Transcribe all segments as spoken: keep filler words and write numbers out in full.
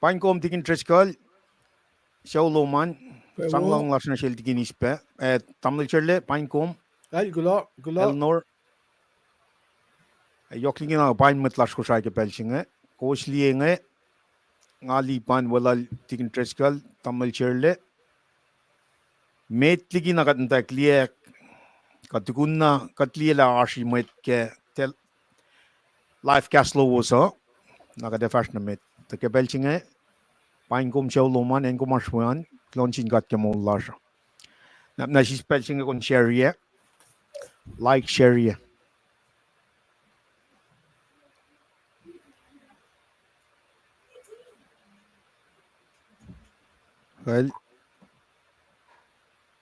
Paing kom Tikin Driscoll, sucu lom an, sang luhng lasr nuh sel Tikin Ispac, eh, tamuhlwel Sherle, paing kom. Kal, kuloh, kuloh. Elnor, ac yohk liki na paing mwet lasr Kosrae ke pacl se inge, kowos liye inge, nga lipan weluhl Tikin Driscoll, tamuhlwel Sherle, met liki na kuht in tuh liye, kuht tukun na kuht liye lah oasr mwet ke live cast lowos uh, na kuht ac fahsr nuh met. Tuh ke pacl se inge, paing kom sucu lom an, acn kom oasr we an, kuloh nuh sin God ke moul lasr uh. Na, na sis pacl se inge kom share-ye, like, share-ye. Well,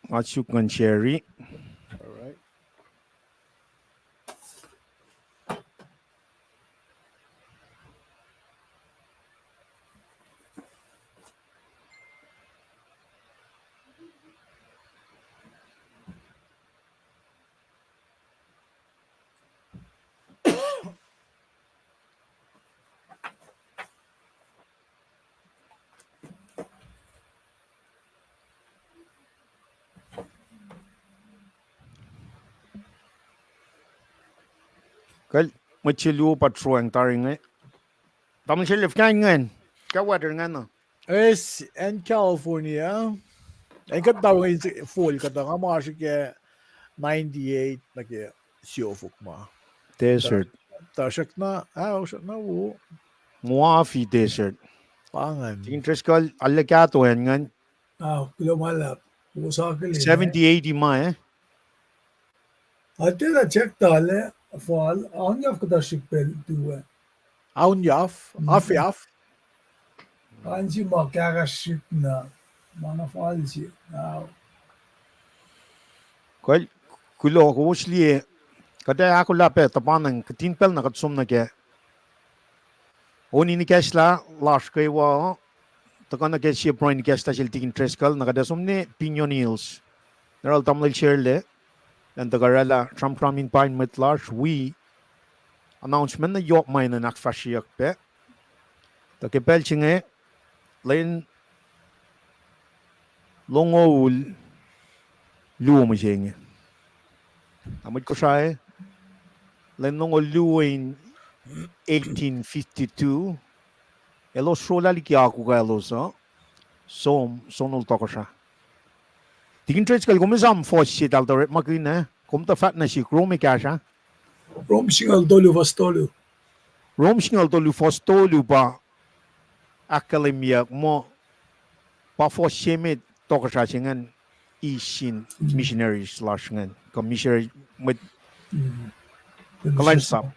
nga suk ngan share-i. All right. Kal, mwet se luo pa sruang tari inge. Tamuhlwel Sherle, fuhkah ingacn? Fuhkah weather ingacn uh? Eis, acn California, acn kuht tari inge, fall kuhtuh, nga ma oasr ke ninety-eight nuh ke siofok ma. Desert. Tuhsruhk na, ah, tuhsruhk na wo. Muafi desert. Pa ingacn. Tikin Driscoll, arlac kahto acn ingacn? Ah, kuloh ma luhlahp. Wo sakihlen, eh? Seventy, eighty ma, eh? Ate na check tale, fal, aunyaf kuhtuh srihk pacl tuwe. Aunyaf, mm, afiaf. Ansi ma kahkahsrihk na, ma na fal se, ah. Kal, kuloh, kowos liye, kuht ac ahkolah pac tuhpan an, kihtin pacl na kuht som nuh ke on in ikacslah lasr kwewa, tuhkuh nuh ke sie pruhe in ikacslah sel Tikin Driscoll, na kuht ac som nuh Pinion Hills. Nuh yohrohl tamuhlwel Sherle, elan tuhkuh oraclah sramsram in paing mwet lasr, wi announcement na yohk ma enenuh in ahkfahsryeyuck pac. Tuh ke pacl se inge, lwen longoul luo mihsenge. Na mwet Kosrae, lwen longoul luo in eighteen fifty-two, elos srolah liki akuhkuh elos uh, som, sonol tohkohsrah. Tikin Driscoll, kom esam fuhs se eltahl tuh orekmakihn, eh? Kom tuh fahk nuh sihk, Rom ekahsr ah? Rom singucul tolu fuhs tolu. Rom singucul tolu fuhs tolu pa ahkkahlwemyeyuck muh pa fuhs se met tohkohsrah se ingacn eis sin missionaries lasr ingacn, kuh missionary mwet, kuhlwacnsap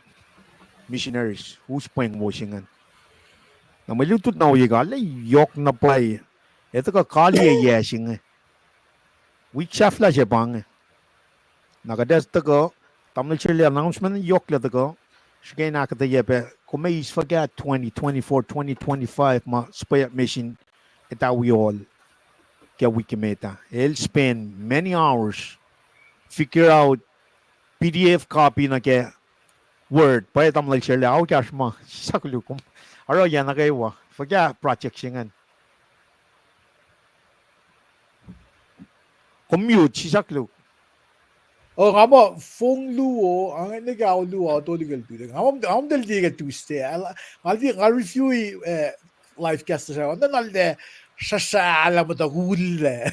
missionaries us pweng wo se ingacn. Na mwe lutlut na ohiyac kuh arlac yohk na pwacye, ac tuhkuh kaliyac yac se inge. Wik sahflah se pa inge. Na kuht ac tuhkuh, tamuhlwel Sherle, announcement yohklac tuhkuh, srihke in ahkuhtweyac pac, kom eis fuhkah twenty twenty-four, twenty twenty-five ma suhpweyuck me sin Etawi Hall ke wik emet ah. El spend many hours, figure out P D F copy nuh ke Word, pwacye tamuhlwel Sherle, ao ekahsr ma, sisaklu kom. Oruh yac nuh kwewa, fuhkah project se ingacn? Kom mute, sisaklu. Oh, nga muh fong luo, nga nwe ke ao luo, ao tolu ke el tuta. Nga muh, nga muh tiac ke Tuesday. Nga, nga review, eh, live cast session. Nga na, na, srasrahlah muhta kullac.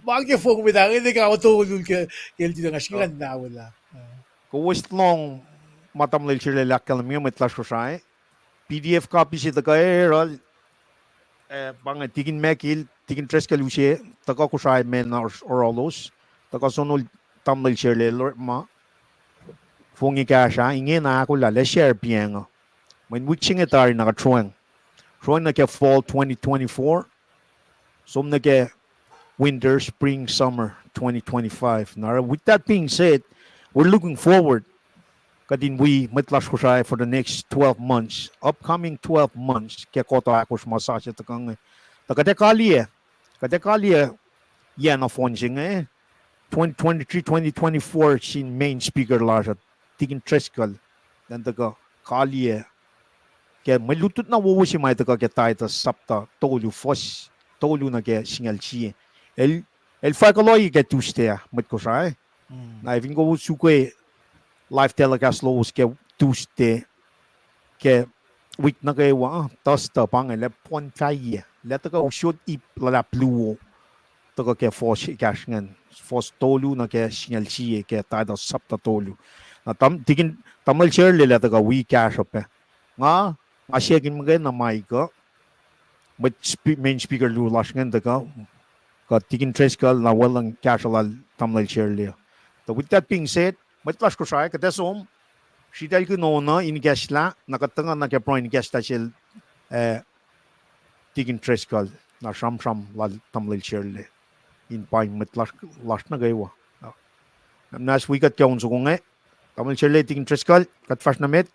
Ma ke fong met ah, nga nwe ke ao tolu ke, ke el tuta, nga srihke ngan na wela. Kowos lohng ma tamuhlwel Sherle el ahkkahlwemye, mwet lasr Kosrae. P D F copy se tuhkuh yohrohl, eh, pa inge Tikin Mekil, Tikin Driscoll use, tuhkuh Kosrae me na oruhlos, tuhkuh sonol tamuhlwel Sherle el orekma. Fong ekahsr ah, ingena ahkolah, lah share piacng uh. Mweyen wik se inge tari na kuht sroacng. Sroacng nuh ke fall twenty twenty-four. Som nuh ke winter, spring, summer twenty twenty-five. Now, with that being said, we're looking forward kuht in wi mwet lasr Kosrae for the next twelve months, upcoming twelve months, ke kuhtuh ahkosr ma sasuc tuhkuh inge. Tuh kuht ac kaliyac, kuht ac kaliyac yac nohfohn se inge, twenty twenty-three, twenty twenty-four sin main speaker lasr uh, Tikin Driscoll, elan tuhkuh kaliyac Ke mwe lutlut na wowo se ma tuhkuh ke Titus sapta tolu, fuhs tolu nuh ke singucul sie. El, el fahk kuloh ke Tuesday ah, mwet Kosrae. Na ac fin kom suk live telecast lowos ke Tuesday, ke wik nuh kwewa, Thursday pa inge, lah pon fahye, lah tuhkuh usot ip luhlahp luo, tuhkuh ke fuhs ekahsr ingacn, fuhs tolu nuh ke singucul sie ke Titus sapta tolu. Na tamuhlwel Shirley lah tuhkuh wi kahsruh pac. Nga, nga siyuck in muhkwena mic uh, mwet main speaker luo lasr ingacn tuhkuh, kuh Tikin Driscoll, na weluhng kahsruh lal tamuhlwel Shirley. Tuh with that being said, mwet lasr Kosrae, kuht ac som, sritaclkihn on uh in ikacslah, na kuht tuhkuh nuh ke pruhe in ikacslah sel, eh, Tikin Driscoll, na sramsram lal tamuhlwel Shirley in paing mwet lasr nuh kwewa. Na muhnahs wi kuht ke on soko inge, tamuhlwel Shirley, Tikin Driscoll, kuht fahsr nuh met.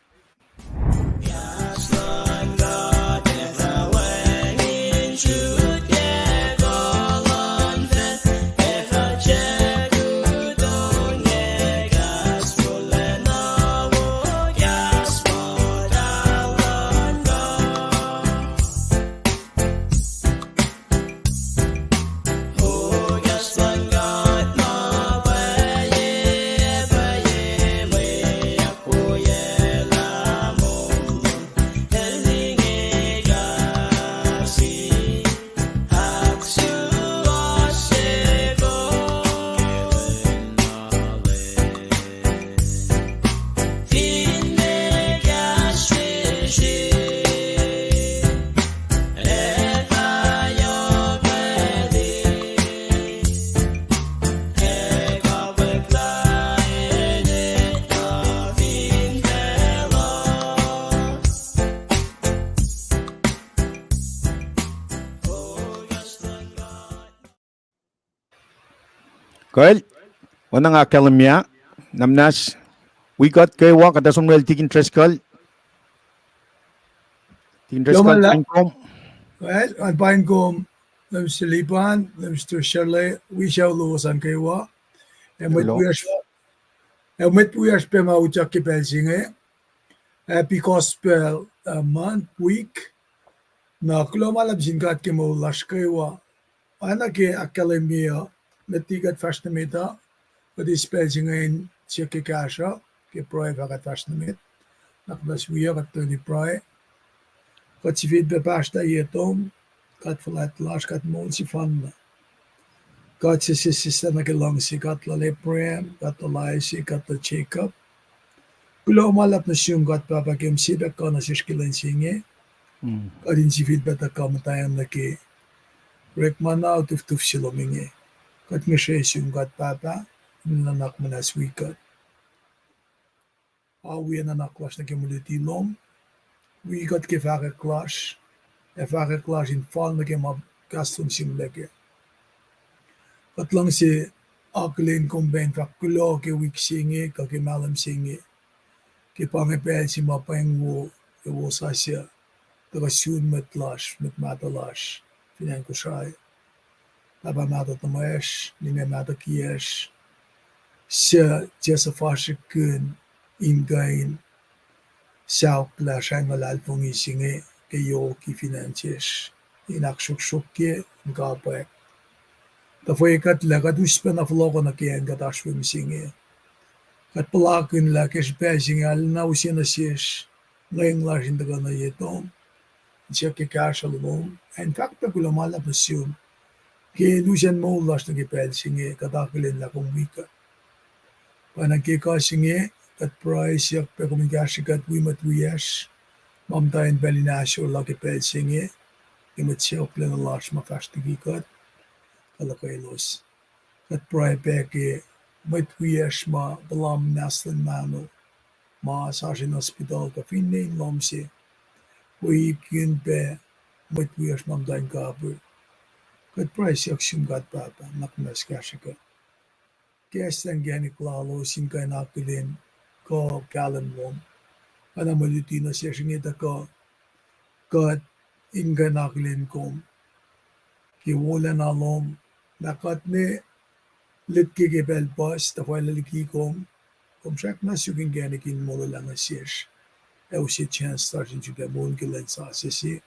Kuh, oacna nga ahkkahlwemye, na muhnahs wi kuht kwewa, kuht ac som nuh sel Tikin Driscoll. Tikin Driscoll, paing kom. Well, nga paing kom, Leum Mister Lipan, Leum Mister Shirley, wi sucu lowos an kwewa. Ac mwet wiyacsr, ac mwet wiyacsr pac ma utyak ke pacl se inge. Happy Gospel, uh, month, week. Na kuloh ma luhlahp sin God ke moul lasr kwewa. Oacna ke ahkkahlwemye uh, met liki kuht fahsr nuh met uh, kuht eis pacl se inge in siyuck ke kahsruh, ke pruhe fah kuht fahsr nuh met. Na kuht muhnahs wi uh, kuht toeni pruhe. Kuht sifilpac pahsrtah ye tom, God fuhlwact lasr, God moul sefanna. God se sesseslah nuh ke luhngse, God lal Abraham, God lal Isaac, God lal Jacob. Kuloh ma luhlahp nuh sum God Pahpah ke kom sie pac kuh nuh sesr ke lwen se inge. Kuht in sifilpac tuhkuh muhtwacwacack nuh ke orekma na utuftuf se lom inge. Kuht ngihsre sum God Pahpah, in nuhnak muhnahs wi kuht. Ac wi nuhnak lasr nuh ke mwe luti lom. Wi kuht ke fahkwack lasr, ac fahkwack lasr in fal nuh ke ma kahs lom sihmlac kac. Kuht luhngse akihlen kom pac in fahk kuloh ke wik se inge, kuh ke mahlwem se inge. Ke pa inge pacl se ma pweng wo, ac wosasuc, tuhkuh sun mwet lasr, mwet mahtuh lasr, fin acn Kosrae. Pahpah mahtuh tuhmwacsr, ninac mahtuh kiyacsr, suc tiac suhfasrihkihn in kuh in saok lah sracng luhlahlfongi se inge ke yohk fin acn sesr, in ahksruhksruhkye, in kapwack. Tuh fwe kuht lah kuht us pacna fohlohkoh nuh ke acn kuht oasr we mihsenge. Kuht puhlakihn lah ke srihpac se inge arulacna use nuh sesr, ngweng lasr in tuhkuh nuh ye tom, in siyuck ke kahsruh lom, ac in fahk pac kuloh ma luhlahp nuh sum ke lusen moul lasr nuh ke pacl se inge, kuht akihlen lah kom wi kuht. Pwacnwacng ke kuh se inge, kuht pruhe siyuck pac kom in kahsre kuht wi mwet wiyacsr ma muhta in pacl in ahsor la ke pacl se inge, ke mwet sacohklacna lasr ma fahsr liki kuht, kuh luhkwelos. Kuht pruhe pac ke mwet wiyacsr ma puhla muhnahs luhn mahno, ma oasr in hospital kuh finne in lohm se, wikihn pac mwet wiyacsr ma muhta in kapihr. Kuht pruhe siyuck sum God Pahpah, nuhnak muhnahs kahsre kuht. Kahs lacn inkacnek lalos in kuh in akihlen kuh kahlwem lom. Oacna mwe luti nuh sesr inge tuhkuh kuht in kuh in akihlen kom ke wolacna lom, na kuht ne lutke ke pacl puhs, tuhfahlah liki kom, kom srackna suk inkacnek in molwelah nuh sesr. ac use chance lasr in sifilpac moul ke lwen sasuc se.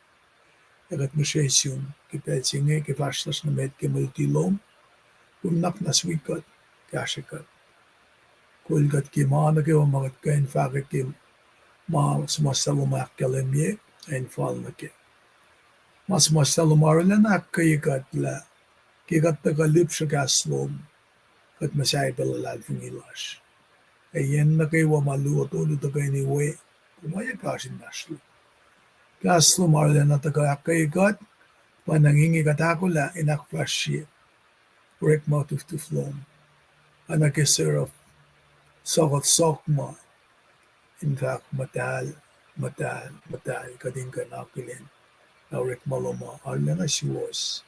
Ac kuht ngihsre sum ke pacl se inge ke fahsr lasr nuh met ke mwe luti lom. Kom nuhnak na wi kuht, kahsre kuht. Kol kuht ke ma nuh kwewa ma kuht kuh in fahkwack ke ma suhmuhslah lom ahkkahlwemye, ac in fal nuh ke ma suhmuhslah lom arulacna ahkkweye kuht lah ke kuht tuhkuh lihpsre kahs lom, kuht muhsahi pac luhlahlfongi lasr. Ac yen nuh kwewa ma luo tolu tuhkweni we, kom oacyacpac oasr inmahsrlon. Kahs lom arulacna tuhkuh ahkkweye kuht, pa na inge kuht ahkolah in ahkfahsrye orekma tuftuf lom. Oacna ke sera sohkohsohk ma in fahk muhtahl, muhtahl, muhtahl, kuht in kuh in akihlen lah orekma lom uh arulacna suwohs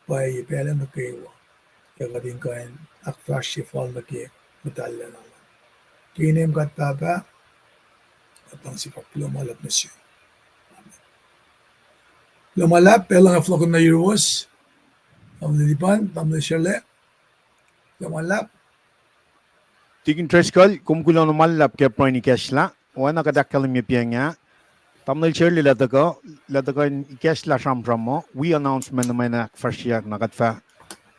pwacye pacl nuh kwewa, ac kuht in kuh in ahkfahsrye fal nuh ke muhtahllacna lom. Ke inem kuht Pahpah, kuht luhngse fahk kuloh ma luhlahp nuh sum. Amen. Kuloh ma luhlahp, pacl uh nga fohlohkihn nuh yuruwos. Tamuhlwel Lipan, Tamuhlwel Shirley. Kuloh ma luhlahp. Tikin Driscoll, kom kuloh na ma luhlahp ke pruhe in ikacslah. Oacna kuht ahkkahlwemye pa inge, Tamuhlwel Shirley lah tuhkuh, lah tuhkuh in ikacslah sramsram uh, wi announcement nuh ma ahkfahsryeyuck na kuht fah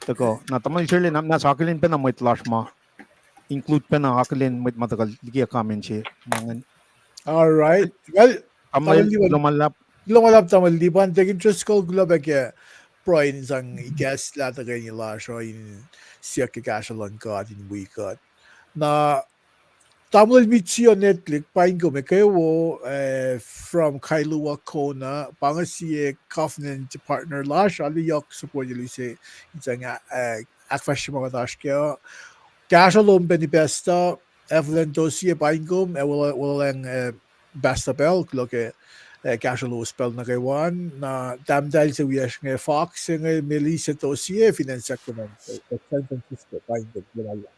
tuhkuh. Na Tamuhlwel Shirley, na, na sa akihlen pacna mwet lasr ma include pacna akihlen mwet ma tuhkuh liki comment se ma ingacn. All right. Well, Tamuhlwel, kuloh ma luhlahp. Kuloh ma luhlahp Tamuhlwel Lipan, Tikin Driscoll, kuloh pac ke pruhe in sang ikacslah tuhkweni lasr uh in siyuck ke kahsruh luhn God in wi kuht. Na Tamuhlwel Mitsi Netlik, paing kom, e, kwewo, eh, from Kailua Kona, pa inge sie covenant partner lasr, alu yohk support el use in sang, eh, ahkfahsrye ma kuht oasr kac. Kahsruh lom pac ni pastor, Evelyn Tosie, paing kom, ac Wolacng, eh, Pastor Pacl, kuloh ke, eh, kahsruh lowos pacl nuh kwewa an, na tahmtahel se wiyacsr inge Fox, inge Melissa Tosie, fin acn Sacramento, eh, San Francisco, paing kom, kuloh ma luhlahp.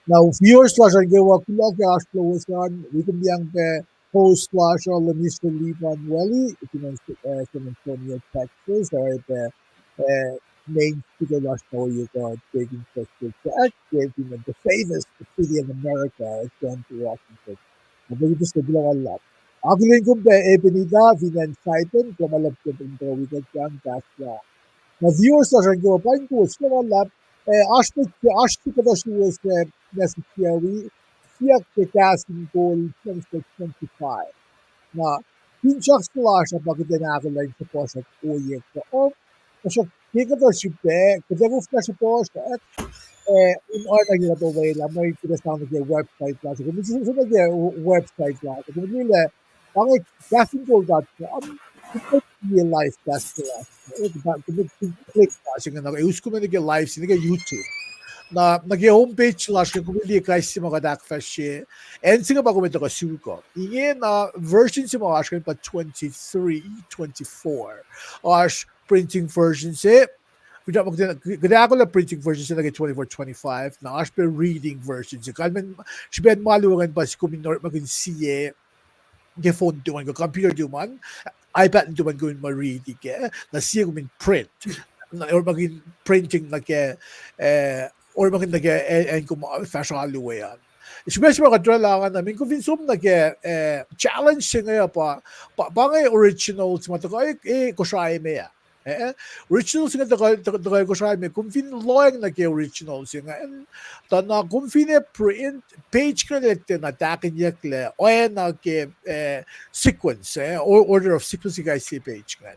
Na viewers lasr an kwewa, kuloh ke oasr lowos an, wi kom yang pac host lasr uh, Lemister Lipan Welly, fin acn, eh, San Antonio, Texas, oacyacpac, eh, main speaker lasr na ohiyac kuht, Tikin Driscoll Jack, ke fin acn the famous city of America, Seattle, Washington. Na Tikin Driscoll, kuloh ma luhlahp. Akihlen kom pac Ebenita, fin acn Saipan, kuloh ma luhlahp ke kom tuhkuh wi kuht sang kahsruh. Na viewers lasr an kwewa, paing kowos, kuloh ma luhlahp, eh, oasr mwet, oasr kuhtuh suwos, eh, message wi, siyuck ke Kahs in Kol twenty twenty-five. Na finsrak se lasr uh pa kuht in ahkolah in suhpuhsrak ohiyac kuh, tuhsruhk ke kuhtuh srihpac, kuht ac koflah suhpuhsrak, eh, in oacna ke kuht olwelah, mwe kuht ac sang nuh ke website lasr, kom som nuh ke website lasr, kom liye lah, pa inge, kahs in kol dot com, kom liye live cast lasr, eh, kom click pa se inge, na us kom nuh ke live se nuh ke YouTube. Na, nuh ke home page lasr, kom liye kais sie ma kuht ahkfahsrye. Acn se inge pa kom tuhkuh suk uh. Inge na version se ma oasr ingacn pa twenty-three, twenty-four. Oasr printing version se. Kuht ahkolah printing version se nuh ke twenty-four twenty-five. Na oasr pac reading version se. Kalmen, srihpen ma luo ingacn pa kom in orekmakihn sie ke phone tuhmom an, kuh computer tuhmom an, iPad tuhmom an kom in ma riti kac, na sie kom in print. Na orekmakihn printing nuh ke, eh, orekmakihn nuh ke, eh, acn kom fahsr alu we an. Srihpac se ma kuht orwaclah ingacn, na mean kom fin som nuh ke, eh, challenge se inge pa, pa, pa inge original se ma tuhkuh, eh, Kosrae me ah. Eh, original se inge tuhkuh, tuhkuh, tuhkuh Kosrae me, kom fin lohacng nuh ke original se inge, tuh na kom fin print, page inge lete na tahkihnyucklac oacna ke, eh, sequence, eh, or-, order of sequence ke kais sie page inge.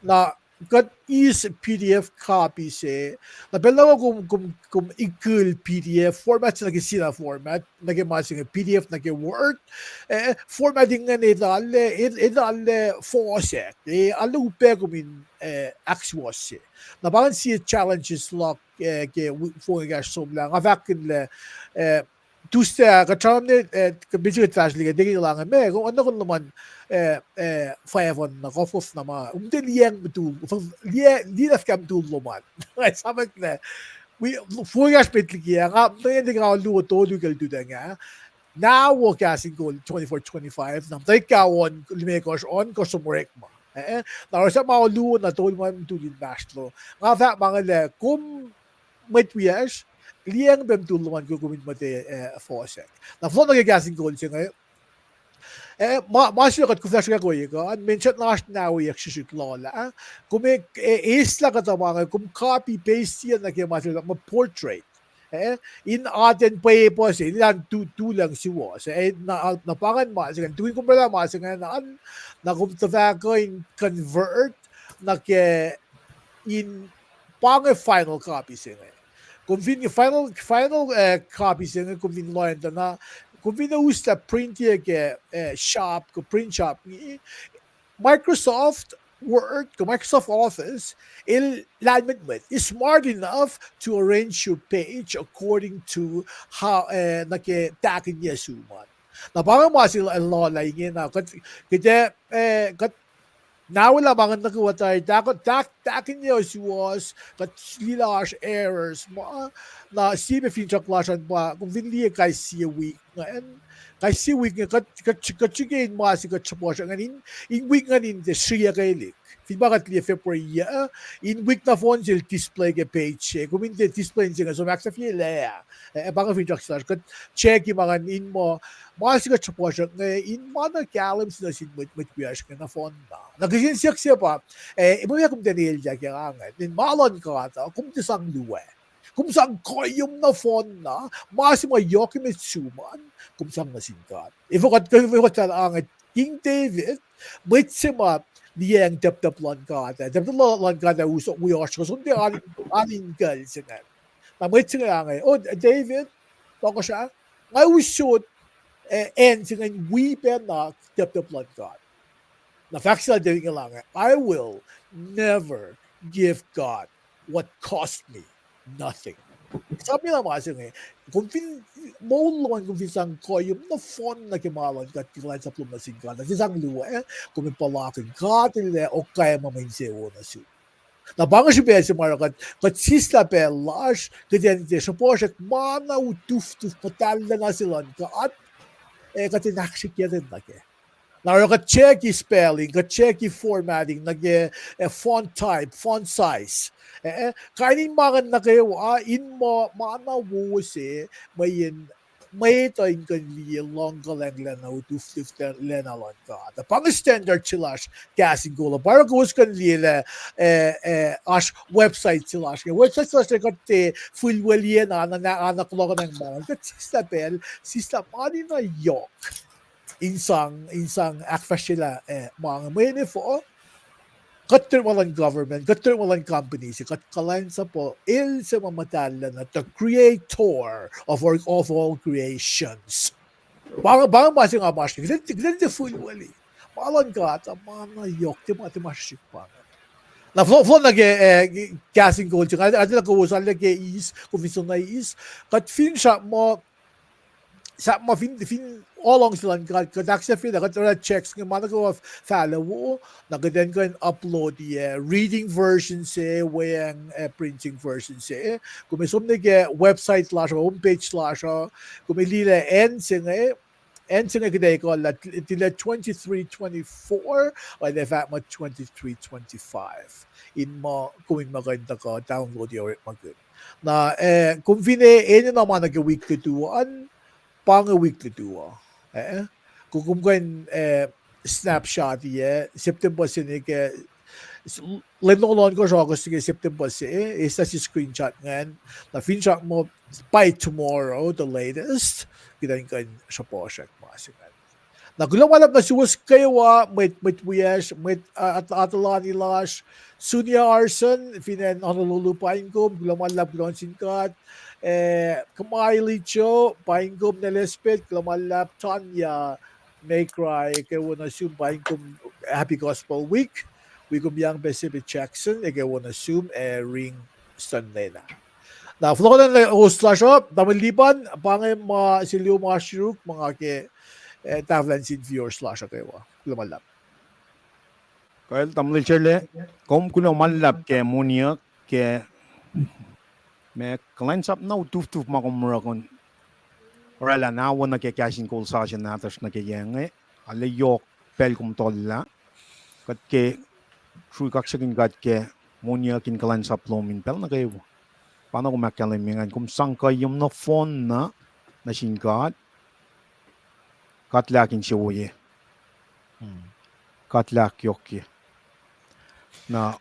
Na kuht eis PDF copy se, na pacl nuh kwewa kom, kom, kom ikihn PDF format se nuh ke sie na format, nuh ke ma se inge PDF nuh ke Word, eh, format ingacn etuh lah, et-, etuh lah fohsack, eh, alu pac kom in, eh, ahksuwohsye. Na pa ingacn sie challenges luhk, eh, ke wi-, fong ekahsr somlah, nga fahkkihn lah, eh, Tuesday, kuht sramsram ne, eh, ke miting kuht fahsrwelihk, tekila inge me, kom oacna kom luhman, eh, eh, five on na kof na ma, um, tiac liyacacng mutul, liye, liye na fuhkah mutul lom an. Nga esamwack lah, wi, fong ekahsr met liki ah, nga, nga, nga luo tolu ke lututacng ah, na wo Kahs in Kol twenty-four twenty-five, na muhtwacta on limekohsr, ohnkohsr som orekma. Eh, na oruh sahp ma luo na tolu ma mutul inmahsrlo. Nga fahk ma inge lah kom mwet wiyacsr, liyacacng pac mutul lom an kom in muhta, eh, fohsack. Na fohlohk nuh ke Kahs in Kol se inge, Eh, ma, ma se kuht kuflah srihkak ohiyac kuh, an mention lasr na ohiyac srihsrihk lal ah. Kom e, eh, eislah kuhtuh ma inge, kom copy paste nuh ke ma se ma portrait. Eh, in atacn pwepuh se, in an tu, tulang suwohs. Eh, na, na pa ingacn ma se ingacn, tukun kom oraclah ma se ingacn an, na kom tuhfah kuh in convert nuh ke in pa inge final copy se inge. Kom fin final, final, eh, copy se inge, kom fin lohacng tuh na, kom fin uslah print-i ke, eh, shop, kuh print shop inge, Microsoft Word, kuh Microsoft Office, el lahlmwetmwet, is smart enough to arrange your page according to how, eh, nuh ke tahkihnyac sum an. Na pa inge ma se lal ah ingena, kuht, kuht, eh, kuht, na welah ma inge nuh kwewa tari, tahk-, tahk-, tahkihnyac suwohs, kuht liye lah oasr errors ma, na sie pac finsrak lasr an pa, kom fin liye kais sie wik ingacn, kais sie wik inge, kuht, kuht, kuht srihke in ma se kuht sruhpuhsr ingacn in, in wik ingacn in tiac sriyuckelihk. Fin pa kuht liye February yac, in wik nohfohn sel display ke page se, kom in tiac display in se inge, som ahksahfyelah. Eh, pa inge finsrak se lasr, kuht check-i ma ingacn in muh, ma se kuht sruhpuhsr inge, in ma na kahlwem se nuh sin mwet, mwet wiyacsr inge nohfohn na. Na kihsen siyuck se pa, eh, mwe kom tiac elyah ke ange, in ma luhn God uh, kom tiac sang luo. Kom sang kuhiyom nohfohn na, ma se ma yohk emet sum an, kom sang nuh sin God. Efuh kuht, efuh kuht fahk ange, King David, mwet se ma liyacacng teptep luhn God ah, teptep luhn God ah us, wi oasr kuh som tiac an, an in kuhl se ingacn. Na mwet se inge ange, O David, tohkohsrah, nga usot, eh, acn se ingacn wi pacna teptep luhn God. Na fahk se lal David inge lah inge, I will never give God what cost me nothing. Esam lah ma se inge, kom fin moul lom an kom fin sang kuhiyom nohfohn nuh ke ma luhn God, ke kuhlwacnsap lom nuh sin God, na tiac sang luo, eh, kom in puhlakihn God El ac okkwacma mwe insewowo nuh sum. Na pa inge srihpac se ma oruh kuht, kuht sislah pacl lasr, kuht in tiac sruhpuhsrak ma na utuftuf muhtahllah na se luhn God, ac kuht in ahksrihkye nuh kac. Na oruh kuht check-i spelling, kuht check-i formatting, nuh ke, eh, font type, font size. Eh, eh, kain in ma ingacn nuh kwewa, in muh ma na wo se, mweyen mwet uh in kuh in liye luhngkuhlwacnglacna utuftuflacna luhn God. Pa inge standard se lasr kahs in kol uh. Pa oruh kowos kuh in liye lah, eh, eh, oasr website se lasr inge. Website se lasr inge kuht tiac fihlweliyacna, na, na kuloh kuhnang ma ingacn. Kuht sislah pacl, sislah mani na yohk in sang, in sang ahkfahsryelah, eh, ma inge. Mweyen efuh, kuht tiac ma luhn government, kuht tiac ma luhn company se, kuht kuhlwacnsapuh El se ma muhtahllah na, the creator of all, of all creations. Pa inge, pa inge ma se nga masr, kuht, kuht tiac fihlweli. Ma luhn God uh ma na yohk, tiac ma, tiac ma srihsrihk pa inge. Na fohlohk, fohlohk nuh ke, eh, kahs in kol se, nga, nga tiacna kowos arlac ke eis, kom fin soenna eis, kuht finsrak muh, sahp ma fin, fin, olong se luhn God, kuht ahksahfyelah, kuht orwaclah checks inge ma nuh kwewa fahlac wo, na kuht in kuh in upload-i, eh, reading version se, weacng, eh, printing version se. Kom som nuh ke website lasr uh, home page lasr uh, kom liye lah acn se inge, acn se inge kuht ac ekuhllah, tilac twenty-three twenty-four, ac fahk muh twenty-three twenty-five. In muh, kom in muh kuh in tuhkuh download-i orekmakihn. Na, eh, kom fin enenuh ma nuh ke wik lutu an, pa inge wik lutu uh. Eh, kom, kom kuh in, eh, snapshot-i, eh, September se inge ke, lwen longoul ohnkohsr August ke September se, eh, eis na sie screenshot ingacn, na finsrak muh by tomorrow, the latest, kuht in kuh in sruhpuhsrak ma se ingacn. Na kuloh ma luhlahp nuh suwos kwewa, mwet, mwet wiyacsr, mwet, ah, at-, atuhlani lasr, Sunia Arson, fin acn Honolulu, paing kom, kuloh ma luhlahp, kuloh nuh sin God, eh, Kamali Cho, paing kom, Nelespeth, kuloh ma luhlahp, Tanya, Mekra, eke wo nuh sum, paing kom, Happy Gospel Week, wi kom Young Pacific Jackson, eke wo nuh sum, ac Ring Stunlena. Na fohlohkohnlah host lasr uh, Tamuhlwel Lipan, pa inge ma sel oasr yuruk, ma nga ke, eh, tahfwelah nuh sin viewers lasr uh kwewa. Kuloh ma luhlahp. Kal Tamuhlwel Sele, kom kuloh ma luhlahp ke moniyuck ke ma kuhlwacnsap na utuftuf ma kom oruh kom oraclah na wo nuh ke kahs in kol sasuc nahtuhsr nuh ke yac inge, arlac yohk pacl kom tuhllah. Kuht ke srui kaksakihn God ke moniyuck in kuhlwacnsap lom in pacl nuh kwewa. Pa na kom ahkkahlwemye ingacn, kom sang kuhiyom nohfohn na nuh sin God. God lah insewowo. Hmm. Kuht lah ahkyohkye. Na,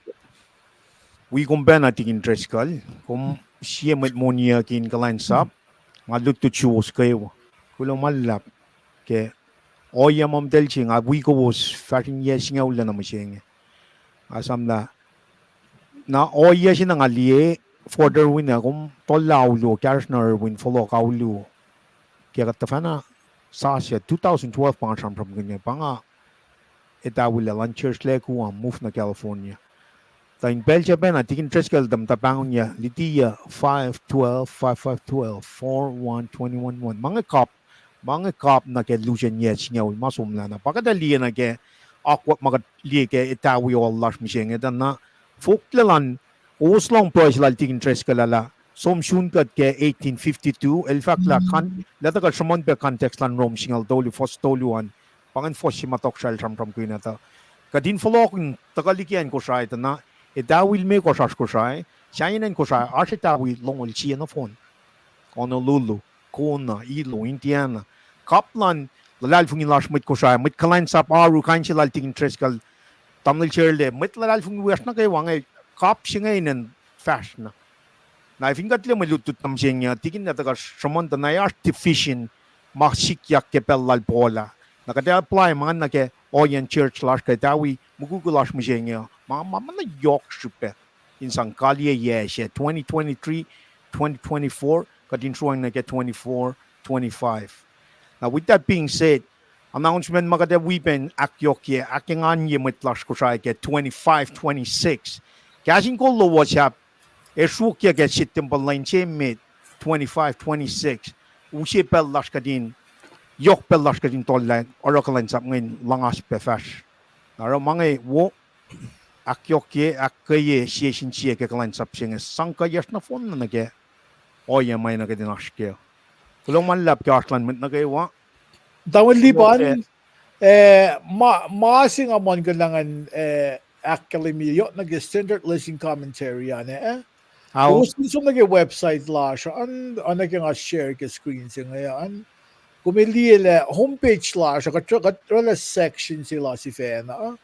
wi kom pacna Tikin Driscoll, kom sie mwet moniyuck in kuhlwacnsap, nga lutlut suwos kwewa. Kuloh ma luhlahp ke ohiyac ma muhtahl se nga wi kowos fahsr in yac singucul na mihsenge. Nga esamlah, na ohiyac se na nga liye, Fort Irwin ah, kom tohllah aulu, kahsruh na Irwin, fohlohk aulu. Ke kuht tuhfahna sasuc, two thousand twelve pa nga sramsramkihn inge, pa nga Etawilac luhn church lac ku ah move nuh California. Tuh in pacl se pacna, Tikin Driscoll tuh muhta pahngonyuc, litiyac five twelve, five five twelve, four one twenty-one one. Ma inge kap, ma inge kap nuh ke lusen yac singucul ma somlah na. Pa kuht ac liye nuh ke akwuck ma kuht liye ke Etawi Hall lasr mihsenge, tuh na foklac luhn, kowos lohng pruhe se lal Tikin Driscoll ah lah, som sun kuht ke eighteen fifty-two, el fahk lah, kan, lah tuhkuh sruhmuhn pac context luhn Rom singucul tolu, fuhs tolu an, pa ingacn fuhs se ma tohkohsrah el sramsramkihn ah tuh, kuht in fohlohk in tuhkuh liki acn Kosrae tuh na, Etawi el me kosr oasr Kosrae, sahyacn acn Kosrae oasr Etawi longoul sie nohfohn. Honolulu, Kona, Hilo, Indiana. Kap luhn luhlahlfongi lasr mwet Kosrae, mwet kuhlwacnsap oaru, kain se lal Tikin Driscoll, tamuhlwel Sherle, mwet luhlahlfongi wiyacsr nuh kwewa inge, kap se inge in acn fahsr na. Na fin kuht liye mwe lutlut na mihsenge, Tikin, lah tuhkuh sruhmuhn tuh na oasr division ma sikyak ke pacl lal Paul ah. Na kuht apply ma ingacn nuh ke ohiyacn church lasr kuh Etawi mukwikwi lasr mihsenge, ma, ma, ma na yohk srihpac in sang kaliyac yac se twenty twenty-three, twenty twenty-four, kuht in sruhmuhn nuh ke twenty-four twenty-five. Na with that being said, announcement ma kuht ac wi pac in ahkyohkye, ahkenganye mwet lasr Kosrae ke twenty-five twenty-six. Kahs in kol lowos sahp ac sruokyac ke September lwen se met, twenty-five twenty-six. Use pacl lasr kuht in, yohk pacl lasr kuht in tohllah oruh kuhlwacnsap inge in luhngaspac fahsr. Na oruh ma inge wo, ahkyohkye, ahkkweye sie sin sie ke kuhlwacnsap se inge sang kuhiyacsr nohfohn na nuh ke ohiyac ma na kuht in oasr kac. Kuloh ma luhlahp ke oasr luhn mwet nuh kwewa. Tamuhlwel Lipan, eh, ma, ma se nga muhlkuhnlah ngan, eh, ahkkahlwemye yohk nuh ke Standard Lesson Commentary an, eh? Kowos som nuh ke website lasr an, oacna ke nga share ke screen se inge an. Kom liye lah homepage lasr, kuht, kuht oraclah section se lasr sifacna.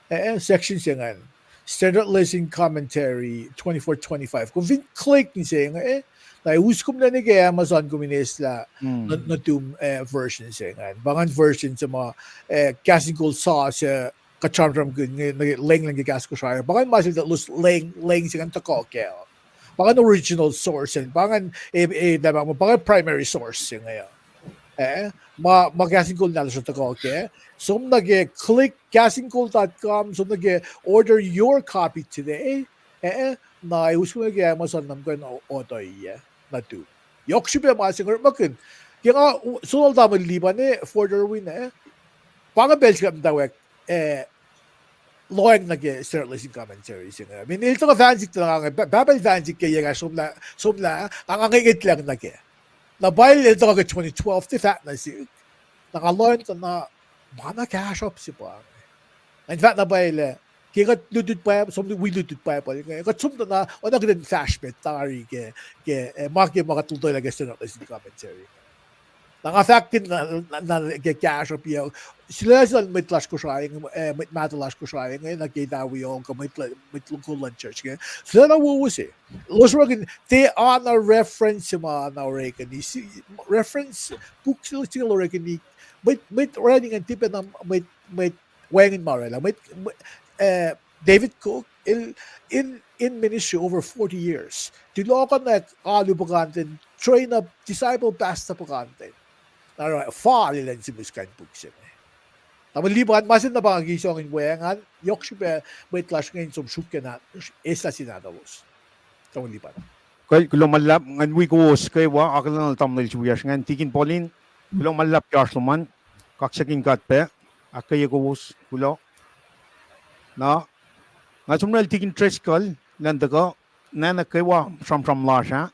Eh, section se ingacn. Standard Lesson Commentary twenty-four twenty-five. Kom fin click nuh se inge, na us kom nuh ke Amazon kom in eslah nuhtum, eh, version se ingacn. Pa ingacn version se ma, eh, kahs in kol sasuc, kuht sramsramkihn inge, lenglen ke kahs Kosrae. Pa ingacn ma se elos leng, leng se ingacn tuhkuh kac. Pa ingacn original source, pa ingacn, eh, eh, pa ingacn primary source se inge. Eh, ma, ma kahs in kol nahtuhsr tuhkuh kac. Som nuh ke click kahs in kol dot com, som nuh ke order your copy today. Eh, na us kom nuh ke Amazon na muhkwena order-ye nuhtum. Yohk srihpac ma se inge orekmakihn. Ke nga, sonol tamuhlwel Lipan, eh, Fort Irwin, eh, pa inge pacl se kuht muhtwacwacack, eh, lohacng nuh ke Standard Lesson Commentary se inge. Mean, el tuhkuh fahntik tuh nga inge, Pahpah el fahntik ke yac ekahsr somlah, somlah, nga inge ngwetwacng nuh kac. Na pacl el tuhkuh ke twenty twelve, tiac fahk nuh sihk. Na nga lohacng tuh na, ma na kahsruhp se pa inge. Nga fahk na pacl ah, ke kuht lutlut Bible, som wi lutlut Bible inge, kuht som tuh na, oacna kuht in fahsr met tari ke, ke, eh, ma ke ma kuht lotwelah ke Standard Lesson Commentary. Na nga fahkkihn na, na, na ke kahsruhp ah, sulaclah se luhn mwet lasr Kosrae inge, eh, mwet mahtuh lasr Kosrae inge, nuh ke Etawi Hall, kuh mwet, mwet luhn kol luhn church inge. Sulaclah wowo se. Elos orekmakihn, tiac ana reference se ma na orekmakihn, reference puk se elos orekmakihn, mwet, mwet orani ingacn tiac pacna mwet, mwet wacngihn ma oraclah, mwet, mwet, eh, David Cook, el, in, in ministry over forty years. Tulohkohnak alu puhkantwen, train up disciple pastor puhkantwen. Na oruh fal elan simuhs kain puk se inge. Tamuhlwel Lipan, ma se na pa nga ke isong in weacng an, yohk srihpac mwet lasr inge in som sruokyac na, eslah sin nahtuhlos. Tamuhlwel Lipan. Kuloh ma luhlahp, ngan wi kowos kwewa, akihlen tamuhlwel se wiyacsr ingacn, Tikin Paulin, kuloh ma luhlahp ke oasr lom an, kaksakihn God pac, ahkkweye kowos, kuloh. Na, nga som oraclah Tikin Driscoll, elan tuhkuh, nacna kwewa sramsram lasr ah,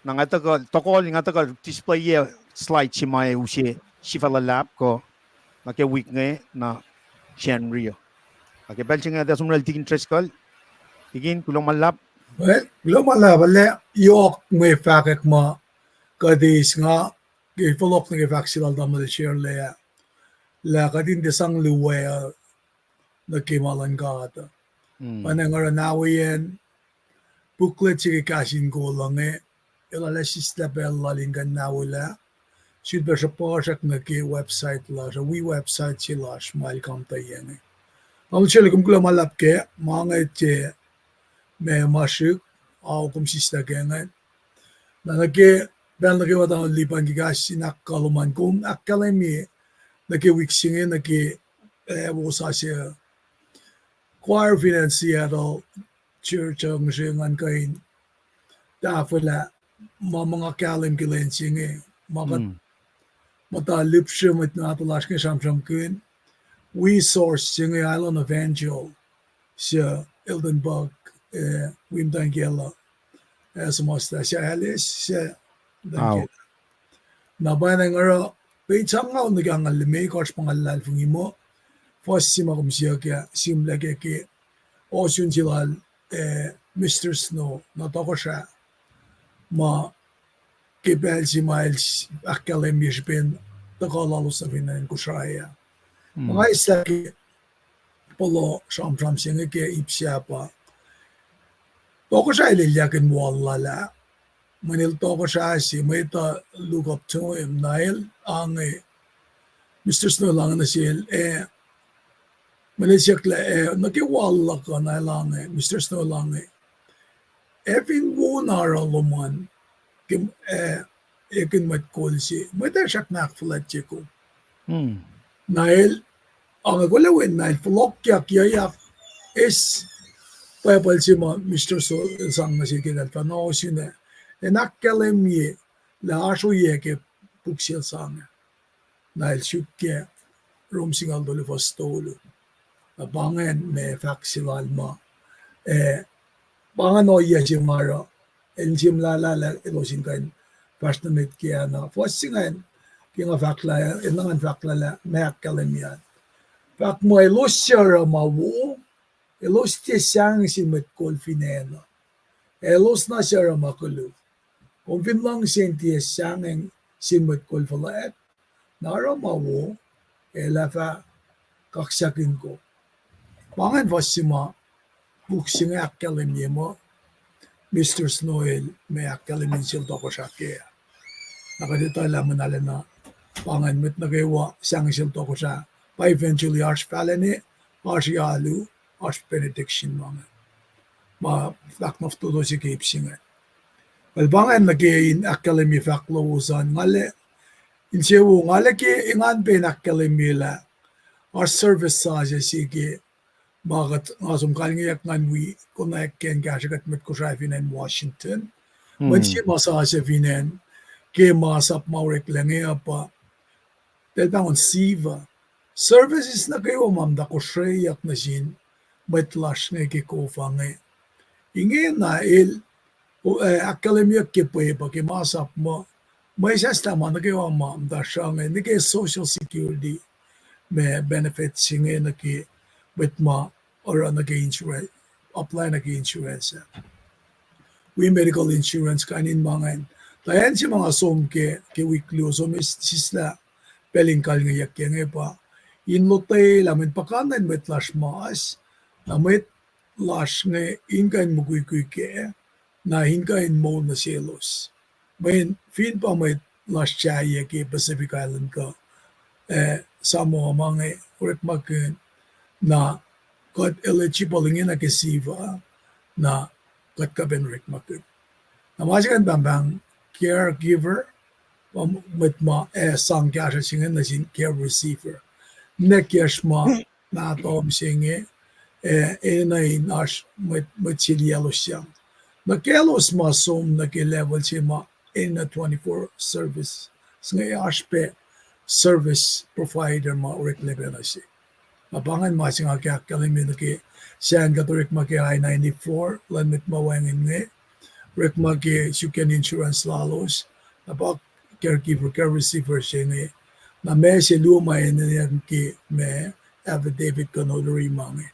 na nga tuhkuh, tohkohl nga tuhkuh display-ye slide se ma use sifacna luhlahp kuh, nuh ke wik inge, na Sacnri uh. Na ke pacl se inge, nga som oraclah Tikin Driscoll, Tikin, kuloh ma luhlahp. Kuloh ma luhlahp, lah yohk mwe fahkwack ma kuht eis nga, ke fohlohk nuh ke fahk se lal tamuhlwel Sherle ah. lah kuht in tiac sang luo uh nuh ke ma luhn God uh. Pacna nga oruh nahweyacn booklet se ke Kahs in Kol uh inge, elah sislah pacl lal in kuh in nahwelah. Sulpac sruhpuhsrak nuh ke website lasr uh, wi website se lasr ma el kamtuh inge. Nga sel kom kuloh ma luhlahp ke ma inge, tiac ma ma srihk, ao kom sislah ke inge. Na nuh ke pacl nuh kwewa tuh lipan ke kahs in ahkkahlwem an, kom ahkkahlwemye nuh ke wik se inge nuh ke, eh, wosasuc choir fin acn Seattle church uh, ngihsre ngan kuh in tahfwelah ma ma nga kahlwem ke lwen se inge, ma kuht muhta lihpsre mwet nahtuhl lasr inge sramsramkihn, wi source se inge Island Evangel, se Elden Buck, eh, wi muhtwacn kiyacl uh, eh, suhmuhslah se Alice, se muhtwacn kiyacl. Na pacna nga oruh page angngaul nuh ke angngaul limekohsr, pa nga luhlahlfongi muh fuhs se ma kom siyuck ah sihmlac ke, ke ohsun se lal, eh, Mister Snow, na tohkohsrah ma ke pacl se ma el ahkkahlwemye srihpen tuhkuh lalos nuh fin acn Kosrae ah. Ma nga eislah ke pohloh sramsram se inge ke ip sahp ah, tohkohsrah el elyah in wal lal ah. Mweyen el tohkohsrah se, mwet uh look up to him, na el ange, Mister Snow el ange nuh sel, eh, mweyen el siyuck lah, eh, nuh ke wal luhk uh, na el ange, Mister Snow el ange, ac fin wo na oruh lom an, ke, eh, ekihn mwet kol se, mwet ac srackna ahkfuhlwactye kom. Na el ange kol wen na el fohlohkyak yuyak, eis Bible se ma Mister Snow el sang nuh sel ke el fah ohsun ah, in ahkkahlwemye lah oasr ohiyac ke puk se el sang ah. Na el suk ke Rom singucul tolu fuhs tolu. Na pa ingacn ma fahk se lal ma, eh, pa ingacn ohiyac se ma oruh el sihmlac lah elos in kuh in fahsr nuh met ke acn uh. Fuhs se ingacn, ke nga fahk lah, el na ngan fahk lah, lah ma ahkkahlwemye an, fahk muh elos suc oruh ma wo, elos tiac sahngweng sin mwet kol fin acn uh. Elos na suc oruh ma koluk. Kom fin luhngse in tiac sahngweng sin mwet kol fuhlwact, na oruh ma wo, el ac fah kaksakihn kom. Pa ingacn fuhs se ma puk se inge ahkkahlwemye muh Mister Snow el ma ahkkahlwemye sel tohkohsrah kac. Na kuht etuh lah muhnahs na, pa ingacn mwet nuh kwewa sahngweng sel tohkohsrah, pa eventually oasr fahlacne, oasr alu, oasr benediction ma ingacn. Ma fahk na fototo se ke ip se inge. Well, pa ingacn nuh ke in ahkkahlwemye fahk lowos an, nga lah, insewowo nga lah ke engan pac in ahkkahlwemye lah oasr service sasuc se ke ma kuht nga som kalngeyuck ngan wi konwacack ke in kahsruh kuht mwet Kosrae fin acn Washington. Mwet se ma sasuc fin acn, ke masap ma oreklac inge uh pa, eltahl pahngon Siva. Services nuh kwewa ma muhta kosreyuck nuh sin mwet lasr inge ke kof inge. Ingena el, eh, ahkkahlwemyeyuck ke pwepuh ke masap muh, mwe sahslah ma nuh kwewa ma muhta sruhnga nuh ke Social Security ma benefits inge nuh ke mwet ma oruh nuh ke insurance, apply nuh ke insurance ah. Wi medical insurance kain in ma ingacn. Tuh acn se ma nga som ke, ke wik luo som sislah pacl in kalngeyuck ke inge pa in lotwelah mweyen puhkantwen mwet lasr mas, na mwet lasr inge in kuh in mukwikwi kac, na in kuh in moul nuh selos. Mweyen fin pa mwet lasr sahyac ke Pacific Island kuh, eh, Samoa ma inge orekmakihn, na kuht eligible ingena ke Siva, na kuht kuh pac in orekmakihn. Na ma se ingacn pahngpahng caregiver, pa mwet ma, eh, sang kahsruh se inge nuh sin care receiver. Ninac kiyacsr ma nahtuhl se inge, eh, enenuh in oasr mwet, mwet se liyaclosyang. Na kaclos ma som nuh ke level se ma enenuh twenty-four service, se inge oasr pac service provider ma oreklac pac nuh se. Na pa ingacn ma se nga ke ahkkahlwemye nuh ke sahn kuht orekma ke I ninety-four, luhn mwet ma wacngihn inge, orekma ke suk in insurance lalos, na pa caregiver, care receiver se inge, na ma se luo ma enenweyuck ke ma affidavit kuh notary ma inge.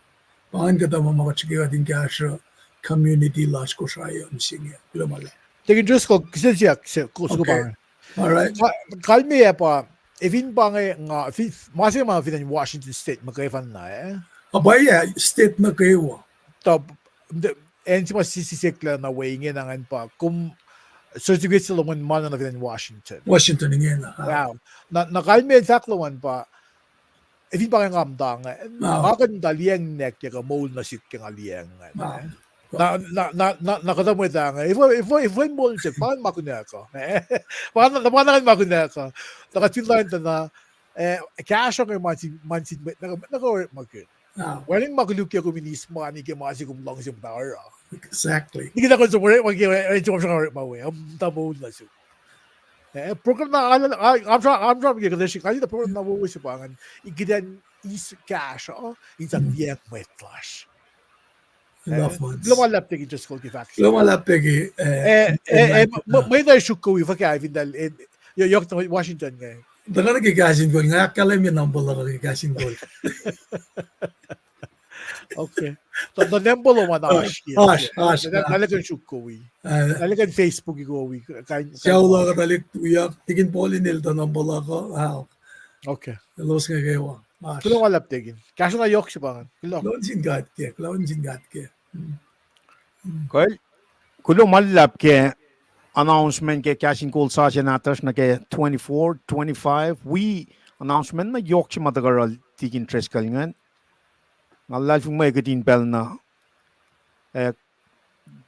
Pa ingacn kuhtuh ma ma kuht srihke kuht in kahsruh community lasr Kosrae uh mihsenge. Kuloh ma luhlahp. Deacon Driscoll, kihsen siyuck se, ko-, soko pa inge. All right. Ka-, kalmeyac pa, Efin pa inge nga, fi-, ma se ma fin acn Washington State muhkwena, eh? Apaya, state nuh kwewa. Tuh, the, acn se ma si-, sisek lah na we inge na ngan pa, kom certificate se lom an ma na fin acn Washington. Washington ingena, ah. Wow. Na, na kalmacn fahk lom an pa, efin pa inge nga muhta inge, ah, nga kuh in muhta liyacng nwackyak kuh moul nuh sihk ke nga liyacng inge. Ah. Na, na, na, na, na kuhtuh mwet ah inge, if, if, if, if moul nuh sihk, pa ngan ma kunuhkuh. Pa na, pa na ngan ma kunuhkuh. Na kuht fin lain tuh na, eh, kahsruh inge ma sin, ma sin mwet nuh, nuh kwewa orekmakihn. Ah. Wacngihn ma koluk ke kom in eis mani ke ma se kom luhngse muhta oruh. Exactly. Nikita kom som orekma ke, eh, som orekma we, am, muhta moul nuh sihk. Eh, program na, ah, ah, am try, am try ke kuhtuh srihk, nga liye program na wowo se pa ingacn, in kuht in eis kahsruh, in sang liyacng mwet lasr. Kuloh ma luhlahp Deacon Driscoll ke fahk. Kuloh ma luhlahp Deacon, eh, eh, eh, mwe na sruok wi fuhkah fin tal, eh, yohk, yohk Washington inge. Tuhkuh nuh ke Kahs in Kol, nga ahkkahlwemye number luhk ke Kahs in Kol. Okay. Tuh, tuh number lom an oasr ke. Oasr, oasr. Nga, nga lihkihn sruok wi. Nga lihkihn Facebook wi. Sucu luhk uh tuhlihk wiyuck, Deacon Paul in el tuh number luhk uh. Okay. Elos inge kwewa. Kuloh ma luhlahp Deacon. Kahsruh na yohk se pa ingacn. Kuloh. Kuloh nuh sin God ke, kuloh nuh sin God ke. Kuloh ma luhlahp ke announcement ke Kahs in Kol sasuc nahtuhsr nuh ke twenty-four, twenty-five. Wi announcement na yohk se ma tuhkuh oruh Deacon Driscoll ingacn. Nga luhlahlfongi mwe kihtin pacl na, eh,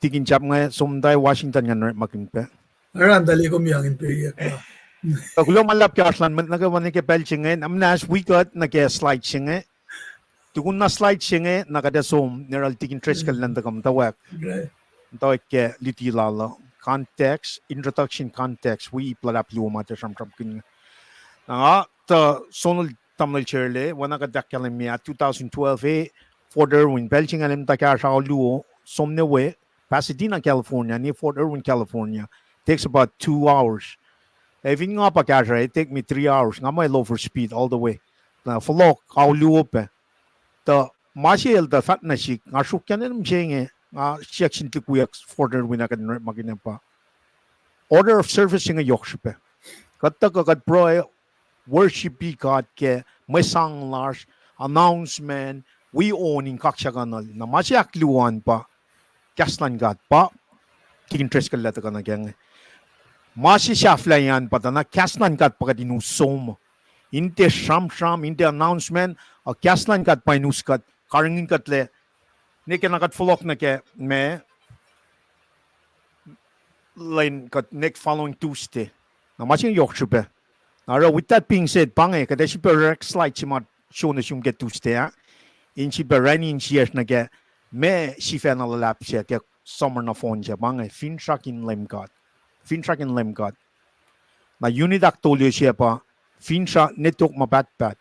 Deacon Chap inge som tuh Washington ingacn orekmakihn pac. Oruh tuhlihk kom yang in pac, ah. Kuloh ma luhlahp ke oasr luhn mwet nuh kwewa nuh ke pacl se inge, na muhnahs wi kuht nuh ke slide se inge. Tukun na slide se inge, na kuht ac som nuh yohrohl Deacon Driscoll elan tuhkuh muhtwacwacack. Muhtwacwacack ke luti lal uh. Context, introduction context, wi ip luhlahp luo ma tiac sramsramkihn. Na nga tuh sonol tamuhlwel Shirley, oacna kuht ahkkahlwemye ah two thousand twelve ah, Fort Irwin, pacl se inge lwelah muhta kahsruh ao luo, som nuh we, Pasadena, California, ne Fort Irwin, California, takes about two hours. Ac fin nga pa kahsruh, it take me three hours. Nga muh el overspeed all the way. Na fohlohk ao luo pac. Tuh ma se el tuh fahk nuh sihk, nga sruokyac nuh mihsenge, nga siyuck sin tuhlihk wiyuck Fort Irwin ah kuht in orekmakihn ah pa order of service inge yohk srihpac. Kuht tuhkuh kuht pruhe, worshipi God ke mwe sang lasr, announcement, wi on in kaksakihnuhl. Na ma se ahkluo an pa kahs luhn God, pa Deacon Driscoll el tuhkuh nuh kac inge. Ma se sahflah an pa tuh na kahs luhn God pa kuht in us som. In tiac sramsram, in tiac announcement, uh, kahs luhn God pa in us kuht, karihngihn kuht lac, ne ke na kuht fohlohk nuh ke ma lwen kuht next following Tuesday. Na ma se inge yohk srihpac. Na oruh, with that being said, pa inge kuht ac sifilpac orek slide se ma show nuh sum ke Tuesday ah, in sifilpac orani insiyacsr nuh ke ma sifacna luhlahp se ke summer nohfohn se, pa inge finsrak in Leum God. Finsrak in Leum God. Na unit ahktolu se pa finsrak ne tok ma pahtpaht.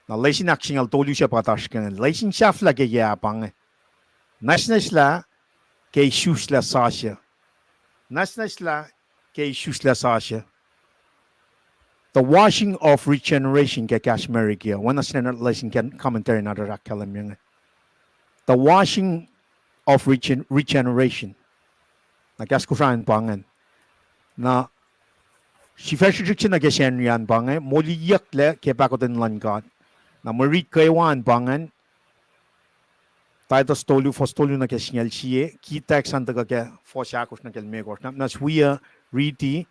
Na lesin ahksingucul tolu se pa oasr ke inge. Lesin sahflah ke yac ah pa inge: nwacsnwacslah ke isuslac sasuc. Nwacsnwacslah ke isuslac sasuc. The Washing of Regeneration ke kahs America, oacna Standard Lesson Commentary na tuh ahkkahlwemye inge. The Washing of Regen-, Regeneration. Na kahs Kosrae an pa ingacn. Na sifac srihsrihk se nuh ke Sacnri an pa inge, moliyucklac ke pahkotwen luhn God. Na mwe rit kwewa an pa ingacn, Titus tolu, fuhs tolu nuh ke singucul sie, ki text an tuhkuh ke fuhs ahkosr nuh ke limekohsr. Na muhnahs wi uh riti.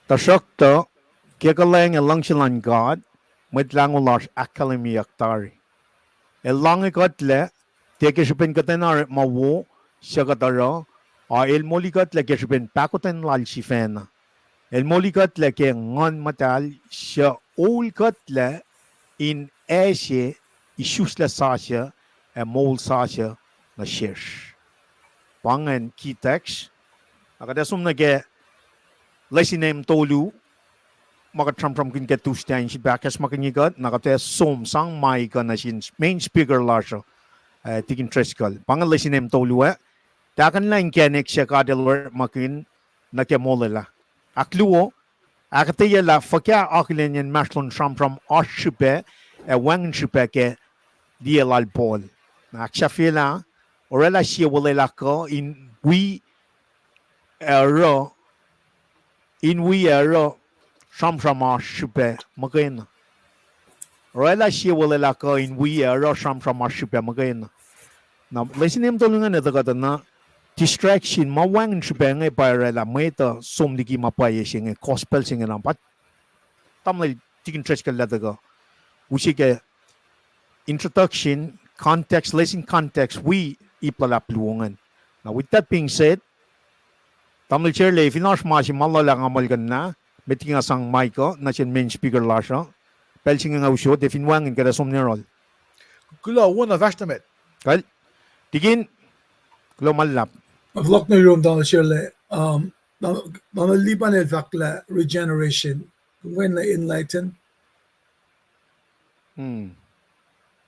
Tuhsruhktuh, ke kuhlwacng ac luhngse luhn God, Mwet Lahngo lasr ahkkahlwemyeyuck tari. El lahnge kuhtlac, tiac ke srihpen kuhtwena orekma wo suc kuht oruh, a El molikuhtlac ke srihpen pahkotwen Lal sifacna. El molikuhtlac ke Nguhn Muhtahl suc olkuhtlac in ase isuslac sasuc ac moul sasuc nuh sesr. Pa ingacn ki text. Na kuht ac som nuh ke lesin em tolu, ma kuht sramsramkihn ke Tuesday in sifilpac ahkacsmakihnye kuht, na kuht ac som sang mic uh nuh sin main speaker lasr uh, uh, Deacon Driscoll. Pa inge lesin em tolu ah, Tahkuhnlah Inkacnek Suc God El Orekmakihn Nuh ke Molwelah. Ahkluo, ahkuhtweyac lah fuhkah akihlenyacn inmahsrlon sramsram oasr srihpac ac wacngihn srihpac ke liye lal Paul. Na ahksahfyelah, orwaclah sie olwelah kuh in wi ac oruh in wi ac oruh sramsram oasr srihpac muhkwena. Orwaclah sie olwelah kuh in wi ac oruh sramsram oasr srihpac muhkwena. Na lesin em tolu ingacn tuhkuh tuh na distraction, ma wacngihn srihpac inge pa orwaclah mwet uh som liki ma pwacye se inge, gospel se inge na pa tamuhlwel tikin Driscoll lah tuhkuh use ke introduction, context, lesson context wi ip luhlahp luo ingacn. Na with that being said, tamuhlwel Sherle, fin oasr ma se ma luhlahp nga muhlkuhnlah, met liki nga sang mic uh nuh sin main speaker lasr uh, pacl se inge nga usot, ac fin wacngihn kuht ac som nuh yohrohl. Kuloh, wona fahsr nuh met. Kal, tikin, kuloh ma luhlahp. Fohlohk nuh yurum tamuhlwel Sherle, um, tamuhlwel Lipan el fahk lah regeneration, kom kuh in enlighten?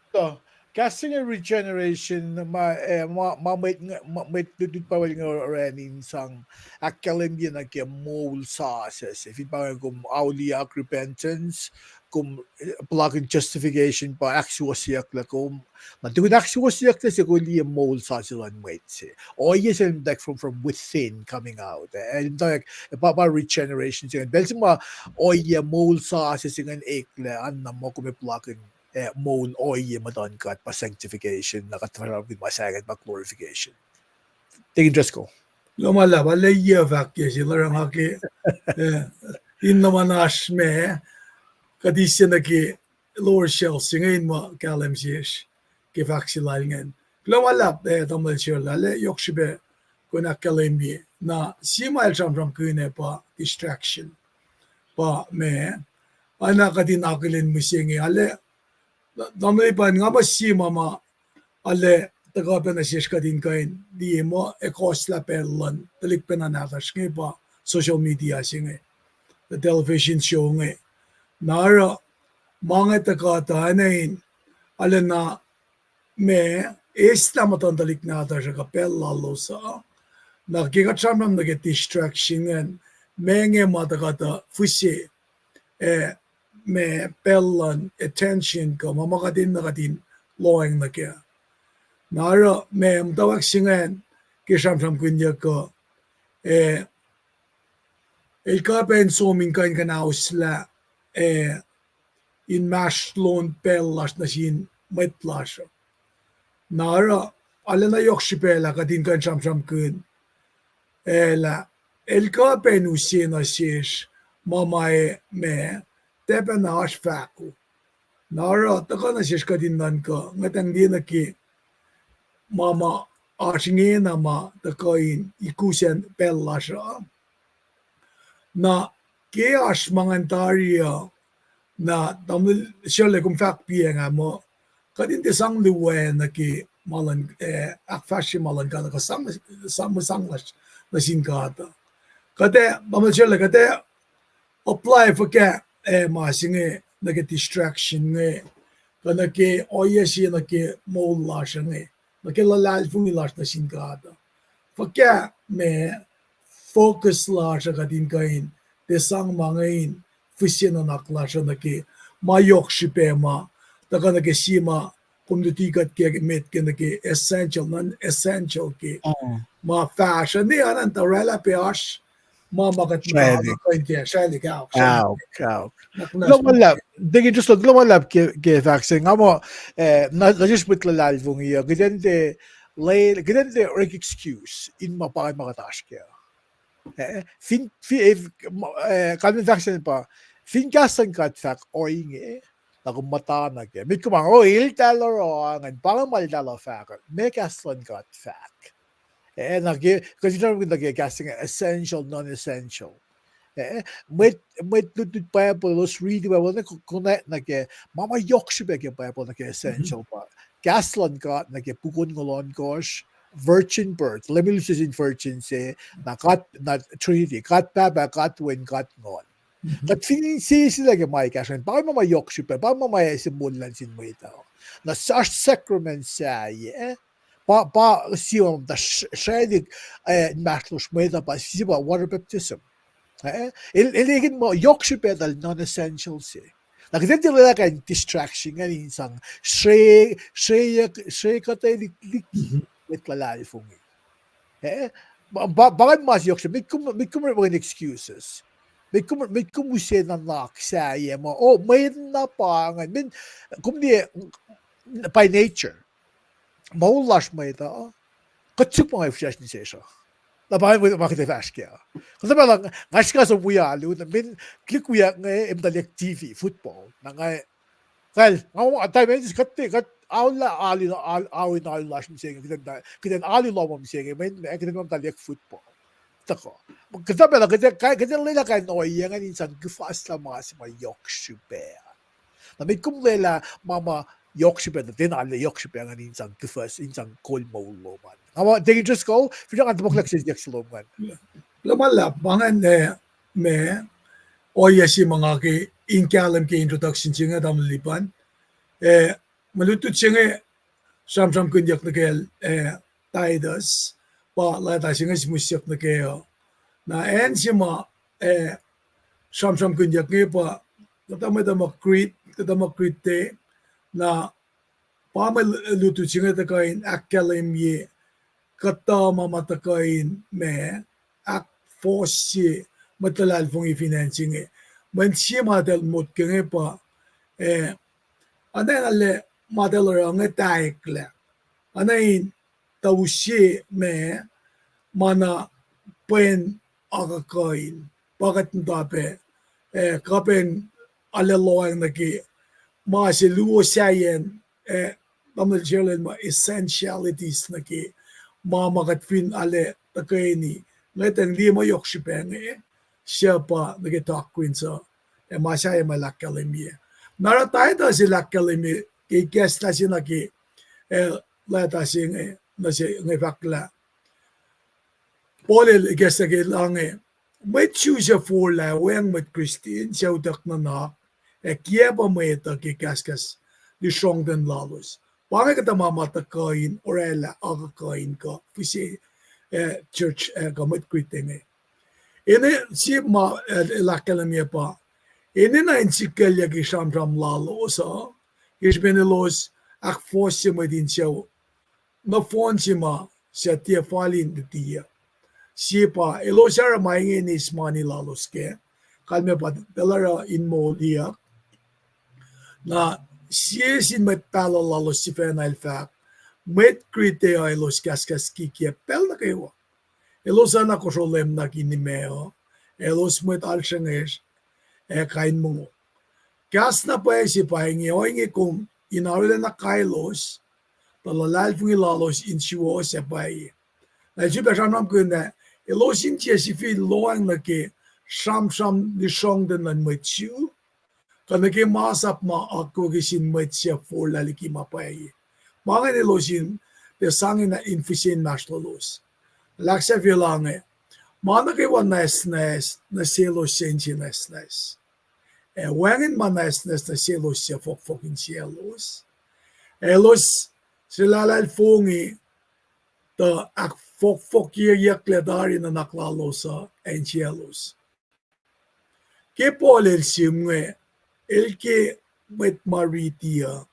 Tuh, kahs se inge regeneration, ma, eh, ma, ma mwet, ma mwet lutlut Bible inge orani in sang ahkkahlwemye nuh ke moul sasuc se. Fin pa inge kom auliyak, repentance, kom, eh, puhlakihn justification pa ahksuwohsyucklah kom. Na tukun ahksuwohsyucklac se kom liye moul sasuc luhn mwet se. Ohiyac se el muhtwacwacack from, from within coming out. Eh, el muhtwacwacack, eh, pa, pa regeneration se ingacn. Pacl se ma ohiyac moul sasuc se ingacn eklac, an na muh kom ac puhlakihn, eh, moul ohiyac muhtuhn God pa sanctification, na kuht fahsrwelihk ma sahngweng pa glorification. Tikin Driscoll. Kuloh ma luhlahp, arlac yac fahk ke se luhran ke, eh, in na ma oasr ma, kuht eis se nuh ke lower shelf se inge in muh kahlwem sesr ke fahk se lal ingacn. Kuloh ma luhlahp, eh, tamuhlwel Sherle, arlac yohk srihpac kom ahkkahlwemye. Na sie ma el sramsramkihn ah pa distraction. Pa ma, oacna kuht in akihlen mihsenge, arlac, tamuhlwel Lipan, nga muh sie ma ma arlac tuhkuh pac nuh sesr kuht in kuh in liye muh ac kohslah pacl luhn tuhlihk pacna nahtuhsr inge pa social media se inge, the television show inge. Na oruh ma inge tuhkuh tuh oacna in, arlacna ma, eislah muhtuhn tuhlihk nahtuhsr uh kuh pacl lalos uh. Na ke kuht sramsram nuh ke distraction ingacn, ma inge ma tuhkuh tuh fihse, eh, ma pacl luhn attention kuh ma ma kuht enenuh kuht in lohacng nuh kac. Na oruh ma muhtwacwacack se ingacn ke sramsramkihnyuck uh, eh, el kuh pac in som in kuh in kuhnauslah, eh, inmahsrlon pacl lasr nuh sin mwet lasr uh. Na oruh, arlacna yohk srihpac lah kuht in kuh in sramsramkihn, eh, lah el kuh pac in use nuh sesr ma ma, eh, ma, tiac pacna oasr fahko. Na oruh tuhkuh nuh sesr kuht in nuhnkuh, ngwetacng liye nuh ke ma ma oasr ingena ma tuhkuh in ikusacn pacl lasr uh. Na ke oasr ma ngan tari uh, na tamuhlwel Sherle kom fahk piacng ah muh, kuht in tiac sang luo nuh ke ma luhn, eh, ahkfahsrye ma luhn God, kuh sang, sang, sang lasr nuh sin God uh. Kuht ac, tamuhlwel Sherle, kuht ac apply fuhkah, eh, ma se inge nuh ke distraction inge, kuh nuh ke ohiyac se nuh ke moul lasr inge, nuh ke luhlahlfongi lasr nuh sin God uh. Fuhkah ma focus lasr uh kuht in kuh in tiac sang ma inge in fihsye nuhnak lasr uh nuh ke ma yohk srihpac ma, tuhkuh nuh ke sie ma kom luti kuht ke met ke nuh ke essential, non-essential ke ma fahsruh ne anan tuh oraclah pac oasr ma ma kuht muhta kuh in ke sraclihk aok, sraclihk aok. Kuloh ma luhlahp, Deacon Driscoll, kuloh ma luhlahp ke, ke fahk se nga muh, eh, na, na sesr mwet luhlahlfongi uh, kuht in tiac, kuht in tiac orek excuse in ma pa ma kuht oasr kac. Eh, fin, fi-, eh, kalmen fahk se pa, fin kahs luhn God fahk ohinge, na kom muhta nuh kac. Met kom, oh, eltahl oruh ingacn, pa inge ma eltahl uh fahk, meac kahs luhn God fahk? Eh, na ke, kuht fin sramsramkihn nuh ke kahs se inge essential, non-essential. Eh, mwet, mwet lutlut Bible, elos riti Bible, na connect nuh ke, ma ma yohk srihpac ke Bible nuh ke essential pa kahs luhn God nuh ke puk onngoul ohnkohsr, virgin birth, Leum El use sin virgin se, na God, na Trinity, God Pahpah, God Wen, God Nguhn. Kuht fin insese lah ke ma ekahsr an, pa ma ma yohk srihpac, pa ma ma ase moul luhn sin mwet uh. Na oasr sacrament sahyac, pa, pa sie ma muhta sraclihk, eh, inmahsrlosr mwet uh pa, sie pa water baptism. Eh, el, el ekin muh yohk srihpac eltahl non-essential se. Na kuht in tiac lwelah kain distraction ingacn in sang sre-, sre-, sre kuhtwelihk liki mwet luhlahlfongi. Eh, pa, pa, pa ingacn ma se yohk srihpac, met kom, met kom orekmakihn excuses. Met kom, met kom use nuhnak sahyac muh, oh, mwet na pa ingacn, men, kom liye, by nature, moul lasr mwet uh, kuht suk ma nga fihsracsr nuh sesr uh. Na pa ma kuht ac fahsr kac uh. Kuhtuh pacl uh, nga srihke som wi alu, na men, klik wi inge, muhtwaclihk T V, football. Na nga, kal, nga, time, kuht, kuht, aolla, alu, aolla, alu lasr mihsenge, kuht in, kuht in alu lohm mihsenge, mweyen, kuht in muhtwaclihk football. Tuhkuh. Kuhtuh pacl uh, kuht, kuht in lwelah kain ohiyac ingacn in sang kuhfaslah ma se ma yohk srihpac. Na met kom lwelah ma ma yohk srihpac, na tiacna arlac yohk srihpac ingacn in sang kuhfas, in sang kol moul lom an. Nga ma Deacon Driscoll, finsrak ngan topuk lah kihsen siyuck se lom ingacn. Lah ma luhlahp, pa ingacn, eh, ma ohiyac se ma nga ke in kahlwem ke introduction se inge, tamuhlwel Lipan. Eh, mwe lutlut se inge sramsramkihnyuck nuh kacl, eh, Titus, pa lwacta se inge sihmihsyuck nuh kac uh. Na acn se ma, eh, sramsramkihnyuck inge pa, kuhtuh mwet uh muh Crete, kuhtuh muh Crete, na pa mwe lutlut se inge tuhkuh in ahkkahlwemye kuhtuh ma ma tuhkuh in ma ahkfohsye mwet luhlahlfongi fin acn se inge. Mweyen sie ma eltahl motko inge pa, eh, oacna lah ma eltahl oruh inge taeklac. Oacna in tuh use ma, ma na pwen akuhkuhin, pa kuht muhta pac, eh, kuh pacna arlac lohacng nuh ke ma se luo sahyacn, eh, tamuhlwel Sherlel ma essentialities nuh ke ma ma kuht fin arlac tuhkweni, ngwetacng liye ma yohk srihpac inge, suc pa nuh ke doctrine suc, ac ma sahyac ma el ahkkahlwemye. Na oruh Titus el ahkkahlwemye ke ikacslah se nuh ke, eh, lwacta se inge, nuh se inge fahk lah Paul el ikacslah ke lah inge, mwet Jew suc forlah weacng mwet Christian suc utuck nuhnak, ac kiacpwe mwet uh ke kahskahs lusrongten lalos. Pa inge kuhtuh ma ma tuhkuh in orwaclah akuhkuhin kuh fihse, eh, church, eh, kuh mwet Crete inge. Enenuh sie ma, eh, el ahkkahlwemye pa, enenuh in sikyacyuck ke sramsram lalos uh, ke srihpen elos ahkfohsye mwet in sucu nohfohn se ma suc tiac fal in lutiyuc. Sie pa, elos oruh ma inge in eis mani lalos kac, kalmac pa elos oruh in moliyuck. Na sie sin mwet pahluh lalos sifacna el fahk, mwet Crete uh elos kahskahs kikiacp pacl nuh kwewa. Elos oacna kosro lwemnak in imac uh, elos mwet alsruhngesr, ac kain mongo. Kahs na pwacye se pa inge, ohinge kom in arulacna kailos, tuh luhlahlfongi lalos in suwohs ac pwacye. Na el sifilpac sramsramkihn lah elos in tiac sifil lohacng nuh ke sramsram lusrongten luhn mwet Jew, kuh nuh ke masap ma akwucki sin mwet suc forlah liki ma pwacye. Ma ingacn elos in tiac sang in, in fihsen inmahsrlolos. Lahksahfyelah inge, ma nuh kwewa nwacsnwacs nuh selos suc inse nwacsnwacs, ac wacngihn ma nwacsnwacs nuh selos suc fohkfohk insiyaclos. Elos suhlahlahlfongi tuh ahkfohkfohkyeyucklac tari nuhnak lalos uh ac insiyaclos. Ke Paul el sihm inge, el ke mwet ma riti uh,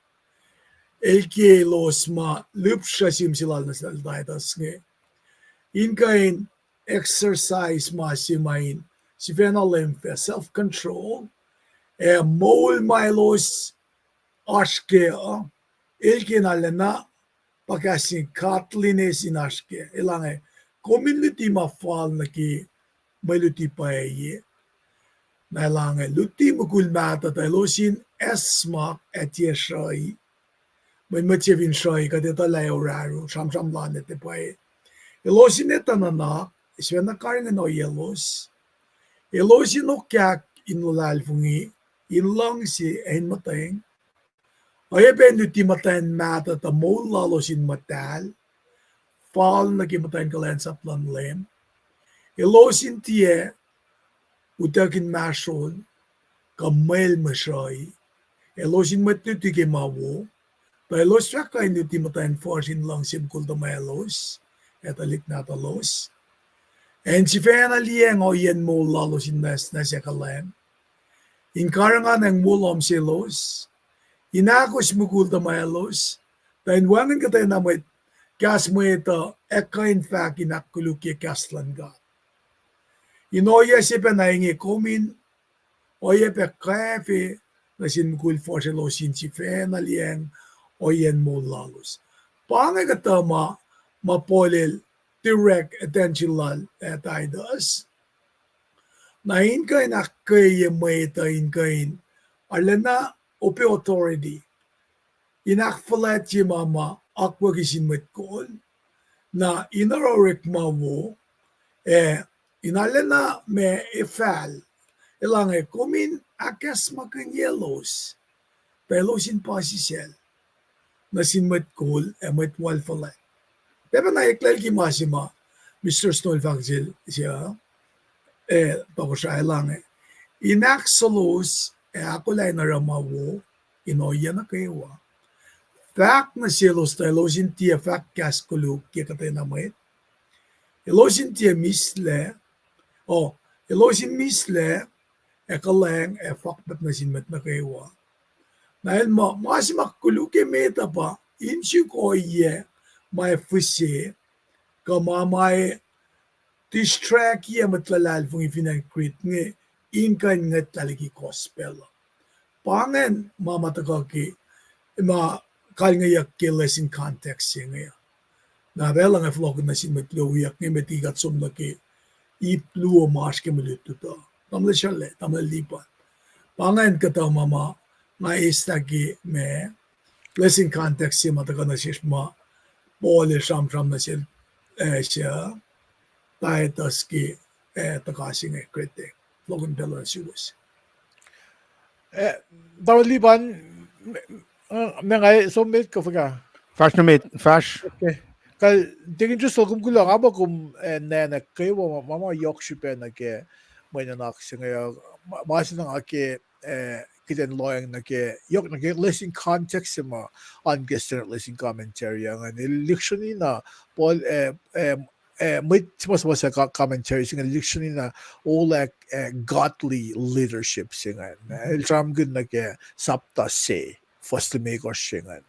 el ke elos ma lihpsruh sihm se lal nuh sel Titus inge, in kuh in exercise ma se ma in sifacna leum fac, self-control, ac moul ma elos oasr kac uh, el ke na lacna pa kahs in godliness in oasr kac. Elah inge, kom in luti ma fal nuh ke mwe luti pwacye. Na elah inge, luti mukul mahtuh tuh elos in acsmak ac tiac sruhi. Mweyen mwet se fin sruhi, kuht etuh lah orahru, sramsram lal nuh te pwacye. Elos in etuh nuhnak, sifacna karihngihn ohiyaclos. Elos in okyak in luhlahlfongi, in luhngse, ac in muhtweng. Oacyacpac in luti muhtwacn mahtuh tuh moul lalos in muhtahl, fal nuh ke muhtwacn kuhlwacnsap luhn Leum. Elos in tiac utuck inmahsrol, kuh mwel mwe sruhi. Elos in mwet luti ke ma wo, tuh elos fahk kuh in luti muhtwacn fuhsr in luhngse mukul tuhmwaclos, ac tuhlihk nahtuhlos. Ac in sifacna liyacacng ohiyacn moul lalos in nwacsnwacs ac kuhlwacng, in karihngihnacng wo lohm selos, in ahkos mukul tuhmwaclos, tuh in wacngihn kuhtwena mwet kahs mwet uh ac kuh in fahk in ahkkolukye kahs luhn God. In ohiyac se pacna inge kom in oacyacpac kwacfe nuh sin mukul fuhsr elos in sifacna liyacacng ohiyacn moul lalos. Pa inge kuhtuh ma, ma Paul el direct attention lal, eh, Titus. Na in kuh in ahkkweye mwet uh in kuh in arulacna ope authority in ahkfuhlwactye ma ma akwucki sin mwet kol, na in oruh orekma wo, ac in arulacna ma efahl, elange kom in ahkacsmakihnyelos, tuh elos in puhsisacl nuh sin mwet kol ac mwet wal fuhlwact. Pacpacna eklac liki ma se ma Mister Snow el fahk sel, se, eh, tohkohsrah, elange in ahksuwohs ac ahkolah in oruh ma wo in ohiyac nuh kwewa. Fahk nuh selos tuh elos in tiac fahk kahs koluk ke kuhtwena mwet. Elos in tiac mislac, oh, elos in mislac ac kuhlwacng ac fakpahp nuh sin mwet nuh kwewa. Na el muh, ma se ma koluk emet uh pa in suk ohiyac ma ac fihse, kuh ma ma ac distract-i mwet luhlahlfongi fin acn Crete inge in kuh in ngwetlah liki gospel uh. Pa ingacn ma ma tuhkuh ke, ma kalngeyuck ke lesson context se inge. Na pacl inge fohlohkihn nuh sin mwet luo wiyuck inge met liki kuht som nuh ke ip luo ma oasr ke mwe lutlut uh. Tamuhlwel Sharle, Tamuhlwel Lipan. Pa ingacn kuhtuh ma ma nga eslah ke ma lesson context se ma tuhkuh nuh sesr ma Paul el sramsram nuh sel, eh, se, Titus ke, eh, tuhka se inge Crete. Fohlohkihn pacl uh nuh suwos. Eh, Tamuhlwel Lipan, me, me nga som met kuh fuhkah? Fahsr nuh met, fahsr. Okay. Kal, Deacon Driscoll, kom kuloh, nga muh kom, eh, nacna kwewa ma, ma, ma yohk srihpac nuh ke mwe nuhnak se inge, ma, ma se na nga ke, eh, kuht in lohacng nuh ke, yohk nuh ke lesson context se ma oan ke standard lesson commentary uh ingacn, el lihksreni na Paul, eh, eh, eh, mwet suhmuhslah commentary se inge el lihksreni na olah, eh, godly leadership se ingacn. El sramsramkihn nuh ke sapta se, fuhs limekohsr se ingacn.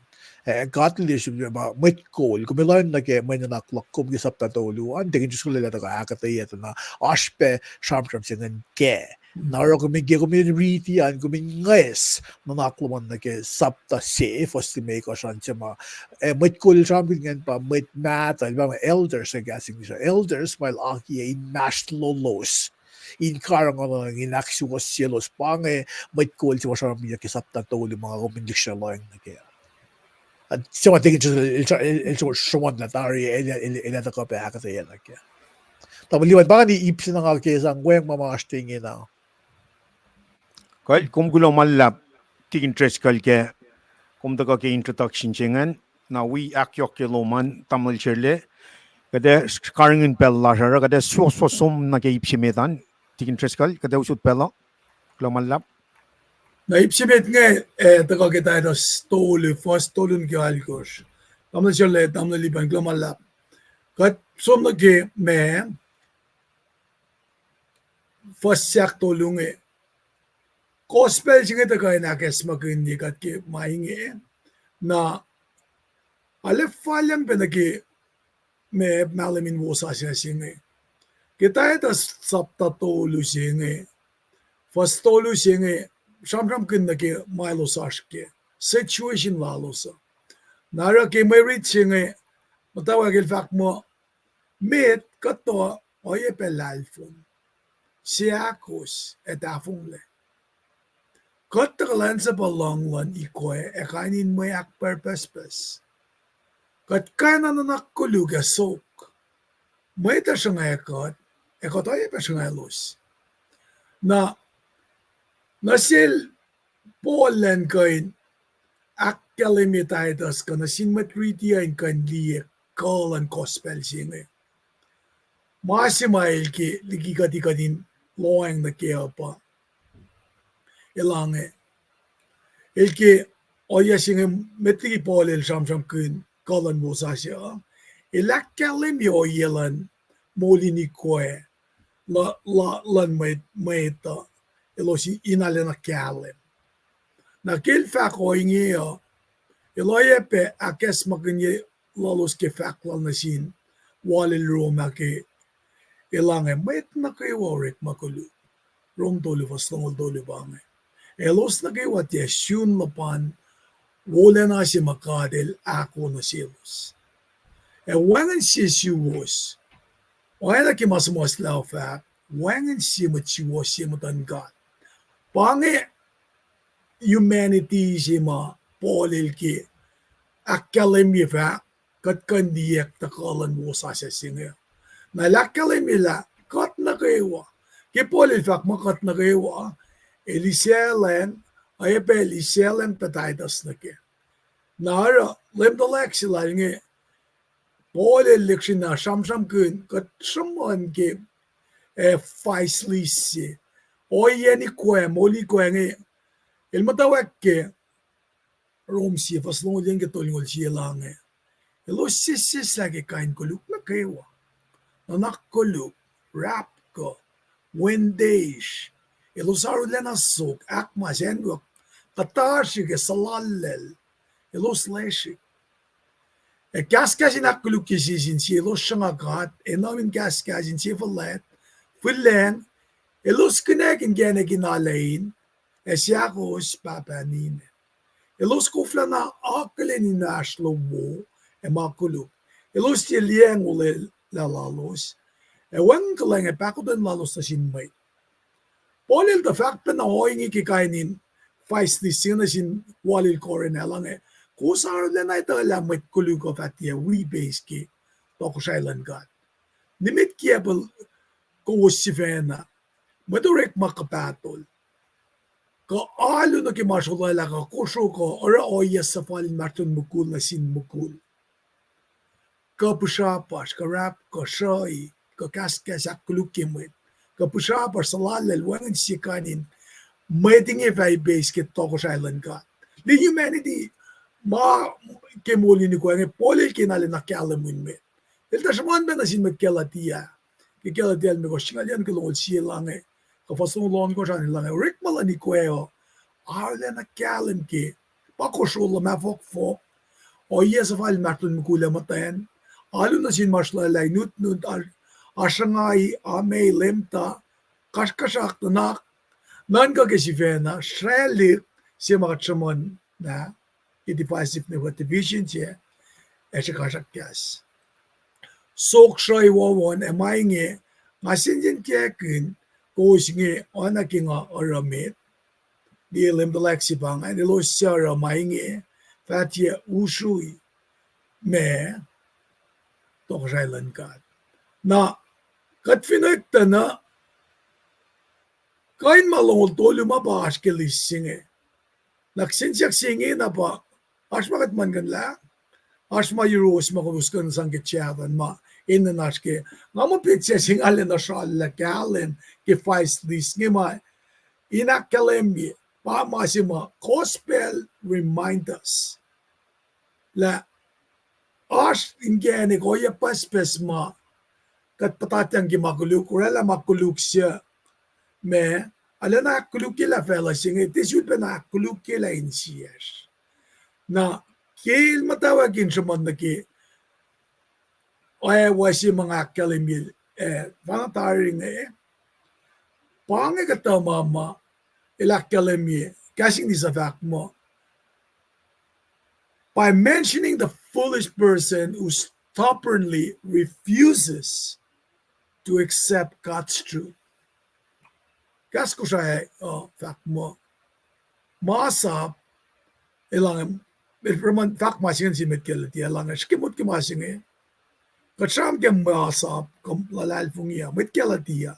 Eh, godly leadership pa mwet kol, kom lohacng nuh ke mwe nuhnak luhk kom ke sapta tolu an, Deacon Driscoll el ac tuhkuh ahkuhtweyac tuh na oasr pac sramsram se ingacn kac. Na oruh kom in ke, kom in riti an, kom in ngwes nuhnak lom an nuh ke sapta se, fuhs limekohsr an se ma, eh, mwet kol el sramsramkihn ingacn pa mwet mahtuh, el pa elders ke kahs English, elders ma el akiyac inmahsrlolos in karihngihn, in ahksuwohsyelos. Pa inge mwet kol se ma sramsramkihnyuck ke sapta tolu ma nga kom in lihksreni lohacng nuh ke. Ac se ma Deacon Driscoll el, el, el sruhmuhn lah tari el, el, el ac tuhkuh pac ahkuhtweyac nuh ke. Tamuhlwel Lipan, pa ingacn ip se na nga ke sang weacng ma ma oasr te ingena. Kuh, kom kuloh ma luhlahp, Deacon Driscoll, ke kom tuhkuh ke introduction se ingacn, na wi ahkyohkye lom an, Tamuhlwel Sharle, kuht ac karihngihn pacl lasr uh, kuht ac suwohswohs som nuh ke ip se met an, Deacon Driscoll, kuht ac usot pacl uh, kuloh ma luhlahp. Na ip se met inge, eh, tuhkuh ke Titus tolu, fuhs tolu nuh ke alkosr. Tamuhlwel Sharle, Tamuhlwel Lipan, kuloh ma luhlahp. Kuht som nuh ke ma fuhs ahktolu inge. Gospel se inge tuhkuh in ahkacsmakihnye kuht ke ma inge. Na arlac falyang pac nuh ke ma, mahlwem in wosasuc se inge. Ke Titus sapta tolu se inge, fuhs tolu se inge, sramsramkihn nuh ke ma elos oasr ke, situation lalos uh. Na oruh ke mwe rit se inge, muhtwacwacack el fahk muh, met kuhtuh oacyacpac lahlfon, seahkos ac tahfonglac. Kuht tuh kuhlwacnsapuh luhng luhn ikwac ac kain in mwe ahkpwacr pucspucs. Kuht kwacna nuhnak koluk ac sok. Mwet uh sruhnga kuht, ac kuht oacyacpac sruhnga elos. Na, nuh sel Paul elan kuh in ahkkahlwemye Titus kuh nuh sin mwet riti uh in kuh in liye kuh luhn gospel se inge. Ma se ma el ke liki kuht, kuht in lohacng nuh ke uh pa, elange, el ke ohiyac se inge, met liki Paul el sramsramkihn kuh luhn wosasuc uh, el ahkkahlwemye ohiyac luhn moul in ikwac luhn mwet, mwet uh, elos in arulacna kahlwem. Na ke el fahk ohinge uh, el oacyacpac ahkacsmakihnye lalos ke fahk lal nuh sin walil Rome ah ke Elange mwet nuh kwewa orekma koluk. Rom tolu fuhs longoul tolu pa inge. Elos nuh kwewa tiac sun luhpan wolacna se ma God El ahkoo nuh selos. Ac wacngihn sie suwohs, oacna ke ma suhmuhslah uh fahk, wacngihn sie mwet suwohs se muhtuhn God. Pa inge humanity se ma Paul el ke ahkkahlwemye fahk, kuht kuh in liyacack tuhkuh luhn wosasuc se inge. Na el ahkkahlwemye lah kuht nuh kwewa. Ke Paul el fahk muh kuht nuh kwewa, el isaclacng, oacyacpac el isaclacng pac Titus nuh kac. Na oruh Leum tuhlac se lal inge, Paul el lihksreni sramsramkihn kuht sruhmuhn ke, eh, vice list se. Ohiyac in ikoac, moli ikoac inge, el muhtwacwacack ke Rom sie fuhs longoul yuc nuh ke tolngoul sie, elange, elos sesseslah ke kain koluk nuh kwewa. Nuhnak koluk, rahp kuh, wen deisr, elos arulacna sok, ahkmas, anwuck, kuhtasrihk ac suhlallacl, elos lasrihk. Ac kahskahs in ahkkolukye sie sin sie, elos sruhnga God, enenuh in kahskahs insefuhlwact, fihlacng, elos kihnackihnkackihn alu in, ac seahkos pahpah ninac. Elos koflacna akihlen inmahsrlo wo ac ma koluk. Elos tiac liyacacng olwelah lalos, ac wacngihn kuhlwacng ac pahkotwen lalos nuh sin mwet. Paul el tuh fahk pacna ohinge ke kain in vice list se inge nuh sin walil Corinth, elange, kowos arulacna etuh lah mwet koluk uh fah tiac wi ipeis ke tohkohsrahi luhn God. Nimet kiacpwacl kowos sifacna, mwet orekma kuhpahtol, kuh alu nuh ke ma srolwaclah, kuh kosro, kuh oruh ohiyac suhfal inmahsrlon mukul nuh sin mukul, kuh pihsrapasr, kuh rahp, kuh sruhi, kuh kahskahs ahkkolukye mwet, kuh pihsrapasr, suhlallacl, wacngihn sie kain in mwet inge fah ipeis ke tohkohsrahi luhn God. Lihk humanity, ma ke moul in ikoac inge, Paul el kena lacna kahlwem in mwet. El tuh sruhmuhn pacna nuh sin mwet Galatia. Ke Galatia limekohsr, singucul yuc nuh ke longoul sie, elange, kuh fuhs longoul ohnkohsr an, elange, orekma luhn ikoac uh arulacna kahlwem ke pa kosro, luhmah fohkfohk, ohiyac suhfal inmahsrlon mukul ac muhtwacn, alu nuh sin ma srolwaclah, nutnut, a-, asrungai, amei, lemta, kasrkuhsrak, nuhnak, nuhnkuh ke sifacna, srwaclihk, se ma kuht sruhmuhn na, ke divisiveness, division se, ac srihkasrak kahs. Sok, sruhi, wohwohn, ac ma inge, nga sensenkackihn kowos inge oacna ke nga oruh met. Liye, Leum tuhlac se pa ingacn, elos suc oruh ma inge fah tiac usrui ma tohkohsrahi luhn God. Na kuht fin etuh na, kain ma longoul tolu ma pa oasr ke list se inge. Na kihsen siyuck se ingena pa, oasr ma kuht muhlkuhnlah, oasr ma yuruwos ma kowos kuh in sang ke chat an ma enenuh oasr ke. Nga muh petsac se nga lacna srallah kahlwem ke vice list inge ma in ahkkahlwemye pa ma se ma gospel remind us lah oasr inkacnek ohiyac pucspucs ma kuht puhtatyang ke ma koluk, oraclah ma koluk se ma arulacna ahkkolukyelah facluh se inge, tiac sulpacna ahkkolukyelah insiyacsr. Na ke el muhtwacwacack in sruhmuhn nuh ke oacyacpac se ma nga ahkkahlwemye, eh, fana tari inge, pa inge kuhtuh ma ma el ahkkahlwemye, kahs English uh fahk muh, by mentioning the foolish person who stubbornly refuses to accept God's truth. Kahs Kosrae uh fahk muh, masap, elange, el fahk ma se inge nuh sin mwet Galatia, elange srihke motko ma se inge, kuht sramsram ke masap kuh luhlahlfongi uh, mwet Galatia,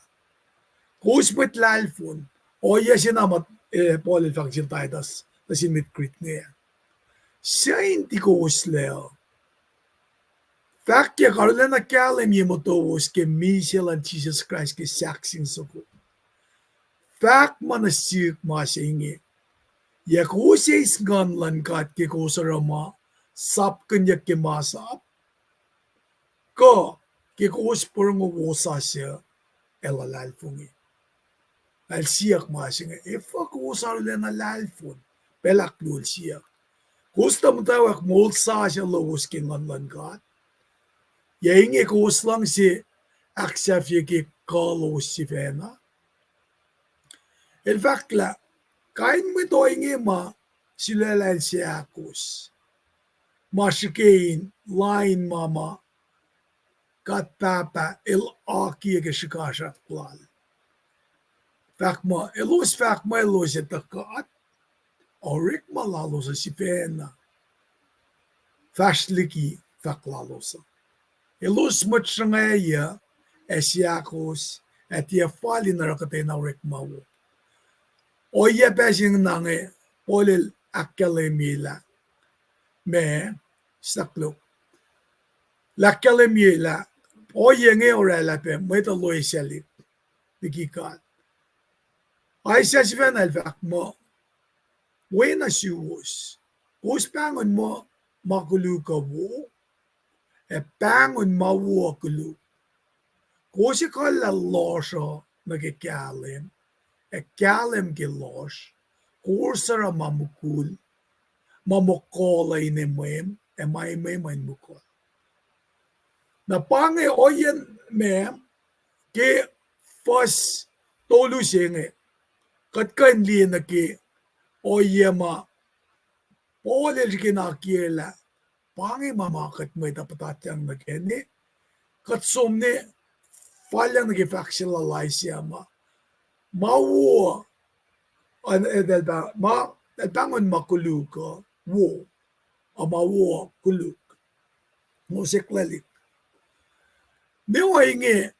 kowos mwet lahlfon. Ohiyac se na ma, eh, Paul el fahk sel Titus nuh sin mwet Crete inge, suc in tikowos lac uh. Fahkyak arulacna kahlwem ye motowos ke misac luhn Jisus Kraist ke sahk sin soko. Fahk ma nuh sihk ma se inge: Yac kowos eis Nguhn luhn God ke kowos oruh ma sapkihnyuck ke masap, kuh ke kowos porongo wosasuc ac luhlahlfongi? El siyuck ma se inge, efuh kowos arulacna lahlfon? Pacl ahkluo el siyuck, kowos tuh muhtwacwacack moul sasuc lowos ke Nguhn luhn God? Yac inge kowos luhngse ahksahfye ke kuh lowos sifacna. El fahk lah kain mwet ohinge ma sulaclah el seahkos, ma srihke in lain ma ma God Pahpah El akiyac ke srihkasrak Lal. Fahk muh, elos fahk muh elos ac tuh God, orekma lalos uh sifacna fahsr liki fahk lalos uh. Elos mwet sruhngwacyuc ac seahkos, ac tiac fal in oruh kuhtwena orekma wo. Ohiyac pacl se inge, Paul el ahkkahlwemye lah, ma, stuck look, el ahkkahlwemye lah ohiyac inge oraclah pac mwet uh loesaclihk liki God. Isaiah sifacna el fahk muh, wen uh suwos, kowos pahngon muh ma koluk uh wo, ac pahngon ma wo uh koluk. Kowos ekuhllah lohsr uh nuh ke kahlwem, ac kahlwem ke lohsr. Kowos oruh ma mukul, ma mukul uh in emwem, ac ma emwem uh in mukul. Na pa inge ohiyacn ma ke fuhs tolu se inge, kuht kuh in liye nuh ke ohiyac ma Paul el srihke in akiyac lah pa inge ma ma kuht mwet uh puhtatyang nuh kac ne, kuht som ne falyang nuh ke fahk se lal Isaiah ma, ma wo, an, el pa-, ma, el pahngon ma koluk uh wo, a ma wo koluk. Ngoseklaclihk. Ne ohinge,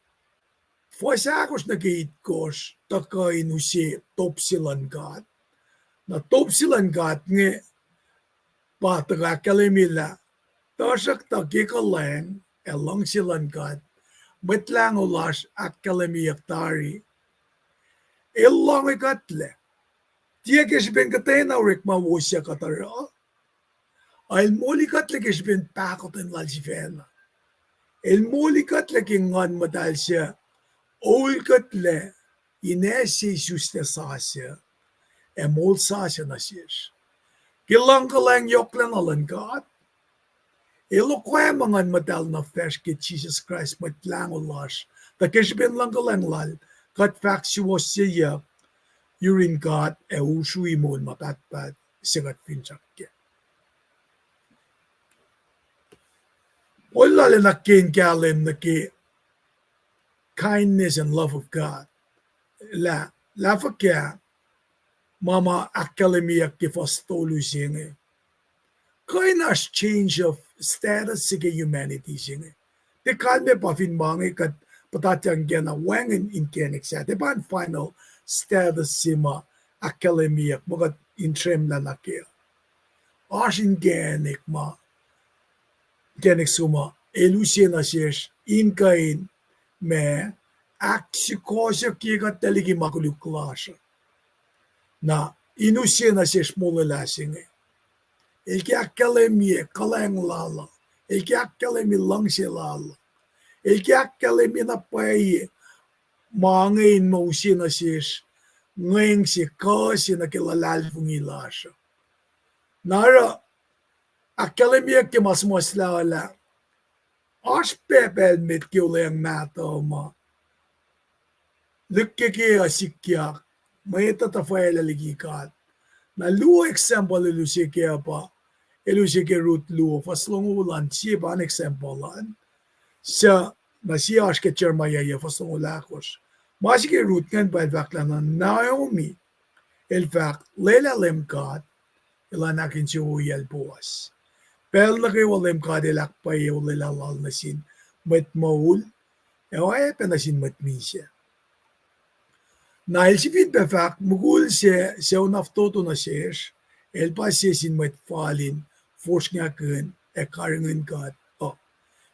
fuhs ahkosr nuh ke itkohsr tuhkuh in use top se luhn God. Na top se luhn God inge pa tuhkuh ahkkahlwemye lah, tuhsruhktuh ke kuhlwacng ac luhngse luhn God, Mwet Lahngo lasr ahkkahlwemyeyuck tari, El loange kuhtlac. Tiac ke srihpen kuhtwena orekma wo suc kuht oruh, a El moli kuhtlac ke srihpen pahkotwen Lal sifacna. El moli kuhtlac ke Nguhn Muhtahl suc oul kuhtlac in ase isuslac sasuc ac moul sasuc nuh sesr. Ke luhngkuhlwacng yohklacna luhn God, El okwacma Nguhn Muhtahl nuh facsr ke Jisus Kraist Mwet Lahngo lasr, tuh ke srihpen luhngkuhlwacng Lal, kuht fah ahksuwohsyeyuck yurin God ac usrui moul ma pahtpaht se kuht finsrak kac. Oluhllah na ke in kahlwem nuh ke kindness and love of God, lah, lah fuhkah ma ma ahkkahlwemyeyuck ke fuhs tolu se inge. Kuh in oasr change of status se ke humanity se inge. Tiac kalmac pa fin ma inge kuht puhtatyang kac na wacngihn inkacnek sahyac. Tiac pa in final status se ma ahkkahlwemyeyuck ma kuht in sremlah nuh kac. Oasr inkacnek ma, inkacnek soko ma El use nuh sesr in kuh in, ma, ahksukohsohkye kuht liki ma koluk lasr uh. Na in use nuh sesr molwelah se inge. El ke ahkkahlwemye kuhlwacng Lal uh, El ke ahkkahlwemye luhngse Lal uh, El ke ahkkahlwemye na pwacye ma inge in muh use nuh sesr ngweng se, kuh se nuh ke luhlahlfongi lasr uh. Na oruh ahkkahlwemyeyuck ke ma suhmuhslah uh lah oasr pacl met ke olweacng mahtuh ma lihkkeke uh sikyak, mwet uh tuhfahlah liki God. Na luo example el use kac pa, el use ke Ruth luo, fuhs longoul an, sie pa example an. Suc, na sie oasr ke Jeremiah yac, fuhs longoul ahkosr. Ma se ke Ruth ingacn pa el fahk lah na Naomi el fahk, lwelah Leum God, elan ahkinsewowoyacl Boaz. Pacl nuh kwewa Leum God El ahkpwacye olwelah Lal nuh sin mwet moul, ac oacyacpac nuh sin mwet misac. Na el sifilpac fahk, mukul sac, suc unaf toto nuh sesr, el pa sie sin mwet fal in fosrngahkihn ac karihngihn God uh.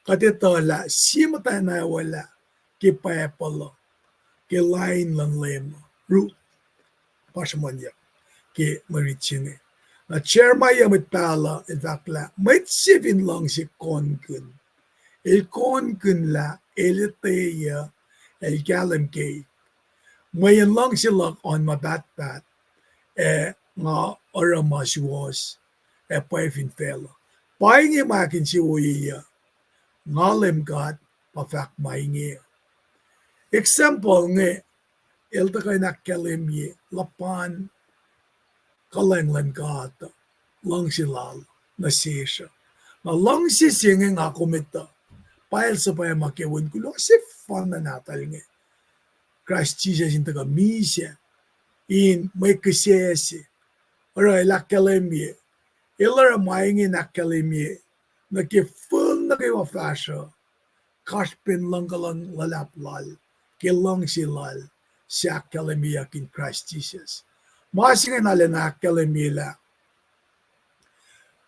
Kuht etuh lah sie muhtwacn aolah ke Bible uh, ke lain luhn Leum uh, Ruth, pa sruhmuhnyuck ke mwe rit se inge. Na Jeremiah mwet pahluh el fahk lah mwet se fin luhngse konkihn, el konkihn lah el etweyuc, el kahlwem keik. Mweyen luhngse luhk oan ma pahtpaht, ac nga oruh ma suwohs, ac pwacye fin facluh. Pa inge ma ahkinsewowoyeyuc, nga Leum God pa fahk ma inge. example inge, el tuhkuh in ahkkahlwemye luhpan kuhlwacng luhn God, luhngse lal nuh sesr uh. Na luhngse se inge nga kom etuh, pa el suhpwacma ke wen kuloh sefanna nahtuhl inge, Kraist Jisus in tuhkuh misac in mwe kihsac se. Oruh el ahkkahlwemye, el oruh ma inge in ahkkahlwemye nuh ke fihl nuh kwewa fahsruh, kasrpen luhngkuhlwacng luhlahp lal, ke luhngse lal, se ahkkahlwemyeyuck in Kraist Jisus. Ma se inge na lwen ahkkahlwemye lah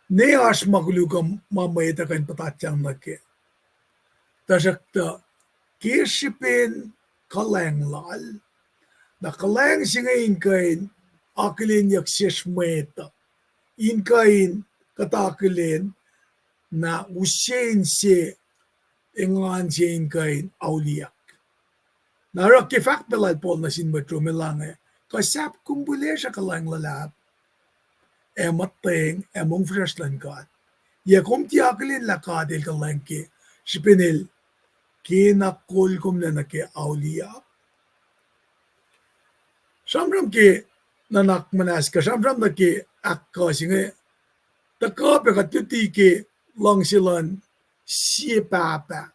ne oasr ma koluk uh ma mwet uh kuh in puhtatyang nuh kac. Tuhsruhktuh ke srihpen kuhlwacng lal, na kuhlwacng se inge in kuh in akihlenyuck sesr mwet uh, in kuh in kuht akihlen, na use inse engan se in kuh in auliyak. Na oruh ke fahk pac lal Paul nuh sin mwet Rome el ange, kuh sahp kom pihlesruh kuhlwacng luhlahp ac muhtweng ac mongfihsrwacsr luhn God? Yac kom tiac akihlen lah God el kuhlwacng ke srihpen el kena kol kom lac nuh ke auliyak? Sramsram ke nuhnak muhnahs kuh sramsram nuh ke ahkkuh se inge, tuhkuh pac kuht luti ke luhngse luhn sie pahpah.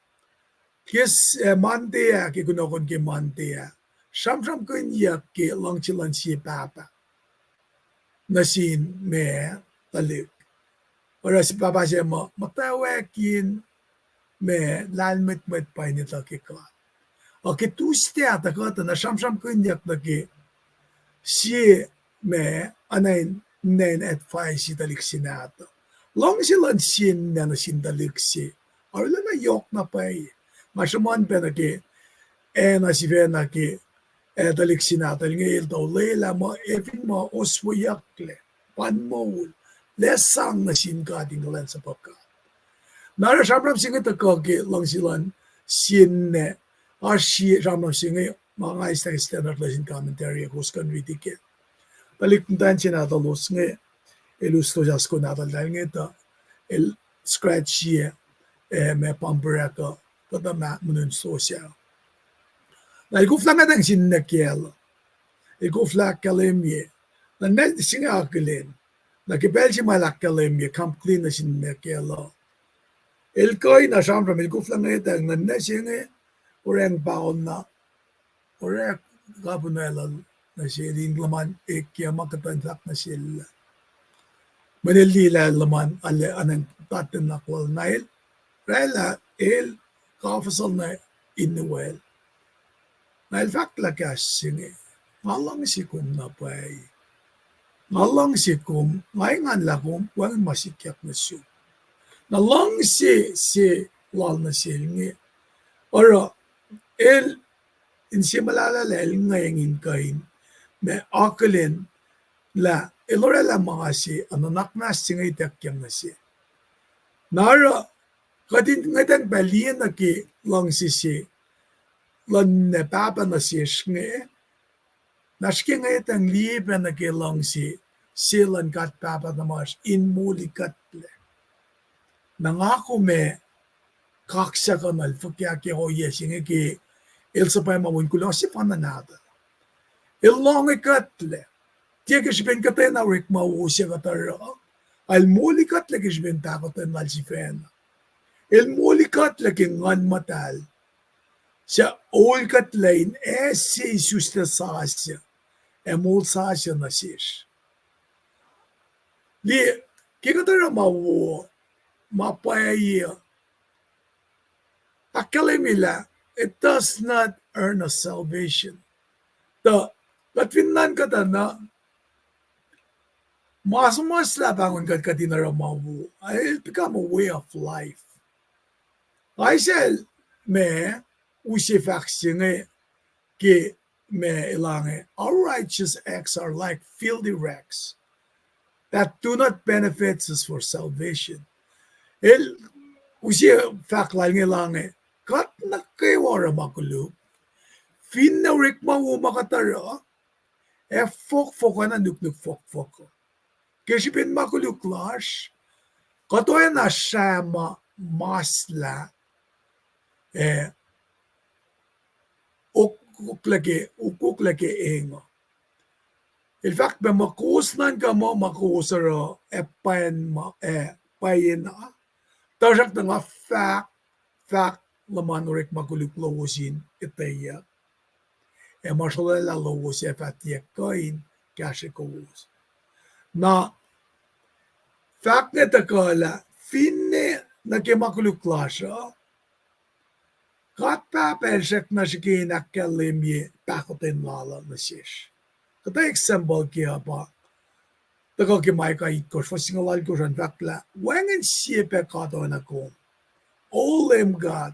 Ke s-, eh, Monday ah, ke kunohkohn ke Monday ah, sramsramkihnyuck ke luhngse luhn sie pahpah nuh sin ma tuhlihk. Oruh sie pahpah se muh muhtwacwacack in ma lahlmwetmwet pa in etuh ke God. Ac ke Tuesday ah tuhkuh tuh na sramsramkihnyuck nuh ke sie ma, ana in, na in advice tuhlihk se nahtuhl. Luhngse luhn sie ninac nuh sin tuhlihk se arulacna yohk na pwacye. Nga sruhmuhn pac nuh ke acn uh sifacna ke, eh, tuhlihk se nahtuhl inge el tuh olwelah muh efin muh osweyucklac, pa in moul, lah sang nuh sin God in kuhlwacnsapuh God. Na oruh sramsram se inge tuhkuh ke luhngse luhn sie ninac, oasr sie sramsram se inge ma nga eis nuh ke Standard Lesson Commentary ah, kowos kuh in riti kac. Tuhlihk muhtwacn se nahtuhlos inge, el us stosah soko nahtuhltahl inge tuh el scratch sie, eh, ma bumper ah kuh, kuhtuh ma munin stosah. Na el koflah ngwetacng sin ninac kiyacl uh. El koflah ahkkahlwemye. Na ninac se inge akihlen. Na ke pacl se ma el ahkkahlwemye, come clean nuh sin ninac kiyacl uh, el kuh in sramsram, el koflah ngwetacng, na ninac se inge oracng paol na orek kapihn lal nuh sel in luhman ekyama kuhtuh in fahk nuh sel lah mweyen el liye lah luhman arlac anang tatten akwuck na el, oraclah el kafuhsol na in nuwel. Na el fahk lah kahs se inge, nga luhngse kom na pwacye. Nga luhngse kom, nga engan lah kom, wacngihn ma sikyak nuh sum. Na luhngse se lal nuh sel inge, oruh el inse muhlahlah lah el ngweng in kuh in ma akihlen lah el oraclah ma se, ac nuhnak muhnahs se inge ituckyang nuh sel. Na oruh kuht in ngwetacng pac liye nuh ke luhngse se luhn ninac pahpah nuh sesr inge, na srihke ngwetacng liye pac nuh ke luhngse se luhn God Pahpah tuhmasr in molikuhtlac. Na nga kom ac kaksakuhnuhl fuhkah ke ohiyac se inge ke el suhpwacma wen kuloh sefanna nahtuhl. El lohng ekuhtlac. Tiac ke srihpen kuhtwena orekma wo se kuht oruh, el molikuhtlac ke srihpen pahkotwen lal sifacna. El molikuhtlac ke Nguhn Muhtahl suc olkuhtlac in acse isuslac sasuc ac moul sasuc nuh sesr. Liye, ke kuht oruh ma wo, ma pwacye, ahkkahlwemye lah it does not earn us salvation. Tuh kuht fin nuhnkuh tuh na ma suhmuhslah pahngon kuht kuht in oruh ma wo, it become a way of life. Nga eisacl ma use fahk se inge ke ma el ange, our righteous acts are like filthy rags that do not benefit us for salvation. El use fahk lal inge el ange, kuht nuh kwewa oruh ma koluk, finne orekma wo ma kuht oruh, ac fohkfohk oacna nuknuk fohkfohk uh. Ke srihpen ma koluk lasr, kuht oacna srah ma maslah, ac ukoklah ke, ukoklah ke eng uh. El fahk pac muh kowos nuhnkuh muh ma kowos oruh ac pwacye ma, ac pwacye na, tuhsruhktuh nga fahk, fahk luhman orekma koluk lowos in etweyuck, ac ma srolwaclah lowos ac fah tiac kuh in kahsrwe kowos. Na fahk inge tuhkuh lah finne nuh ke ma koluk lasr uh, God Pahpah el srackna srihke in ahkkahlwemye pahkotwen lal uh nuh sesr. Kuhtuh example ke uh pa, tuhkuh ke Micah itkohsr, fuhs singucul alkohsr an fahk lah, wacngihn sie pac God oacna kom, O Leum God,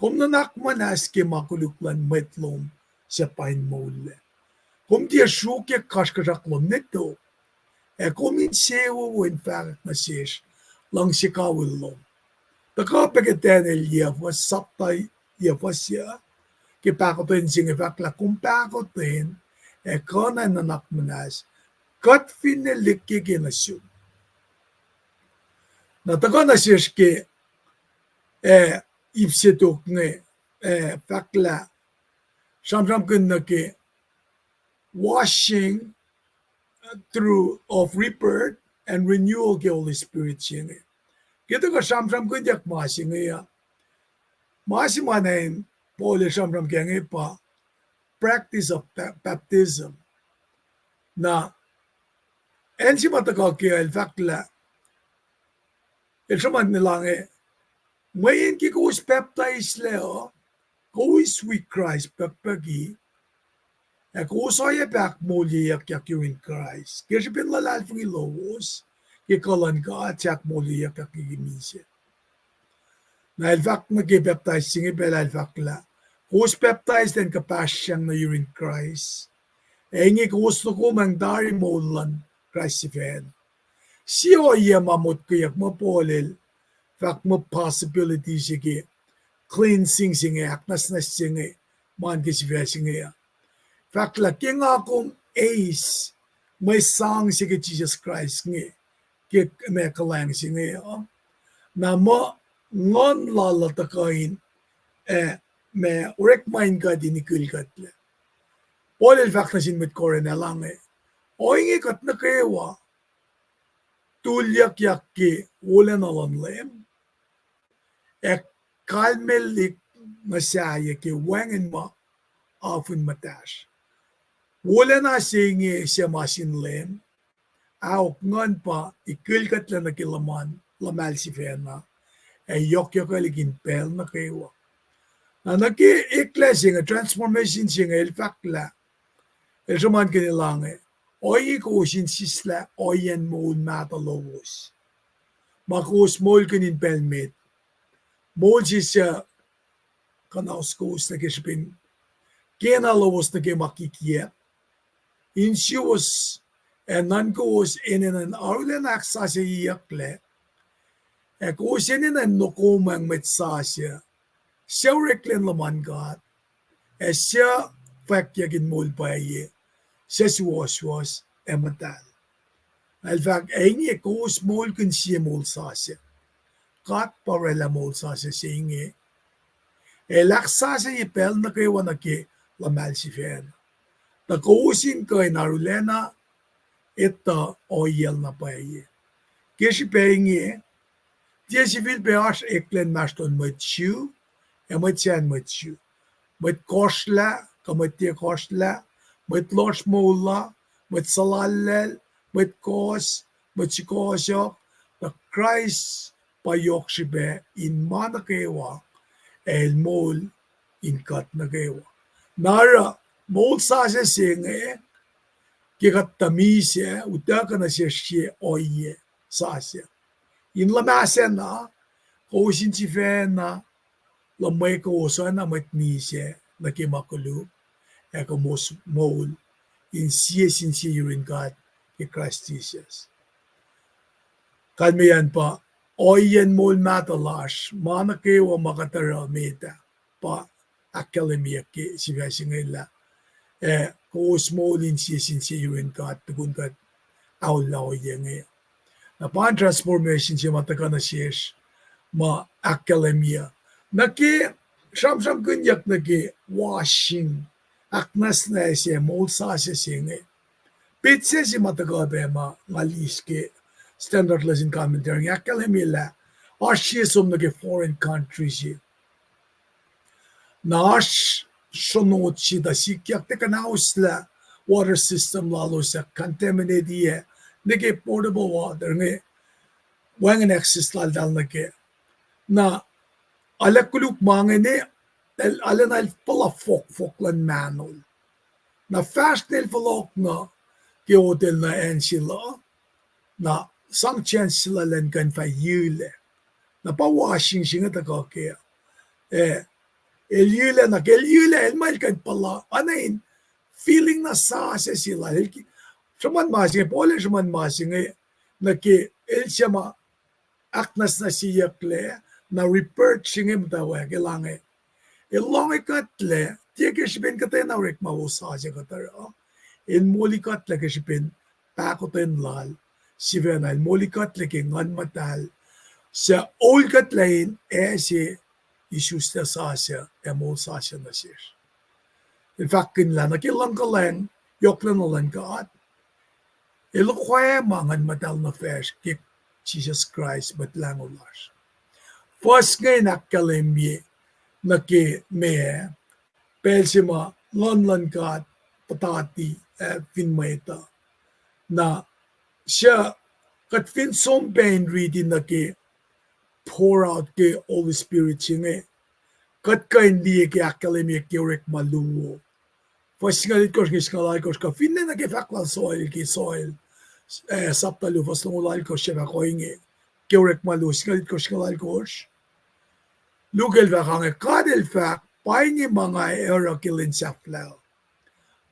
kom nuhnak muhnahs ke ma koluk luhn mwet lom suc pa in moullac. Kom tiac sruokyac kasrkuhsrak lom ne tok, ac kom insewowo in fahkwack nuh sesr luhngse kawihl lom. Tuhkuh pac ke Daniel yac fuhs, sapta yac fuhs yac, ke pahkotwen se inge fahk lah kom pahkotwen ac kuh na nuhnak muhnahs, kuht finne likkeke nuh sum. Na tuhkuh nuh sesr ke, ah, ip se tok inge, ah, fahk lah sramsramkihn nuh ke washing through of rebirth and renewal ke Holy Spirit se inge. Ke tuhkuh sramsramkihnyuck ma se inge uh, ma se ma na in Paul el sramsram ke inge pa practice of pa-, baptism. Na acn se ma tuhkuh ke el fahk lah, el sruhmuhn lah inge, mweyen ke kowos pacptaislac uh, kowos wi Kraist pukpuki, ac kowos oacyacpac ahkmoulyeyuckyak yurin Kraist ke srihpen luhlahlfongi lowos ke kuh luhn God suc ahkmoulyeyuckyak liki misac. Na el fahk nuh ke pacptais se inge pacl ah el fahk lah, kowos pacptais elan kuhpahsryang nuh yurin Kraist, ac inge kowos nokomwacng tari moul luhn Kraist sifacna. Sie ohiyac ma motkweyuck muh Paul el fahk muh possibility se ke cleansing se inge, ahknwacsnwacs se inge, ma nuh ke sifac se inge uh. Fahk lah ke nga kom eis mwe sang se ke Jisus Kraist inge, ke ma kuhlwacng se inge uh, na muh nguhn lal uh tuhkuh in, ah, ma orekma in kuht in ikihl kuhtlac. Paul el fahk nuh sin mwet Corinth ah lah inge, ohinge kuht nuh kwewa tulyuckyak ke wolacna luhn Leum, ac kalmelik nuh sahyac ke wacngihn ma ofin muhtahsr. Wolacna se inge suc ma sin Leum, ahok nguhn pa ikihl kuhtlac nuh ke luhman luhmahl sifacna, ac yohkyohkwelihk in pacl nuh kwewa. Na nuh ke eklac se inge, transformation se inge, el fahk lah, el sruhmuhn ke lah inge, ohinge kowos in sislah ohiyacn moul mahtuh lowos, ma kowos moulkihn in pacl met. Moul se suc kuhnaus kowos nuh ke srihpen kena lowos nuh ke ma kikiacp, insiowos ac nuhnkowos enenuh in arulacna ahksasucyeyucklac, ac kowos enenuh in nokomwacng mwet sasuc, suc oreklac in luhman God, ac suc fwackyuck in moul pwacye, suc suwohswohs ac muhtahl. El fahk, ac inge kowos moulkihn sie moul sasuc. God pa oraclah moul sasuc se inge, el ahksasucye pacl nuh kwewa nuh ke luhmahl sifacna, tuh kowos in kuh in arulacna etuh ohiyacl na pwacye. Ke srihpac inge, tiac sifilpac oasr eklac inmahsrlon mwet Jew ac mwet sacn mwet Jew, mwet kohsrlah kuh mwet tiac kohsrlah, mwet lohsr moul uh, mwet suhlallacl, mwet kohs, mwet sukohsohk, tuh Kraist pa yohk srihpac in ma nuh kwewa, ac el moul in kuht nuh kwewa. Na oruh, moul sasuc se inge, ke kuht tuh misac, utuckuh nuh sesr sie ohiyac sasuc. In luhmahsacna, kowos in sifacna luhmwe kowos oacna mwet misac nuh ke ma koluk, ac kowos moul in sie sin sie yurin God ke Kraist Jisus. Kalmeyacn pa ohiyacn moul mahtuh lasr, ma nuh kwewa ma kuht oruh met ah, pa ahkkahlwemyeyuck ke sifac se inge lah, ac kowos moul in sie sin sie yurin God tukun kuht aollah ohiyac inge. Na pa transformation se ma tuhkuh nuh sesr, ma ahkkahlwemye nuh ke, sramsramkihnyuck nuh ke washing ahknwacsnwacs ac moul sasuc se inge. Petsac se ma tuhkuh pac ma nga eis ke Standard Lesson Commentary inge ahkkahlwemye lah oasr sie som nuh ke foreign country se, na oasr sronot se tuh sikyak tiac kuhnahoslah water system lalos ac contaminate-i nuh ke potable water inge, wacngihn access laltahl nuh kac. Na arlac koluk ma inge, arulacna el puhla fohkfohk luhn mahnol. Na fahsr nel fohlohk nuh ke hotel nuh acn se la, na sang chance se lal in kuh in fah yilac. Na pa washing se inge tuhkuh kac. Eh, el yilac, na ke el yilac, el ma el kuh in puhla, oacna in feeling na sasuc se lal. El sruhmuhn ma se inge, Paul el sruhmuhn ma se inge nuh ke el suc ma ahknwacsnwacsyeyucklac, na report se inge muhtwacwacack, el ange, el lohng kuhtlac, tiac ke srihpen kuhtwena orekma wo sasuc kuht oruh, el moli kuhtlac ke srihpen pahkotwen lal. Sifacna el moli kuhtlac ke Nguhn Muhtahl suc ol kuhtlac in ase isuslac sasuc ac moul sasuc nuh sesr. El fahkkihn lah nuh ke luhngkuhlwacng yohklacna luhn God, el okwacma Nguhn Muhtahl nuh facsr ke Jisus Kraist Mwet Lahngo lasr. Fuhs inge in ahkkahlwemye nuh ke meac, pacl se ma Nguhn luhn God puhtati, eh, fin mwet uh. Na suc kuht fin som pac in riti nuh ke pour out ke Holy Spirit se inge, kuht kuh in liye ke ahkkahlwemye ke orekma luo. Fuhs singucul itkohsr inge singucul alkohsr, kuh finne nuh ke fahk lal Saul ke Saul, eh, sapta luo fuhs longoul alkohsr, se fahk ohinge, ke orekma luo singucul itkohsr singucul alkohsr. Luke el fahk ange, God el fahk, pa inge ma nga oruh ke lwen sahflah.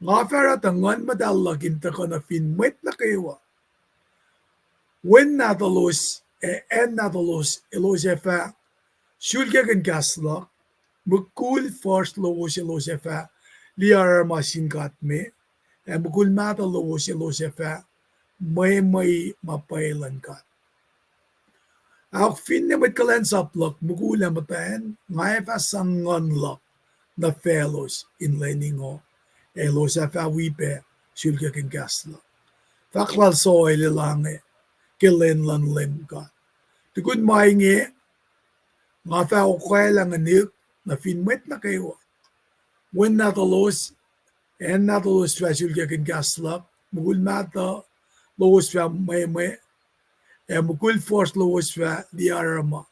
Nga fah oruh tuh Nguhn Muhtahl luhk in tuhkuh nuh fin mwet nuh kwewa. Wen nahtuhlos ac acn nahtuhlos elos ac fah sulkakihn kahs luhk, mukul fuhsr lowos elos ac fah liye aruruma sin God me, ac mukul mahtuh lowos elos ac fah mwemwei ma pwacye luhn God. Ahok, finne mwet kuhlwacnsap luhk mukul ac muhtwacn, nga ac fah sang Nguhn luhk nuh faclos in lwen ingoh, ac elos ac fah wi pac sulkakihn kahs luhk. Fahk lal Saul el ange ke lwen luhn Leum God. Tukun ma inge, nga fah okwaclah nguhnihk nuh fin mwet nuh kwewa. Wen nahtuhlos, acn nahtuhlos fah sulkakihn kahs luhk, mukul mahtuh lowos fah mwemwe, ac mukul fuhsr lowos fah liye aruruma.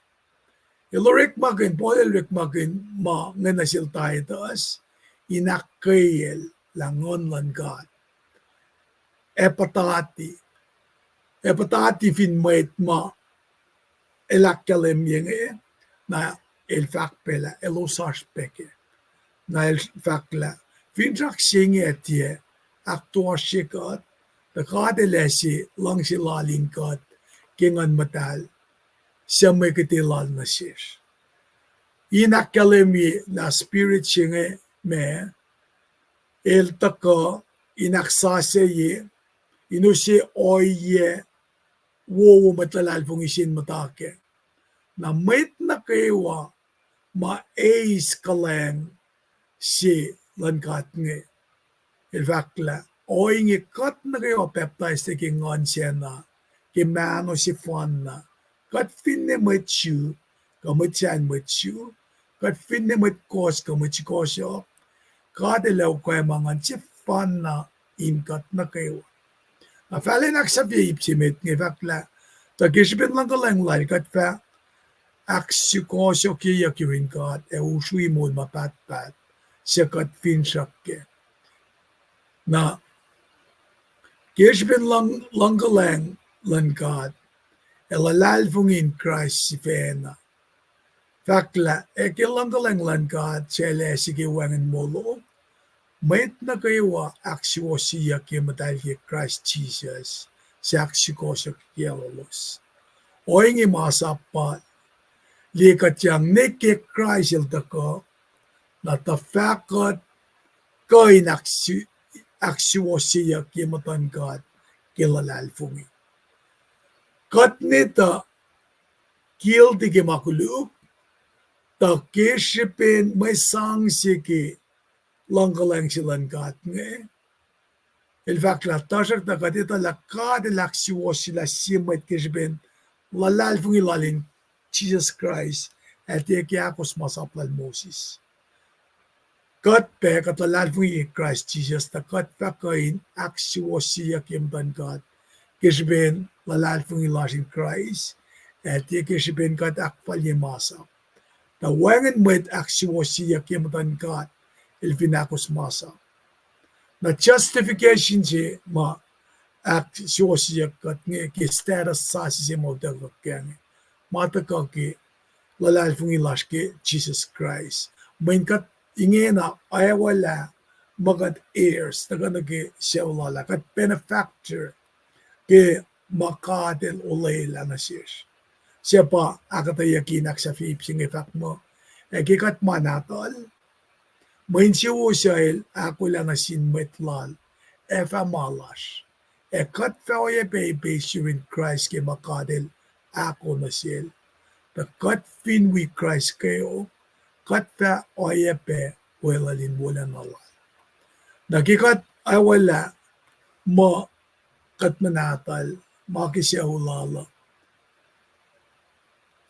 El orekmakihn, Paul el orekmakihn ma inge nuh sel Titus, in ahkkweyacl lah Nguhn luhn God ac puhtati, ac puhtati fin mwet ma el ahkkahlwemye inge, na el fahk pac lah elos oasr pac kac. Na el fahk lah finsrak se inge tiac ahktoasrye kuht, tuh God el ase luhngse lal in kuht ke Nguhn Muhtahl, suc mwe kihte lal nuh sesr. In ahkkahlwemye lah Spirit se inge ma el tuhkuh in ahksasucye, in use ohiyac wowo mwet luhlahlfongi sin muhta kac. Na mwet nuh kwewa ma eis kuhlwacng se luhn God inge, el fahk lah ohinge kuht nuh kwewa pacptaislac ke Nguhn sacna, ke mahno sefanna, kuht finne mwet Jew, kuh mwet sahyacn mwet Jew, kuht finne mwet kohs kuh mwet sukohsohk, God el ac okwacma Nguhn sefanna in kuht nuh kwewa. Na fahlen ahksahfye ip se met inge fahk lah, tuh ke srihpen luhngkuhlwacng lal kuht fah ahksukohsohkyeyuck yurin God ac usrui moul ma pahtpaht suc kuht finsrak kac. Na ke srihpen luhng-, luhngkuhlwacng luhn God ac luhlahlfongi in Kraist sifacna, fahk lah ac ke luhngkuhlwacng luhn God suc el ase ke wacngihn molo, mwet nuh kwewa ahksuwohsyeyuck ye muhtahl ke Kraist Jisus, suc ahksukohsohk kiyaclos. Ohinge masap pa liye kuht yang ne ke Kraist el tuhkuh, na tuh fah kuht kuh in ahksu-, ahksuwohsyeyuck ye muhtuhn God ke luhlahlfongi. Kuht ne tuh guilty ke ma koluk, tuh ke srihpen mwe sang se ke luhngkuhlwacng se luhn God inge. El fahk lah tuhsruhktuh kuht etuh lah God El ahksuwohsyelah sie mwet ke srihpen luhlahlfongi lal in Jisus Kraist, ac tiac ke ahkos masap lal Moses. Kuht pac, kuht luhlahlfongi Kraist Jisus, tuh kuht fah kuh in ahksuwohsyeyuck ye muhtuhn God ke srihpen luhlahlfongi lasr in Kraist, ac tiac ke srihpen kuht ahkfalye masap. Tuh wacngihn mwet ahksuwohsyeyuck ye muhtuhn God el fin ahkos masap. Na justification se ma ahksuwohsyeyuck kuht inge ke status sasuc se ma utuckuh kac inge, ma tuhkuh ke luhlahlfongi lasr ke Jisus Kraist. Mweyen kuht ingena oacwalah muh kuht heirs, tuhkuh nuh ke sucu lal ah, kuht benefactor ke ma God El olwelah nuh sesr. Suc pa ahkuhtweyucki in ahksahfyelah ip se inge fahk muh, ac ke kuht ma nahtuhl, mwe insewowo suc El ahkolah nuh sin mwet lal ac fah ma lasr. Ac kuht fah oacyacpac ipeis yurin Kraist ke ma God El ahko nuh sel. Tuh kuht fin wi Kraist kweok, kuht fah oacyacpac weluhl in wolacna lal. Na ke kuht oacwalah muh kuht ma nahtuhl, ma ke sucu lal uh,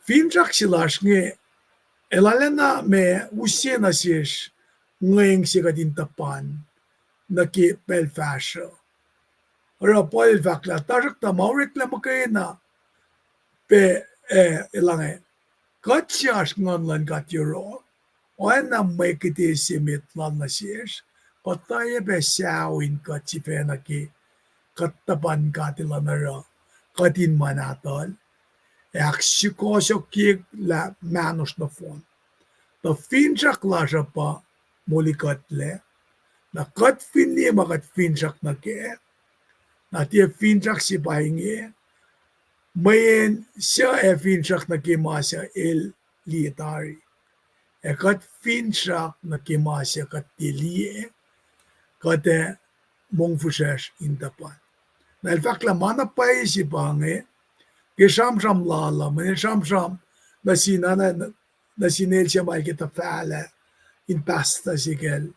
finsrak se lasr inge el arulacna ma use nuh sesr ngweng se kuht in tuhpan nuh ke pacl fahsruh. Oruh Paul el fahk lah, tuhsruhktuh ma oreklac muhkwena pac, eh, elange, kuht se oasr Nguhn luhn God yohrohl, oacna mwe kihte se met lal nuh sesr, kuht oacyacpac sucu in kuht sifacna ke kuht tuhpan God Elan oruh kuht in ma nahtuhl, ac ahksukohsohkye lah mahnosr nohfohn. Tuh finsrak lasr uh pa moli kuhtlac, na kuht fin liye ma kuht finsrak nuh kac, na tiac finsrak se pa inge, mweyen suc ac finsrak nuh ke ma suc el liye tari. Ac kuht finsrak nuh ke ma suc kuht tiac liye, kuht ac mongfihsrwacsr in tuhpan. Na el fahk lah ma na pwacye se pa inge, ke sramsram lal uh, mweyen el sramsram nuh sin, nuh sin el se ma el ke tuhfahlah in pastor se kacl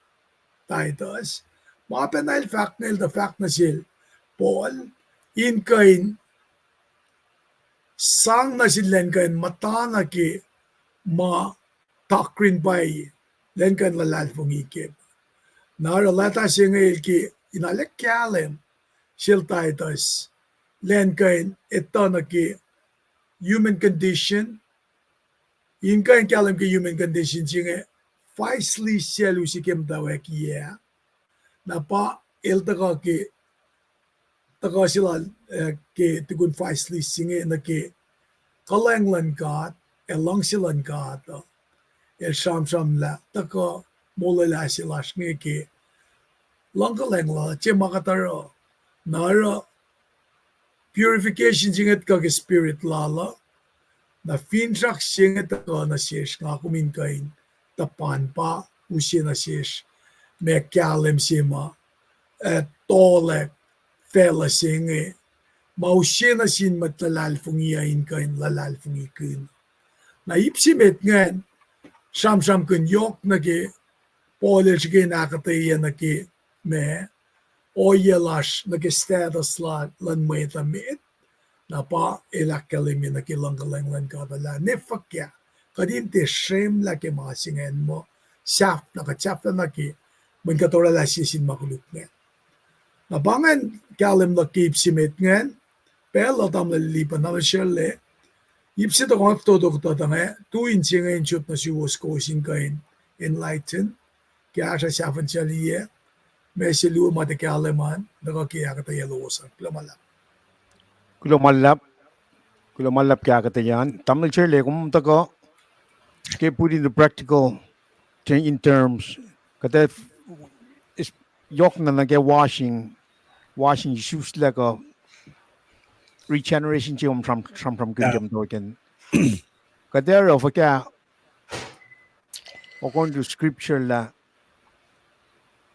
Titus. Ma pacna el fahk inge el tuh fahk nuh sel Paul, in kuh in sang nuh sin lwen kuh in muhta nuh ke ma doctrine pwacye, lwen kuh in luhlahlfongi kac. Na oruh leta se inge el ke in arlac kahlwem sel Titus, lwen kuh in etuh nuh ke human condition, in kuh in kahlwem ke human condition se inge, faisli sel use ke muhtwacwackiyac. Na pa el tuhkuh ke, tuhkuh se lal, eh, ke tukun faisli se inge nuh ke kuhlwacng luhn God ac luhngse luhn God uh. El sramsram lah tuhkuh molwelah se lasr inge ke luhngkuhlwacng lal, tiac ma kuht oruh. Na oruh purification se inge tuhkuh ke spirit lal uh. Na finsrak se inge tuhkuh nuh sesr, nga kom in kuh in tuhpan pa use nuh sesr ma kahlwem se ma, eh, tolack facluh se inge, ma use nuh sin mwet luhlahlfongi uh in kuh in luhlahlfongikihn. Na ip se met ingacn sramsramkihn yohk nuh ke Paul el srihke in ahkuhtweyac nuh ke ma ohiyac lasr nuh ke status luhn mwet uh met. Na pa el ahkkahlwemye nuh ke luhngkuhlwacng luhn God uh lah ne fuhkah kuht in tiac srwemlah ke ma se ingacn muh sahflah, kuht sahflah nuh ke mweyen kuht oraclah sie sin ma koluk ingacn. Na pa ingacn kahlwem luhk ke ip se met ingacn, pacl uh tamuhlwel Lipan, tamuhlwel Sharlac, ip se tohkoh fototo kuhtuh tuh inge, tu in se inge in sot nuh suwos kowos in kuh in enlighten, kahsruh sahflah liye, ma se luo ma tuh kahlwem an tuhkuh ke ahkuhtweyac lowos an. Kuloh ma luhlahp. Kuloh ma luhlahp. Kuloh ma luhlahp ke ahkuhtweyac an. Tamuhlwel Sharlac, kom tuhkuh ke put into practical, in terms, kuhtuh yohkna nuh ke washing, washing isuslac kuh regeneration se om sram, sramsramkihn ke muhtwacwacack. Kuht ac oruh fuhkah, according to scripture lah,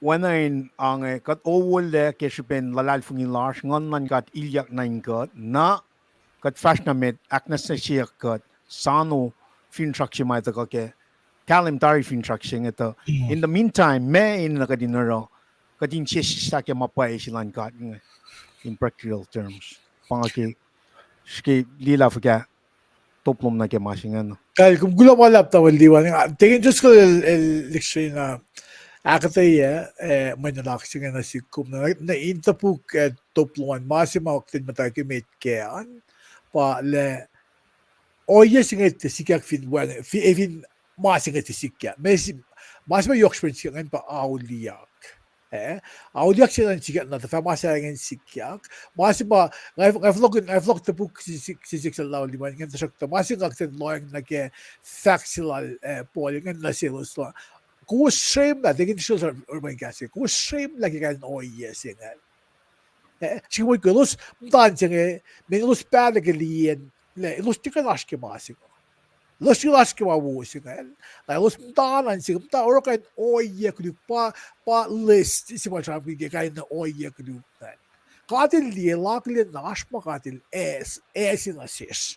oacna in ange, kuht owolac ke srihpen luhlahlfongi lasr, Nguhn luhn God ilyak nuh in kuht, na kuht fahsr nuh met, ahknwacsnwacsyeyuck kuht, soano finsrak se ma tuhkuh kac, kahlwem tari finsrak se inge tuh. In the meantime, ma enenuh kuht in oruh, kuht in sesseslah ke ma pwacye se lun God inge, in practical terms. Pa nga ke, srihke liye lah fuhkah top lom nuh ke ma se ingacn. Kal, kom kuloh ma luhlahp tamuhlwel Liwan. Tekin just kuh el, el lecture na ahkuhtweyac, eh, mwe nuhnak se inge nuh sihk kom na, na in topuk, eh, top lom an, ma se ma kuht in muhta ke met kac an, pa lah ohiyac se inge tiac sikyak fin wacng, fin, eh, fin ma se inge tiac sikyak. Ma se, ma se ma yohk srihpen sikyak ingacn pa auliyak. Eh, auliyak se ingacn sikyak na, tuhfah ma se ingacn sikyak. Ma se ma, nga, nga fohlohk, nga fohlohk topuk sisik, sisik sel Liwan ingacn, tuhsruhktuh ma se nga kuht in lohacng nuh ke fahk se lal, eh, Paul ingacn nuh selos lah, kowos srwemlah, tekin srwemlah, kowos srwemlah ke kain ohiyac se ingacn. Eh, srihke mwe elos muhta se inge, mweyen elos pahlah ke liyacn lah elos tiac kuh in oasr ke ma se inge. Elos tiac kuh in oasr ke ma wo se ingacn. Na elos muhta na se inge, muhta oruh kain ohiyac koluk, pa, pa list se ma sramsramkihn ke kain ohiyac koluk ingacn. God El liye, El akihlen lah oasr ma God El ase, ase nuh sesr.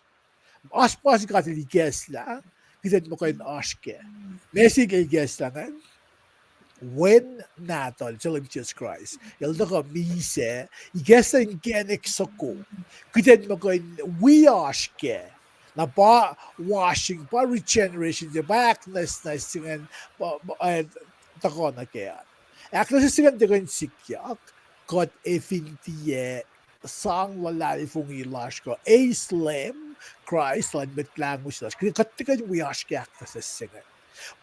Oasr ma se God El ikacslah, kuht in muh kuh in oasr kac. Ma se El ikacslah ingacn, Wen Nahtuhl se Leum Jisus Kraist, El tuhkuh misac, ikacslah inkacnek soko, kuht in muh kuh in wi oasr kac. Na pa washing, pa regeneration se, pa ahknwacsnwacs se ingacn, pa, pa, eh, tuhkuh nuh kac. Ahknwacsnwacs se ingacn tiac kuh in sikyak, kuht ac fin tiac sang luhlahlfongi lasr kuh eis Leum Kraist luhn Mwet Lahngo se lasr, kuht tiac kuh in wi oasr ke ahknwacsnwacs se ingacn.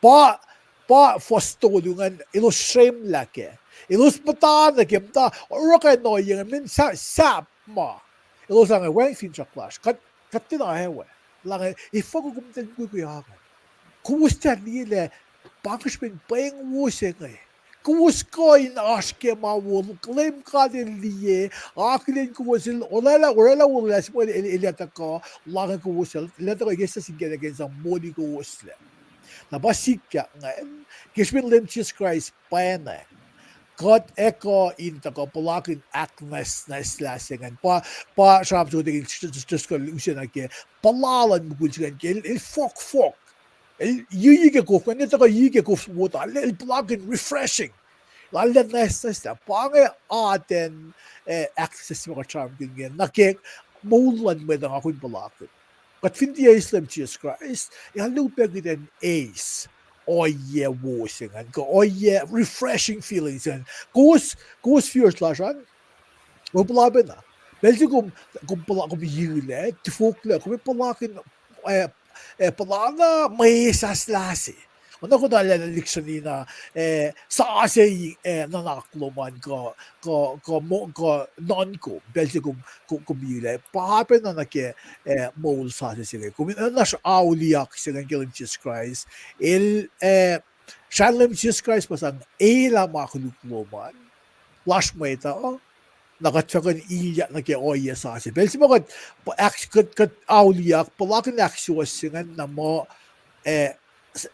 Pa, pa fuhs tolu ingacn, elos srwemlah kac. Elos muhta nuh ke, muhta oruh kain ohiyac ingacn, mweyen sahp, sahp ma elos ange wacngihn finsrak lasr. Kuht, kuht tiacna awe. Lah inge, efuh kom tiac mukwikwi ange? Kowos tiac liye lah pa inge srihpen pweng wo se inge. Kowos kuh in oasr ke ma wo Leum God El liye, akihlen kowos El oraclah, oraclah wolacna se ma El, El, El ac tuhkuh, lah inge kowos El, El ac tuhkuh ikacslah inkacnek in sang moli kowoslac. Na pa sikyak ingacn, ke srihpen Leum Jisus Kraist pwacnwacng, kuht ac kuh in tuhkuh puhlakihn ahknwacsnwacslah se ingacn. Pa, pa sramsram se kuht in just, just, just kuh use nuh ke puhla luhn mukul se ingacn ke el, el fohkfohk. El yiyi ke kof, kuh in tuhkuh yiyi ke kof wota, el, el puhlakihn refreshing. Lal el nwacsnwacslah. Pa inge atacn, eh, ahknwacsnwacs se ma kuht sramsramkihn inge nuh ke moul luhn mwet uh nga kom puhlakihn. Kuht fin tiac eis Leum Jisus Kraist, ac arlac upac kuht in eis ohiyac wo se ingacn, kuh ohiyac refreshing feeling se ingacn. Kowos, kowos viewers lasr an, kom puhla pacna. Pacl se kom, kom puhla, kom yilac, tifoklac, kom puhlakihn, eh, eh, puhla na mwe sahslah se. Oacna kuht arlac lihksreni na, eh, sase, eh, nuhnak lom an kuh, kuh, kuh mo-, kuh nuhnkom, pacl se kom, kom, kom yilac. Pa pacna nuh ke, eh, moul sase se inge. Kom in oasr auliyak se ingacn ke Leum Jisus Kraist. El, eh, srahn Leum Jisus Kraist pa sang elah ma koluk lom an lasr mwet uh, na kuht fah kuh in ilyak nuh ke ohiyac sase. Pacl se ma kuht, kuht, kuht auliyak, puhlakihn ahksuwohs se ingacn na muh, eh,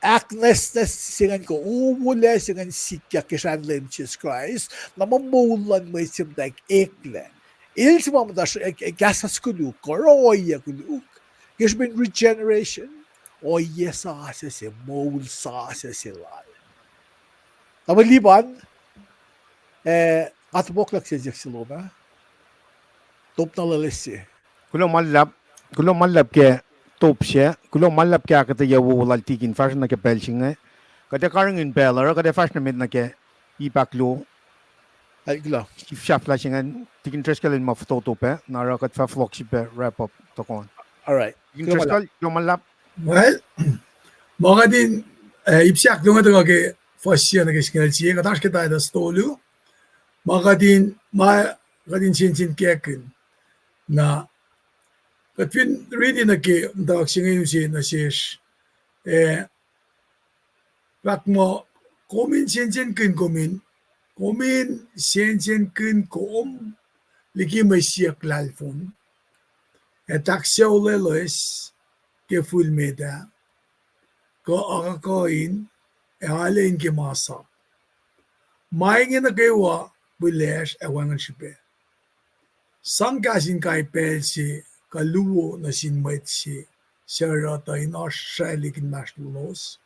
ahknwacsnwacs se ingacn kuh owolac se ingacn sikyak ke srahn Leum Jisus Kraist, na muh moul luhn mwet se muhtwacwacack eklac. El se ma muhta kahs koluk kuh oruh ohiyac koluk, ke srihpen regeneration, ohiyac sase se, moul sase se lal. Tamuhlwel Lipan, eh, nga topuk lah siyuck se lom ah. Top na loeloes se. Kuloh ma luhlahp, kuloh ma luhlahp ke top se, kuloh ma luhlahp ke ahkuhtweyac wowo lal Tikin fahsruh nuh ke pacl se inge. Kuht ac karihngihn pacl oruh kuht ac fahsr nuh met nuh ke ip ahkluo. Kuloh. Sahflah se ingacn, Tikin Driscoll el ma fototo pac, na oruh kuht fah fohlohk srihpac wrap up tohkoh an. All right. Tikin Driscoll, kuloh ma luhlahp. Well, ma kuht in, eh, ip se ahkluo inge tuhkuh ke fuhs se nuh ke singucul sie, kuht oasr ke Titus tolu. Ma kuht in, ma kuht in sensenkackihn. Na, kuht fin riti nuh ke muhtwacwacack se inge use nuh sesr, eh, fahk muh, kom in sensenkihn kom in, kom in sensenkihn kom liki mwe siyuck lahlfon, ac tahk sucu loeloes ke fihl met ah, kuh akuhkuhin, ac alu in ke masap. Ma inge nuh kwewa pilacsr ac wacngihn srihpac. Sang kahs in kai pacl se kuh luo nuh sin mwet se suc oruh tuh in oasr sraclihk inmahsrlolos.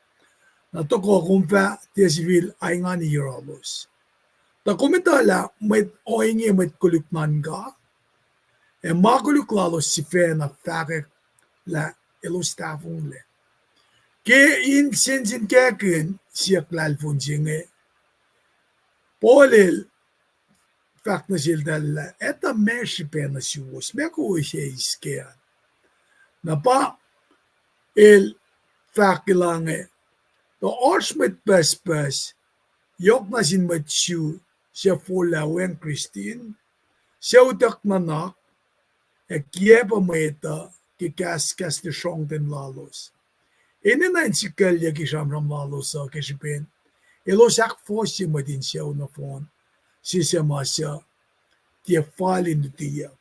Na tohkoh kom fah tiac sifil aingani yohrohlos. Tuh kom etuh lah mwet ohinge mwet koluk nuhnkuh, ac ma koluk lalos sifacna fahkwack lah elos tahfonglac. Ke in sensenkackihn siyuck luhlahlfongi se inge, Paul el fahk nuh seltahl lah, etuh meac srihpac nuh suwos, meac kowos eis ke an. Na pa el fahk lah inge, tuh oasr mwet pucspucs, yohk nuh sin mwet Jew, suc forlah weacng Kristin, suc utuck nuhnak, ac kiacpwe mwet uh ke kahskahs lusrohngten lalos. Enenuh in sikuclye ke sramsram lalos uh ke srihpen elos ahkfohsye mwet in sucu nohfohn se suc ma suc tiac fal in lutiyuck.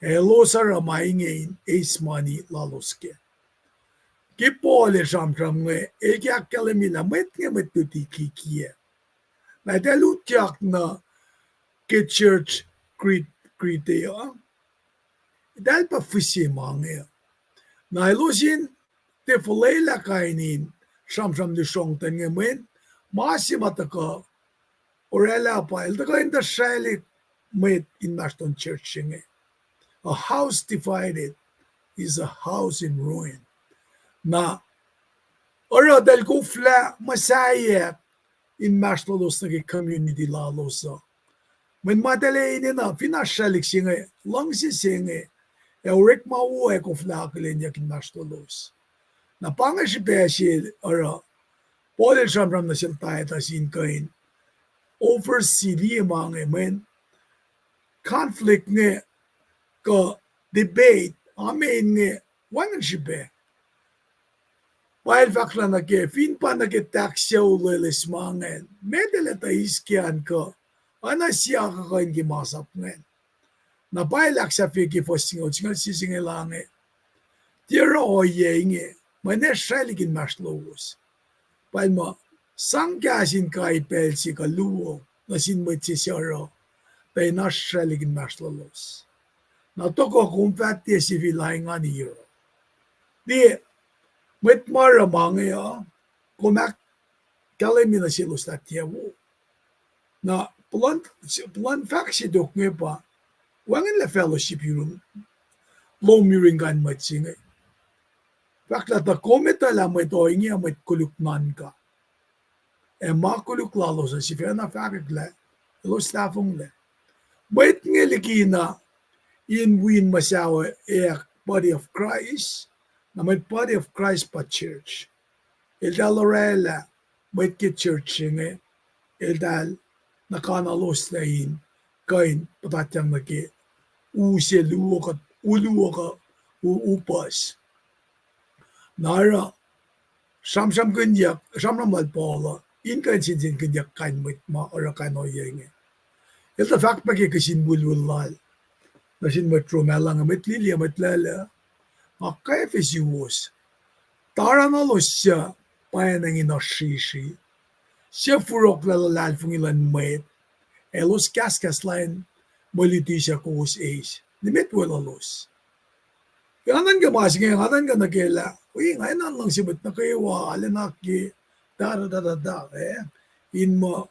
Ac elos oruh ma inge in eis mani lalos kac. Ke Paul el sramsram inge, el ke ahkkahlwemye lah mwet inge mwet luti kikiacp. Na eltahl utyak nuh ke church Crete, Crete uh, eltahl pa fihse ma inge. Na elos in tiac fuhlwelah kain in sramsram lusrohngten inge mweyen ma se ma tuhkuh oraclah pa el tuhkuh in tuh sraclihk mwet inmahsrlon church se inge. A house divided is a house in ruin. Na oruh eltahl koflah muhsaheack inmahsrlolos nuh ke community lalos uh. Mweyen ma eltahl enenuh fin oasr sraclihk se inge, luhngse se inge, ac orekma wo ac koflah akihlenyuck inmahsrlolos. Na pa inge srihpac se oruh Paul el sramsram nuh sel Titus in kuh in oversee, liye ma inge mweyen conflict inge kuh debate, amen inge, wacngihn srihpac. Pa el fahk lah nuh ke, fin pa nuh ke tahk sucu loeloes ma ingacn, meac eltahl etuh eis ke an kuh, oacna sie akuhkuhin ke masap ingacn. Na pa el ahksahfye ke fuhs singucul, singucul sie se inge lah inge, tiac oruh ohiyac inge, mweyen sraclihk inmahsrlowos. Pa el muh, sang kahs in kai pacl se kuh luo nuh sin mwet se suc oruh, tuh in oasr sraclihk inmahsrlolos. Na tohkoh kom fah tiac sifil aingani yohrohl. Liye, mwet ma oruh ma inge uh, kom ahkkahlwemye nuh selos lah tiac wo. Na puhlan, puhlan fahk se tok inge pa, wacngihnlac fellowship yurin, lom yurin kain mwet se inge. Fahk lah tuh kom etuh lah mwet ohinge mwet koluk nuhnkuh. Ac ma koluk lalos uh sifacna fahkwack lah elos tahfonglac. Mwet inge likina in wi in muhsahoack body of Christ, na mwet body of Christ pa church. Eltahl oraclah mwet ke church se inge, eltahl nuhkanaloslah in kuh in puhtatyang nuh ke u se luo kuh, u luo kuh, u, u puhs. Na oruh sramsramkihnyuck, sramsram lal Paul uh in kuh in sensenkihnyuck kain mwet ma oruh kain ohiyac inge. El tuh fahk pac ke kihsin wilwil lal nuh sin mwet Rome ah lah inge, mwet lili ac mwet laclac, nga kwacfe suwos, taranowos suc pwacnwacng in oasr srisri, suc furoklah luhlahlfongi luhn mwet, elos kahskahs lain mwe luti suc kowos eis, nimet weluhlos. Nga nuhnkuh ma se inge, nga nuhnkuh nuh ke lah, wi, nga enenuh luhngse mwet nuh kwewa, arulacna ke, da, da, da, da, da, eh, in muh,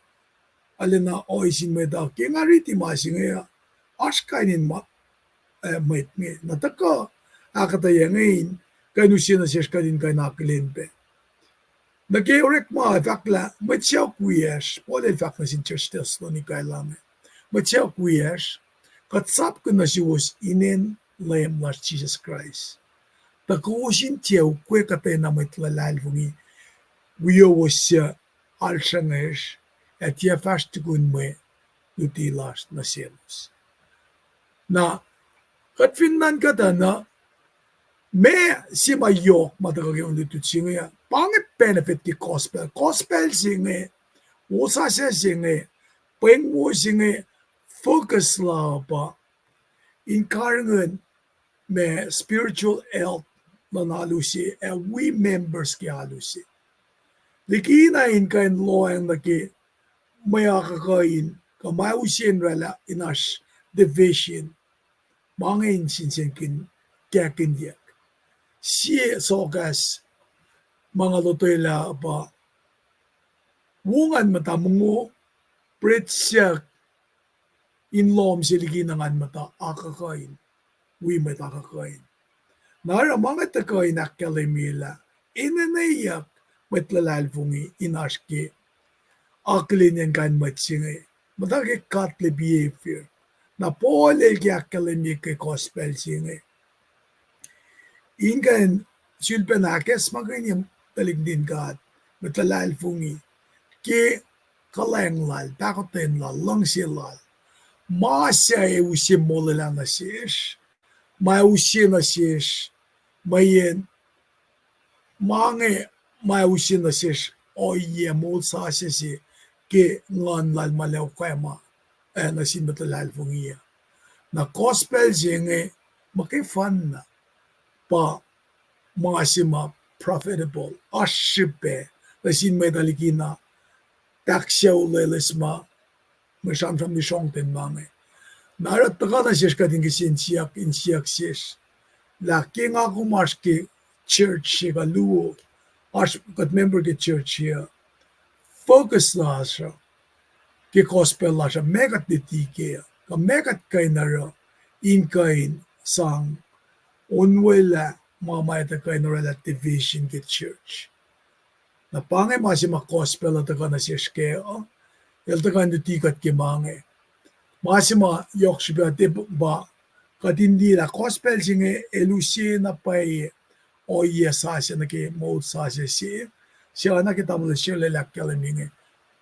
arulacna ohiyac sin mwet uh, ke nga riti ma se inge, oasr kain in ma, eh, mwet inge. Na tuhkuh ahkuhtweyac inge in kuh in use nuh sesr kuht in kuh in akihlen pac. Nuh ke orekma fahk lah mwet sacohk wiyacsr, Paul el fahk nuh sin church Thessalonica lah inge, mwet sacohk wiyacsr, kuht sapkihn nuh suwos inen Leum lasr Jisus Kraist, tuh kowos in tiac ukwe kuhtwena mwet luhlahlfongi wiyowos suc alsruhngesr, ac tiac fahsr tukun mwe luti lasr nuh selos. Na, kuht fin nuhnkuh tuh na, meac se ma yohk ma tuhkuh ke on lutlut se inge, pa inge benefit ke gospel. Gospel se inge, wosasuc se inge, pweng wo se inge, focus la pa in karihngihn ma spiritual health luhn alu se ac wi members ke alu se. Likina in kuh in lohacng nuh ke mwe akuhkuhin kuh ma use in oraclah in oasr division, ma inge in sensenkihn, kahkihnyuck. Sie sohkahs ma nga lotwelah pa wo ngan muhta mongo, pret siyuck in lohm se liki na ngan muhta akuhkuhin, wi mwet akuhkuhin. Na oruh ma inge tuhkuh in ahkkahlwemye lah enenweyuck mwet luhlahlfongi in oasr ke akihlen kain mwet se inge, muhta ke godly behavior. Na Paul el ke ahkkahlwemye ke gospel se inge in kuh in sulpacna ahkacsmakihnye tuhlihk nuhtin God, mwet luhlahlfongi, ke kuhlwacng lal, pahkotwen lal, luhngse lal, ma suc ac use molwelah nuh sesr, ma ac use nuh sesr, mweyen ma inge ma ac use nuh sesr ohiyac moul sasuc se ke nguhn lal ma el okwacma, ah, nuh sin mwet luhlahlfongi uh. Na gospel se inge muhkwena pa ma se ma profitable, oasr srihpac nuh sin mwet uh likina tahk sucu loeloes ma mwe sramsram lasr ongten ma inge. Na oruh tuhkuh nuh sesr kuht in kihsen siyuck, in siyuck sesr lah ke nga kom oasr ke church se kuh luo, oasr kuht member ke church se uh, focus lasr uh ke gospel lasr uh, meac kuht luti kac uh, kuh meac kuht kuh in oruh in kuh in sang onwelah ma ma etuh kuh in orwaclah division ke church. Na pa inge ma se ma gospel uh tuhkuh nuh sesr kac uh, el tuhkuh in luti kuht ke ma inge. Ma se ma yohk srihpac uh pa kuht in liye lah gospel se inge el use na pwacye ohiyac sasuc nuh ke moul sasuc se, se oacna ke tamuhlwel Sherlel ahkkahlwemye inge.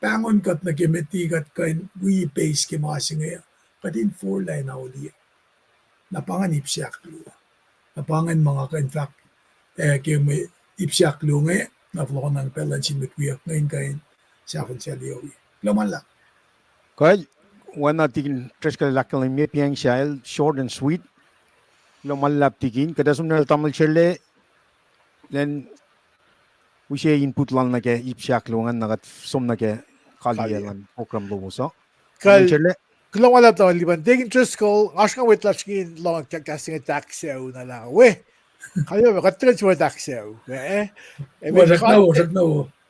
Pahngon kuht nuh ke met liki kuht kuh in wi base ke ma se inge, kuht in forlah in auliyak. Na pa ingacn ip se ahkluo. Na pa ingacn ma nga kuh in fahk, ah, ke mwe ip se ahkluo inge, na fohlohkohnacng pacl luhn sin mwet wiyuck inge in kuh in sahflah sahflah yohk. Kuloh ma luhlahp. Kuh, oacna Tikin Driscoll el ahkkahlwemye, piang sahel, short and sweet. Kuloh ma luhlahp Tikin, kuht ac som nuh sel tamuhlwel Sherlel, lwen use input lal nuh ke ip se ahkluo ingacn, na kuht som nuh ke kaliyac luhn program lowos uh. Tamuhlwel Sherlel. Kuloh ma luhlahp tamuhlwel Lipan. Tikin Driscoll, oasr nga mwet lasr inge lohng kahs se inge tahk sucu na lah we, kaliyac, kuht tuhkuh in sifil tahk sucu, eh?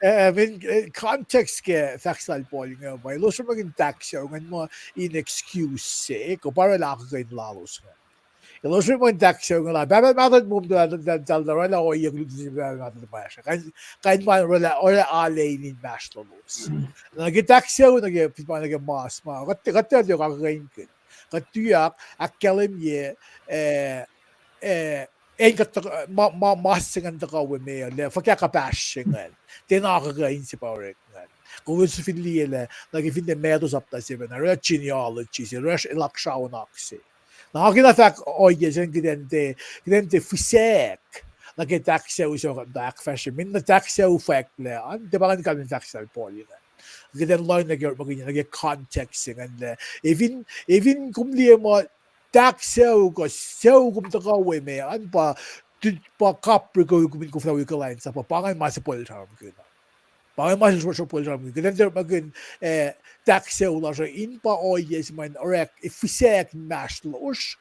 Mweyen context ke fahk se lal Paul inge pa elos orekmakihn tahk sucu ingacn muh in excuse se kuh pa orwaclah akuhkuhin lalos ingacn. Elos orekmakihn tahk sucu inge lah pahpah mahtuh muh muhtahl orwaclah ohiyac koluk nuh sin pahpah mahtuh muhtahl. Kain ma orwaclah, orwaclah alain inmahsrlolos. Na ke tahk sucu nuh ke, pa nuh ke mas ma kuht, kuht tiac yohk akuhkuhinkihn. Kuht tuyak ahkkahlwemye, eh, eh, acn kuht, ma, ma, mas se ingacn tuhkuh we me uh, lah fuhkah kuhpahsr se ingacn, tiacna akuhkuhin se pa orek ingacn. Kowos fin liye lah nuh ke finne Matthew sapta seven, orwaclah genealogy se, orwaclah eloksraonak se. Na nga kena fahk ohiyac se ingacn kuht in tiac, kuht in tiac fihsack nuh ke tahk sucu se kuht muhta ahkfahsrye. Mweyen tahk sucu fwacklac an, tiac pa ingacn kalmen fahk se lal Paul ingacn. Kuht in lohng nuh ke orekmakihn, nuh ke context se ingacn lah, efin, efin kom liye muh tahk sucu kuh sucu kom tuhkuh we me an pa, pa kaprekuh kom in koflah wi kuhlwacnsap uh, pa ingacn ma se Paul el sramsramkihn. Pa ingacn ma se Paul el sramsramkihn. Kuht in tiac orekmakihn, eh, tahk sucu lasr uh in pa ohiyac se ma in orek, eh, fihsack inmahsrlosr,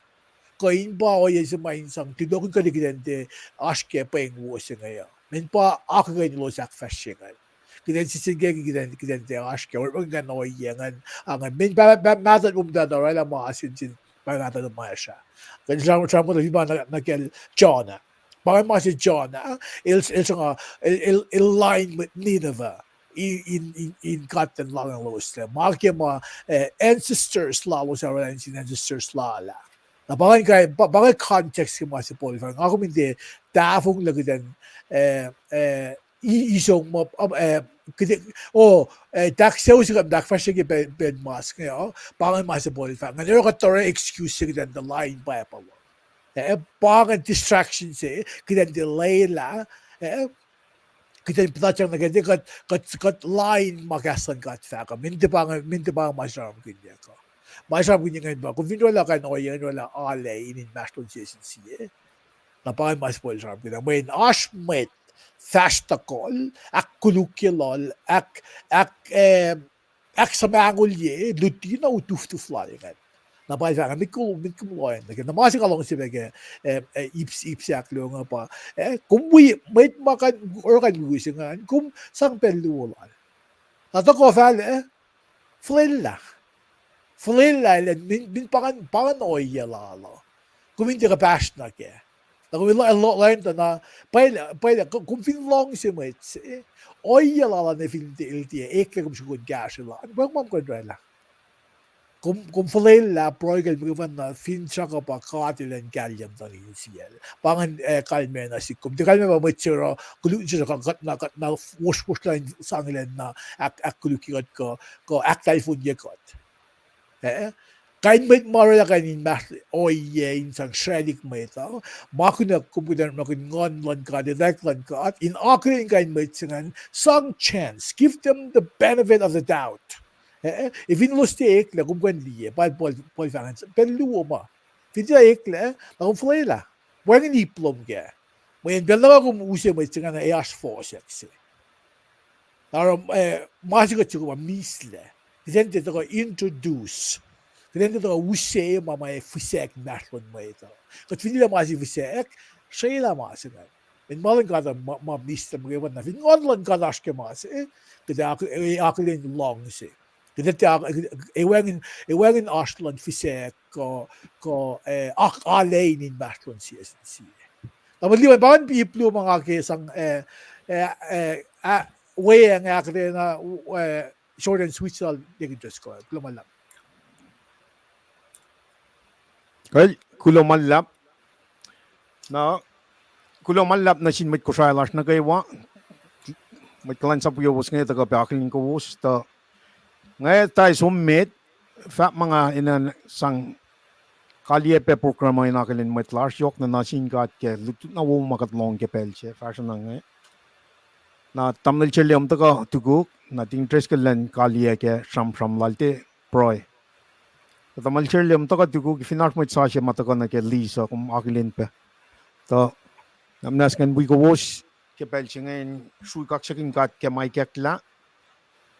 kuh in pa ohiyac se ma in sang tulohkihn kuht, kuht in tiac oasr ke pweng wo se inge uh. Mweyen pa akuhkuhin elos ahkfahsrye ingacn. Kuht in sisken ke kuht in, kuht in tiac oasr ke orekmakihn ohiyac ingacn, ah, ingacn. Mweyen pahpah mahtuh muh muhtahl orwaclah ma sin, sin pahpah mahtuh ma sra. Kuht sram, sramsram kuht fin pa nuh kacl Jonah. Pa ingacn ma se Jonah, el, el sanga, el, el, el lain mwet Nineveh in, in, in God El lahngo lalos lac. Ma ke ma, eh, ancestors lalos orwaclah nuh sin ancestors lal ah. Na pa ingacn, pa, pa ingacn context ke ma se Paul el fahk, nga kom in tiac tahfonglac kuht in, eh, eh, i, isong ma, eh, kuht, o, eh, tahk sucu se kuht muhta ahkfahsrye ke pacl, pacl mas inge uh, pa ingacn ma se Paul el fahk. Ingacn oruh kuht oruh excuse se kuht in tiac lain Bible uh. Eh, pa ingacn distraction se kuht in tiac lwelah, eh, kuht in puhtatyang nuh ke kuht, kuht, kuht lain ma kahs luhn God fahk uh. Mweyen tiac pa, mweyen tiac pa ma sramsramkihnyuck uh. Ma sramsramkihn ingacn pa kom fin orwaclah kain ohiyac ingacn, orwaclah alain inmahsrlon sie sin sie. Na pa ingacn ma se Paul el sramsramkihn. Mweyen oasr mwet fahsr tohkohl, ahkkolukye lal, ahk, ahk, eh, ahksuhmahngolye luti na utuftuf lal ingacn. Na pa el fahk, met kom, met kom lohacng nuh ke. Na ma se nga luhngse pac ke, eh, eh, ip, ip se ahkluo inge pa, eh, kom wi mwet ma kuh in, oruh kuh in wi se ingacn, kom sang pacl luo lal. Na tuhkuh fal, eh? Fuhlwelah. Fuhlwelah elan min, min pa ngan, pa ngan ohiyac lal uh. Kom in tiac kuhpahsr nuh kac. Na kom in lo-, lo-, loan tuh na, pwacye, pwacye, ko-, kom fin luhngse mwet se, eh? Ohiyac lal uh nuh fin tiac, el tiac eklac kom sruhkun kahsrwel an, pwacye kom kuh in oraclah. Kom, kom fuhlwelah, pruhe kacl muhkwena, fin sruhk uh pa God elan kahlyac muhtuhn insiyacl. Pa ngan, eh, kalmac nuh sihk. Kom tiac kalmac pa mwet se oruh, koluk se kuht na, kuht na wohswohslah in sang elan na, ahk-, ahkkolukye kuht kuh, kuh ahktaclfonye kuht. Eh? Kain mwet ma oraclah kain inmahsrlon ohiyac in sang sraclihk mwet uh. Ma kunuh kom kuh in orekmakihn Nguhn luhn God, etwacack luhn God, in akihlen kain mwet se ingacn, sang chance, give them the benefit of the doubt. Eh, eh, fin elos tiac eklac, kom kuh in liye, pa, pa, pa fahk an, pacl luo ma. Fin tiac eklac, na kom fuhlwelah. Wacngihn ip lom kac. Mweyen pacl nuh kwewa kom use mwet se ingacn, ac oasr fohsack se. Na oruh, eh, ma se kuht suk ma mislac. Kuht in tiac tuhkuh introduce. Kuht in tiac tuhkuh use ma, ma ac fihsack inmahsrlon mwet uh. Kuht fin liye ma se fihsack, srelah ma se ingacn. In ma luhn God uh ma, ma mislac muhkwena. Fin Nguhn luhn God oasr ke ma se, kuht ac ak-, eh, akihlen luhngse. Kuht ac tiac, ac wacngihn, ac wacngihn oasr luhn fihsack kuh, kuh, eh, ak-, alu in inmahsrlon sie sin sie. Tamuhlwel Liwan, pa ngan ip luo ma nga ke sang, eh, eh, eh, ah, weacng ahkuhtweyac na, eh, short and sweet lal Deacon Driscoll. Kuloh ma luhlahp. Kuloh ma luhlahp. Na, kuloh ma luhlahp nuh sin mwet Kosrae lasr nuh kwewa. Mwet kuhlwacnsap wiyowos inge tuhkuh pac akihlen kowos tuh, nga tui som met, fahk ma nga enenuh sang kaliyac pac program uh in akihlen mwet lasr yohk na nuh sin God ke lutlut na wo ma kuht lohng ke pacl se fahsruh na inge. Na tamuhlwel Charlie, kom tuhkuh tukuk, na Deacon Driscoll elan kaliyac ke sramsram lal tiac pruhe. Kuh tamuhlwel Charlie, kom tuhkuh tukuk, fin oasr mwet sasuc ma tuhkuh nuh ke Lisa, kom akihlen pac. Tuh, na muhnahs ngan wi kowos ke pacl se inge in srui kaksakihn God ke ma ikacklah.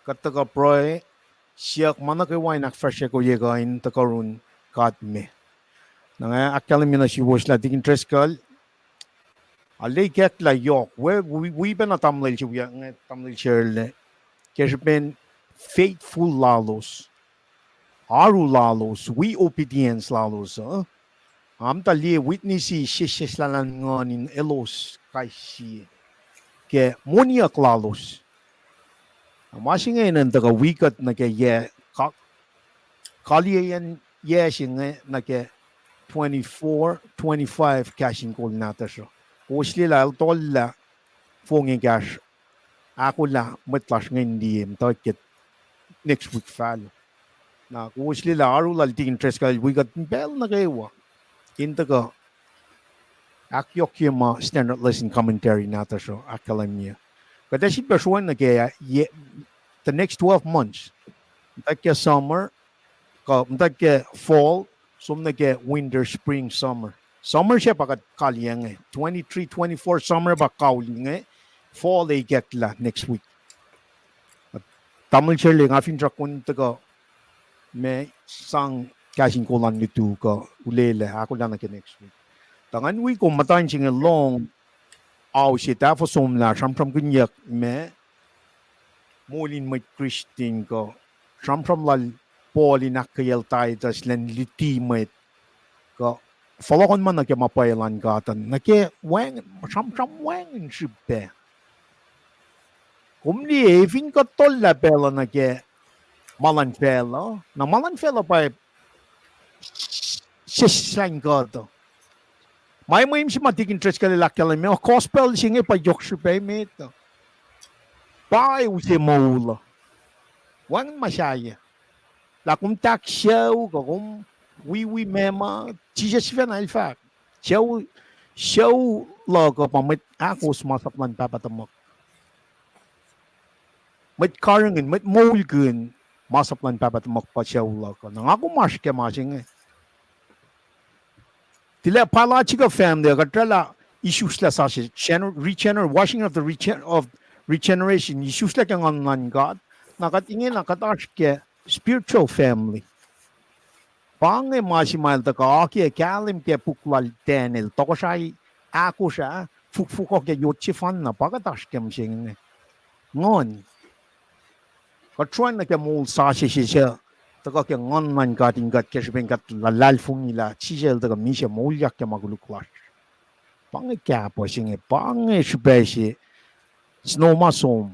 Kuht tuhkuh pruhe, siyuck ma nuh kwewa in ahkfahsrye kuh ye kuh in tuhkuh run God me. Na nga ahkkahlwemye nuh suwos lah Deacon Driscoll, arlac ikacklah yohk, wi, wi, wi pacna tamuhlwel se, wi inge tamuhlwel Charlie, ke srihpen faithful lalos, oaru lalos, wi obedience lalos uh. Nga muhta liye witness sesseslah luhn Nguhn in elos kais sie ke moniyuck lalos. Na ma se inge enenuh in tuhkuh wi kuht nuh ke yac, ka-, kaliyacn yac se inge nuh ke twenty-four, twenty-five kahs in kol nahtuhsr uh. Kowos liye lah el tollah fong ekahsr ahkolah mwet lasr inge in liye muhtuhk ke next week fal. Na kowos liye lah oaru lal Deacon Driscoll wi kuht in pacl nuh kwewa in tuhkuh ahkyohkye ma standard lesson commentary nahtuhsr uh ahkkahlwemye. Kuht ac sifilpac sroang nuh ke, ye, the next twelve months. Muhtwacwacack ke summer, kuh muhtwacwacack ke fall, som nuh ke winter, spring, summer. Summer se pa kuht kaliyac inge. Twenty-three twenty-four summer pa kaul inge. Fall ac ikacklah next week. Tamuhlwel Charlie, nga finsrak kom tuhkuh ma sang kahs in kol an lutu kuh ulelac ahkolah nuh ke next week. Tuh ngan wi kom muhtwacn se inge lohng ao se tahfuh somlah sramsramkihnyuck ma moul in mwet Kristin kuh sramsram lal Paul in ahkkweyacl Titus elan luti mwet kuh fohlohkohnma nuh ke ma pwacye luhn God uh, nuh ke wacng, sramsram wacngihn srihpac. Kom liye, fin kuht tollah pacl uh nuh ke ma luhn facluh, na ma luhn facluh pa sesseslah in kuht uh. Ma mwe mihs ma Deacon Driscoll el ahkkahlwemye, gospel se inge pa yohk srihpac emet uh. Pa use moul uh. Wacngihn ma sahyac. Lah kom tahk sucu kuh kom wiwi meac ma, Jisus sifacna el fahk, sucu, sucu luhk uh pa mwet ahkos masap luhn Pahpah tuhmuhk. Mwet karihngihn, mwet moulkihn masap luhn Pahpah tuhmuhk pa sucu luhk uh. Na nga kom oasr ke ma se inge. Tilac biological family uh kuht oraclah isuslac sasuc, gener-, regener-, washing of the regen-, of regeneration, isuslac ke Nguhn luhn God. Na kuht ingena kuht oasr ke spiritual family. Pa inge ma se ma el tuhkuh oakiyac kahlwem ke puk lal Daniel, tohkohsrahi ahkosr ah, fukfuk uh ke yot sefanna, pa kuht oasr ke mihsenge. Nguhn. Kuht sruhn nuh ke moul sasuc se suc tuhkuh ke nguhn luhn God in kuht ke srihpen kuht luhlahlfongi lah Jisus El tuhkuh misac moulyak ke ma koluk lasr. Pa inge kahpah se inge, pa inge srihpac se, sno ma som,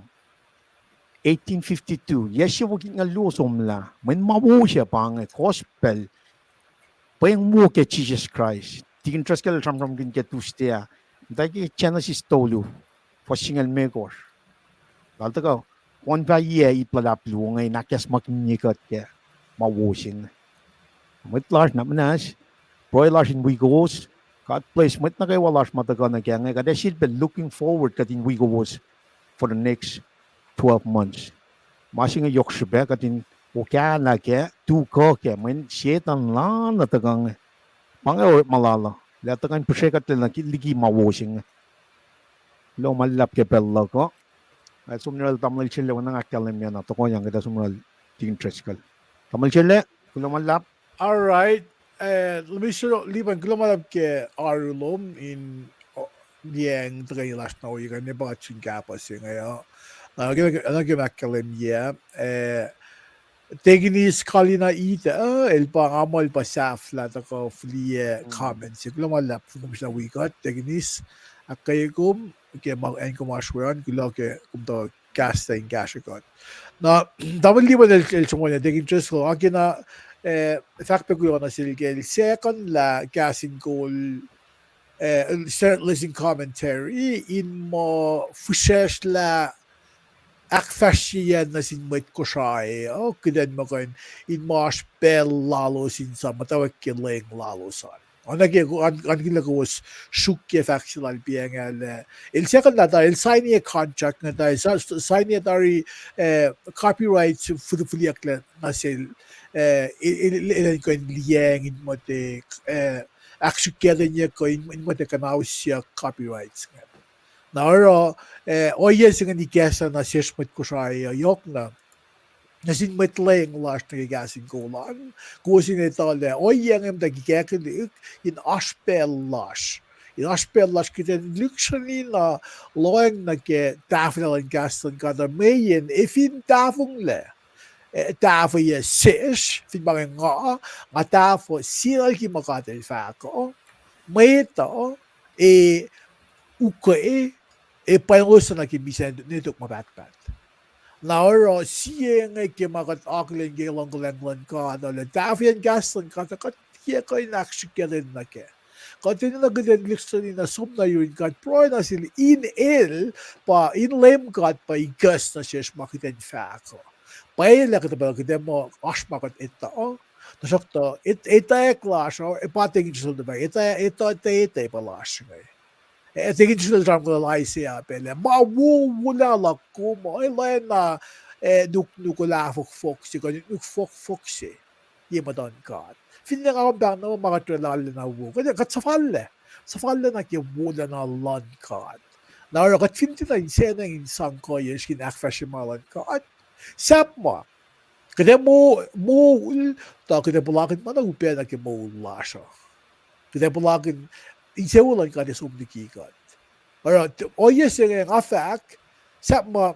eighteen fifty-two, yac siofok itngoul luo somlah, mweyen ma wo se pa inge, gospel, pweng wo ke Jisus Kraist. Tikin Driscoll el sramsramkihn ke Tuesday ah, muhta ke Genesis tolu, fuhs singucul limekohsr. Lal tuhkuh, konpac yac ip luhlahp luo inge in ahkacsmakihnye kuht ke ma wo se inge. Mwet lasr na muhnahs, pruhe lasr in wi kowos, God bless mwet nuh kwewa lasr ma tuhkuh nuh ke inge, kuht ac sifilpac looking forward kuht in wi kowos for the next twelve months. Ma se inge yohk srihpac kuht in okahlah kac, tuhkuh kac, mweyen Setuhn lana tuhkuh inge. Pa inge orekma lal uh, lah tuhkuh in pihsre kuht liki ma wo se inge. Kuloh ma luhlahp ke pacl luhk uh. Ac som nuh sel tamuhlwel Selle, oacna nga ahkkahlwemye na, tohkohyang kuht ac som nuh sel Tikin Driscoll. Tamuhlwel Selle, kuloh ma luhlahp. All right. Eh, let me show, Lipan, kuloh ma luhlahp ke oaru lom in, o, liyacacng tuhkweni lasr na ohiyac kuh ne pa kuht sun kahpah se inge uh. Na ke, na ke ma ahkkahlwemye, eh, Tikinis Kalina Ita, eh, el pa nga muh el pa sahflah tuhkuh fihliyac comment se. Kuloh ma luhlahp fin kom sna wi kuht, Tikinis, ahkkweye kom ke ma acn kom oasr we an, kuloh ke kom tuh kahs in kahsrwe kuht. Na, tamuhlwel Lipan el, el sruhmuhn, Tikin Driscoll, nga kena, eh, fahk pac kuloh na sel ke el second-lah kahs in kol, eh, Standard Lesson Commentary, in muh fihsracsrlah ahkfahsryeyacn nuh sin mwet Kosrae uh, kuht in muh kuh in, in muh oasr pacl lalos in sang muhtwacwacack ke lweng lalos an. Oacna ke, an, an kihla kowos suk ke fahk se lal Piangalah, el second-lah tari, el sign-i contract inge tari, sa-, sign-i tari, eh, copyright fil-, fihliyucklac nuh sel, eh, el, el, el, el kuh in liyacacng in muhta, eh, ahksrihkyelenye kuh in, in muhta kuhnahosyuck copyrights inge. Na oruh, eh, ohiyac se inge ikacslah na sesr mwet Kosrae uh yohkna nuh sin mwet lweng lasr nuh ke kahs in kol an, kowos in etuh lah ohiyac inge muhta ikackihn in oasr pacl lasr. In oasr pacl lasr kuht in lihksreni na lohacng nuh ke tahfwelah luhn kahs luhn God uh, mweyen ac fin tahfonglac, eh, tahfweyac sesr, fin pa inge nga, nga tahfuh sie liki ma God El fahk uh, mwet uh, ac ukwe, ac pwacnwaclos nuh ke misac ne tok ma pahtpaht. Na oruh sie inge ke ma kuht akihlen ke luhngkuhlwacng luhn God uh, lah tahfweyacn kahs luhn God uh, kuht tiac kuh in ahksrihkyelah nuh kac. Kuht enenuh kuht in lihksreni na som na yurin God, pruhe nuh sel in El, pa in Leum God pa ikacs nuh sesr ma kuht in fahk uh. Pwacye lah kuht pa kuht muh oasr ma kuht etuh, tuhsruhktuh et-, etwacack lasr uh, pa Tikin Driscoll el fahk, etuh, etuh, etuh, etuh pa lasr inge. Eh, Tikin Driscoll el sramsramkihn Isaiah pac lah ma wowo lah luhk kom uh, eh, lacna, eh, nuknuk olahfohkfohk se, kuh nuknuk fohkfohk se ye muhtuhn God. Finne nga kom pahng na ma kuht orwaclah lacna wo, kuht, kuht suhfallac, suhfallac na ke wolacna luhn God. Na oruh kuht fin tiacna insacnweacng in sang kuhiyacsr in ahkfahsrye ma luhn God, sahp ma kuht ac mo-, moul, tuh kuht ac puhlakihn ma na upac nuh ke moul lasr uh. Kuht ac puhlakihn insewowo luhn God ac som liki kuht. Oruh, ohiyac se inge nga fahk, sahp ma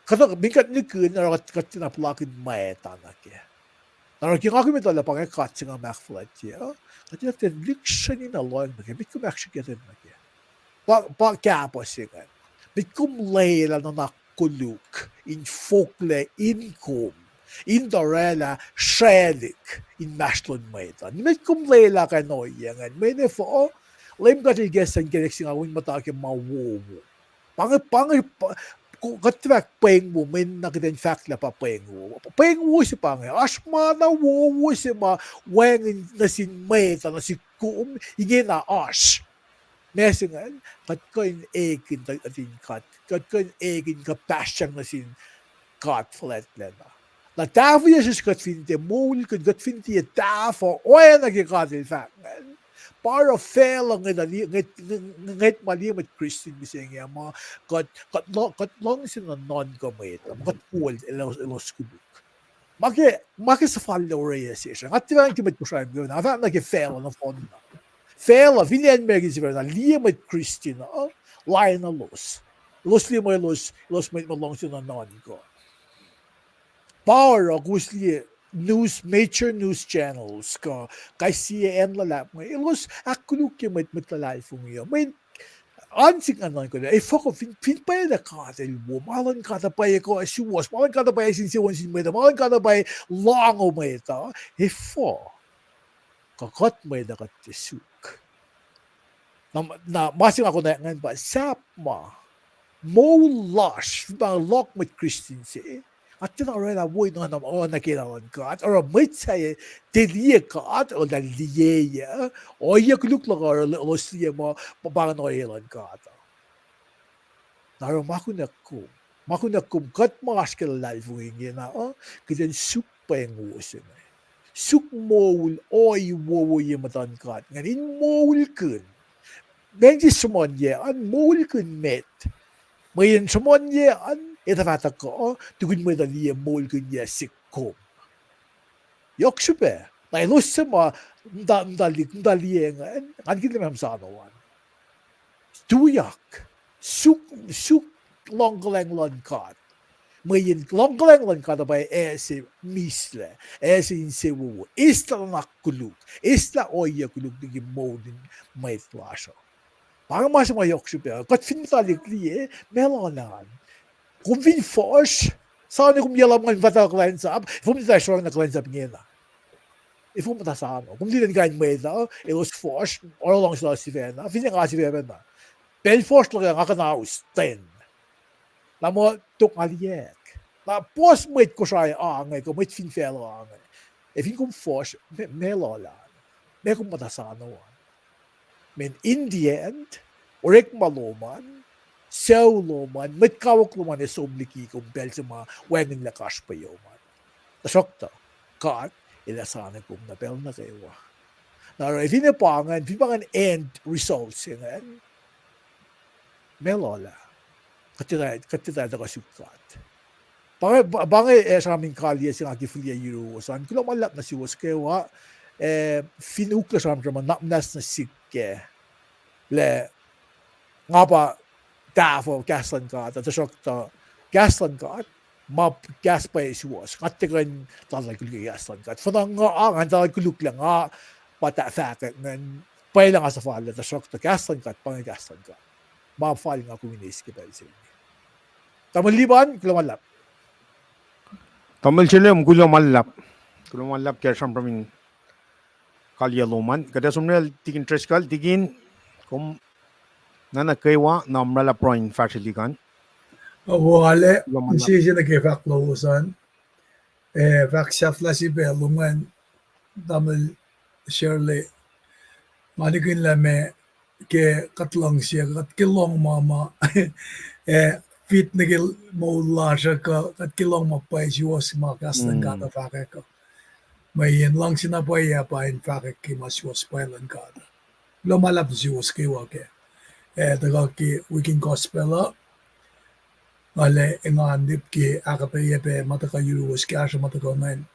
kuht, min kuht nihkihn, oruh kuht, kuht tiacna puhlakihn mwacta nuh kac. Na oruh ke nga kom etuh lah pa inge God se nga mahk fuhlwactye uh, kuht tiacna lihksreni na lohacng nuh kac, met kom ahksrihkyelah nuh kac. Pa, pa kahpah se ingacn. Met kom lwelah nuhnak koluk in foklac in kom, in tuh orwaclah srwaclihk inmahsrlon mwet uh. Met kom lwelah kain ohiyac ingacn. Mweyen efuh, Leum God El ikacslah inkacnek se nga in muhta ke ma wowo. Pa inge, pa inge, pa, kuht fahk pweng wo, mweyen na kuht in fahk lah pa pweng wo. Pweng wo se pa inge, oasr ma na wowo se ma wacngihn nuh sin mwet uh, nuh sin kom, ingena oasr. Ma se ingacn, kuht kuh in ekihn tuh, tuh in God, kuht kuh in ekihn kuhpahsryang nuh sin God fuhlwactlacna. Na tahfweyac sesr kuht fin tiac moulkihn, kuht fin tiac tahfuh oacna ke God El fahk ingacn, pa oruh facluh ngwet, ngwet, ngwet ma liye mwet Christian mihsenge uh ma kuht, kuht lu-, kuht luhngse nuhnuhnkuh mwet uh, ma kuht kol elos, elos koluk. Ma ke, ma ke suhfallac orwaclah sesr. Nga tiac fahk ke mwet Kosrae, nga fahk nuh ke facluh nohfohn na. Facluh, fin acn America sifacna, liye mwet Christian uh, lain elos. Elos liye muh elos, elos mwet ma luhngse nuhnuhnkuh. pa oruh kowos liye news, major news channels kuh kais sie acn luhlahp inge, elos ahkkolukye mwet, mwet luhlahlfongi uh. Mweyen an sik nga nuhnkuh lah efuh kuh fin, fin pwacye lah God El wo, ma luhn God uh pwacye kuh suwohs, ma luhn God uh pwacye sin se won sin mwet uh, ma luhn God uh pwacye lahngo mwet uh, efuh kuh kuht mwet uh kuht tiac suk? Na, na ma se nga konwacack ingacn pa sahp ma moul lasr fin pa lock mwet Christian se, nga tiacna orwaclah wo in oacna, oacna kena luhn God, oruh mwet sahyac tiac liye God, oruh lah liye, ohiyac koluk luhk uh oruh elos liye muh pa, pa ingacn ohiyac luhn God uh. Na oruh ma kunac kom, ma kunac kom, kuht ma oasr ke luhlahlfongi inge na uh, kuht in suk pweng wo se inge. Suk moul ohi wowo ye muhtuhn God ingacn in moulkihn. Meac sruhmuhnyuck an? Moulkihn met? Mweyen sruhmuhnyuck an etuh fah tuhkuh, tukun mwet uh liye moulkihnyac se kom. Yohk srihpac na elos suc ma muhta, muhta lihk, muhta liye ingacn, ngan kihtin lah ma sano an. Tuyak, suk, suk luhngkuhlwacng luhn God. Mweyen luhngkuhlwacng luhn God uh pa ac se mislac, ac se insewowo, eslah nuhnak koluk, eslah ohiyac koluk liki moul in mwet lasr uh. Pa inge ma se ma yohk srihpac, kuht fin muhta lihk liye, meac lal an? Kom fin fuhsr, sa na kom yac lumngaul in muhta kuhlwacnsap, efuh muhta sruang na kuhlwacnsap ingena? Efuh muhta sano? Kom liye kain mwet uh, elos fuhsr, oruh luhngse lal sifacna, finne nga sifacna. Pacl fuhsr luhk ah nga kuhnaus ten. Na muh tok nga liyacack. Na puhs mwet Kosrae ange, kuh mwet fin facluh ange. Ac fin kom fuhsr, meac, meac lal an? Meac kom muhta sano an? Mweyen in the end, orekma lom an, sucu lom an, mwet kawuck lom an ac som liki kom pacl se ma wacngihnlac kasrpweyom an. Tuhsruhktuh God El ac sano kom na pacl nuh kwewa. Na oruh finne pa ingacn, fin pa ingacn end result se ingacn, meac lal ah? Kuht tiac, kuht tiac tuhkuh suk God. Pa inge, pa, pa inge, eh, sramsram in kaliyac se nga ke fihliyac yuruwos an. Kuloh ma luhlahp nuh suwos kwewa, eh, fin uklah sramsram an, na muhnahs nuh sihk kac lah nga pa tahfuh kahs luhn God, tuhsruhktuh kahs luhn God ma kahs pwacye suwohs. Nga tiac kuh in tatalkihn kahs luhn God. Fuhnuh nga, ah, nga tatalkihn lah nga pa ta fahkwack ingacn, pwacye lah nga suhfallac, tuhsruhktuh kahs luhn God pa inge kahs luhn God. Ma fal nga kom in eis ke pacl se inge. Tamuhlwel Lipan, kuloh ma luhlahp. Tamuhlwel Shelem, kuloh ma luhlahp. Kuloh ma luhlahp ke sramsram in kaliyac lom an. Kuht ac som nuh sel Tikin Driscoll, Tikin, kom nuh kwewa, na ma luhlahp pruhe in fahsrwelihk an. Awale, kuloh ma luhlahp. Insese nuh ke fahk lowos an. Eh, fahk sahflah se pac lom an, Tamuhlwel Shirley. Nga nihkihn lah ma ke kuht luhngse, kuht ke lohng ma ma, eh, fit nuh ke moul lasr uh, kuh kuht ke lohng ma pwacye suwohs ma kahs luhn God uh fahkwack uh. Mweyen luhngse na pwacye pa in fahkwack ke ma suwohs pwacye luhn God. Kuloh ma luhlahp nuh suwos kwewa ke, eh, tuhkuh ke Weekend Gospel uh. Nga la engan ip ke ahkuhtweyac pac ma tuhkuh yuruwos kahsruh ma tuhkuh ingacn.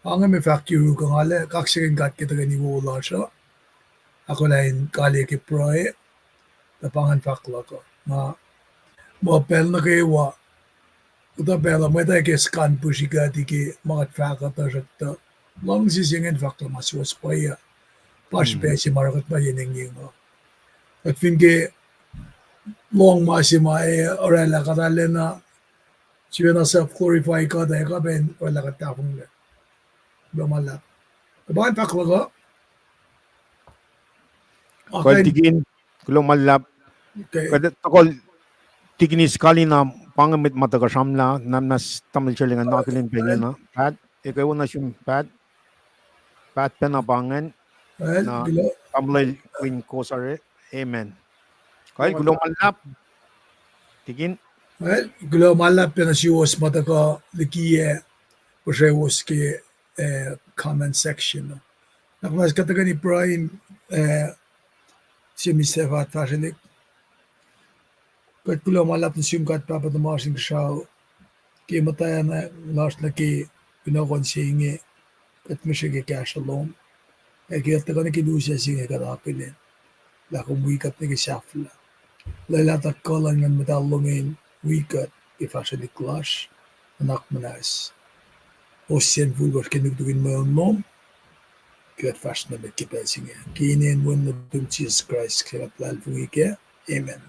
Ange me fahk yuruk uh, nga la kaksakihn God ke tuhkweni wo lasr uh. Ahkolah in kaliyac ke pruhe, tuh pa ingacn fahk luhk uh. Nga muh pacl nuh kwewa, kuhtuh pacl uh mwet uh ke skan pihsrihkuhti ke ma kuht fahk uh, tuhsruhktuh luhngse se ingacn fahk lah ma suwohs pwacye, pa srihpac se ma oruh kuht ma yen engyeng uh. Kuht fin ke lohng ma se ma ac oraclah kuht arulacna sifacna self-glorify kuht ac kuh pac in oraclah kuht tahfonglac. Kuloh ma luhlahp. Kuh pa in fahk luhk uh. Kuloh ma luhlahp. Kuht tuhkuh Tikin Iskalina, pa inge mwet ma tuhkuh sramsramlah, na muhnahs Tamuhlwel Sheleng an, akihlen pac ingena. Pat, ekuh wo nuh sum Pat. Pat pacna pa ingacn. Na Tamuhlwel Win Kosare. Amen. Kuloh ma luhlahp. Tikin. Kuloh ma luhlahp pac nuh suwos ma tuhkuh likiyac puhsrewos ke, eh, comment section. Na kuht tuhkweni pruhe in, eh, sie misac fahsrwelihk. Kuht kuloh ma luhlahp nuh sum God Pahpah tuhmasr Inkuhsrao, ke muhtwacn lasr nuh ke kunohkohn se inge, kuht mihsre ke kahsruh lom. Ac ke kuht tuhkuh nuh ke lusac se inge kuht akihlen lah kom wi kuht nuh ke sahflah. Lwelah tuh kuh luhn Nguhn Muhtahl lom in wi kuht ke fahsrwelihk lasr, nuhnak muhnahs. ohsun fihl lasr ke nuknuk in mweun lom, ke kuht fahsr nuh met ke pacl se inge. Ke inen Wen nuhtum Jisus Kraist, kuht luhlahlfongi kac. Amen.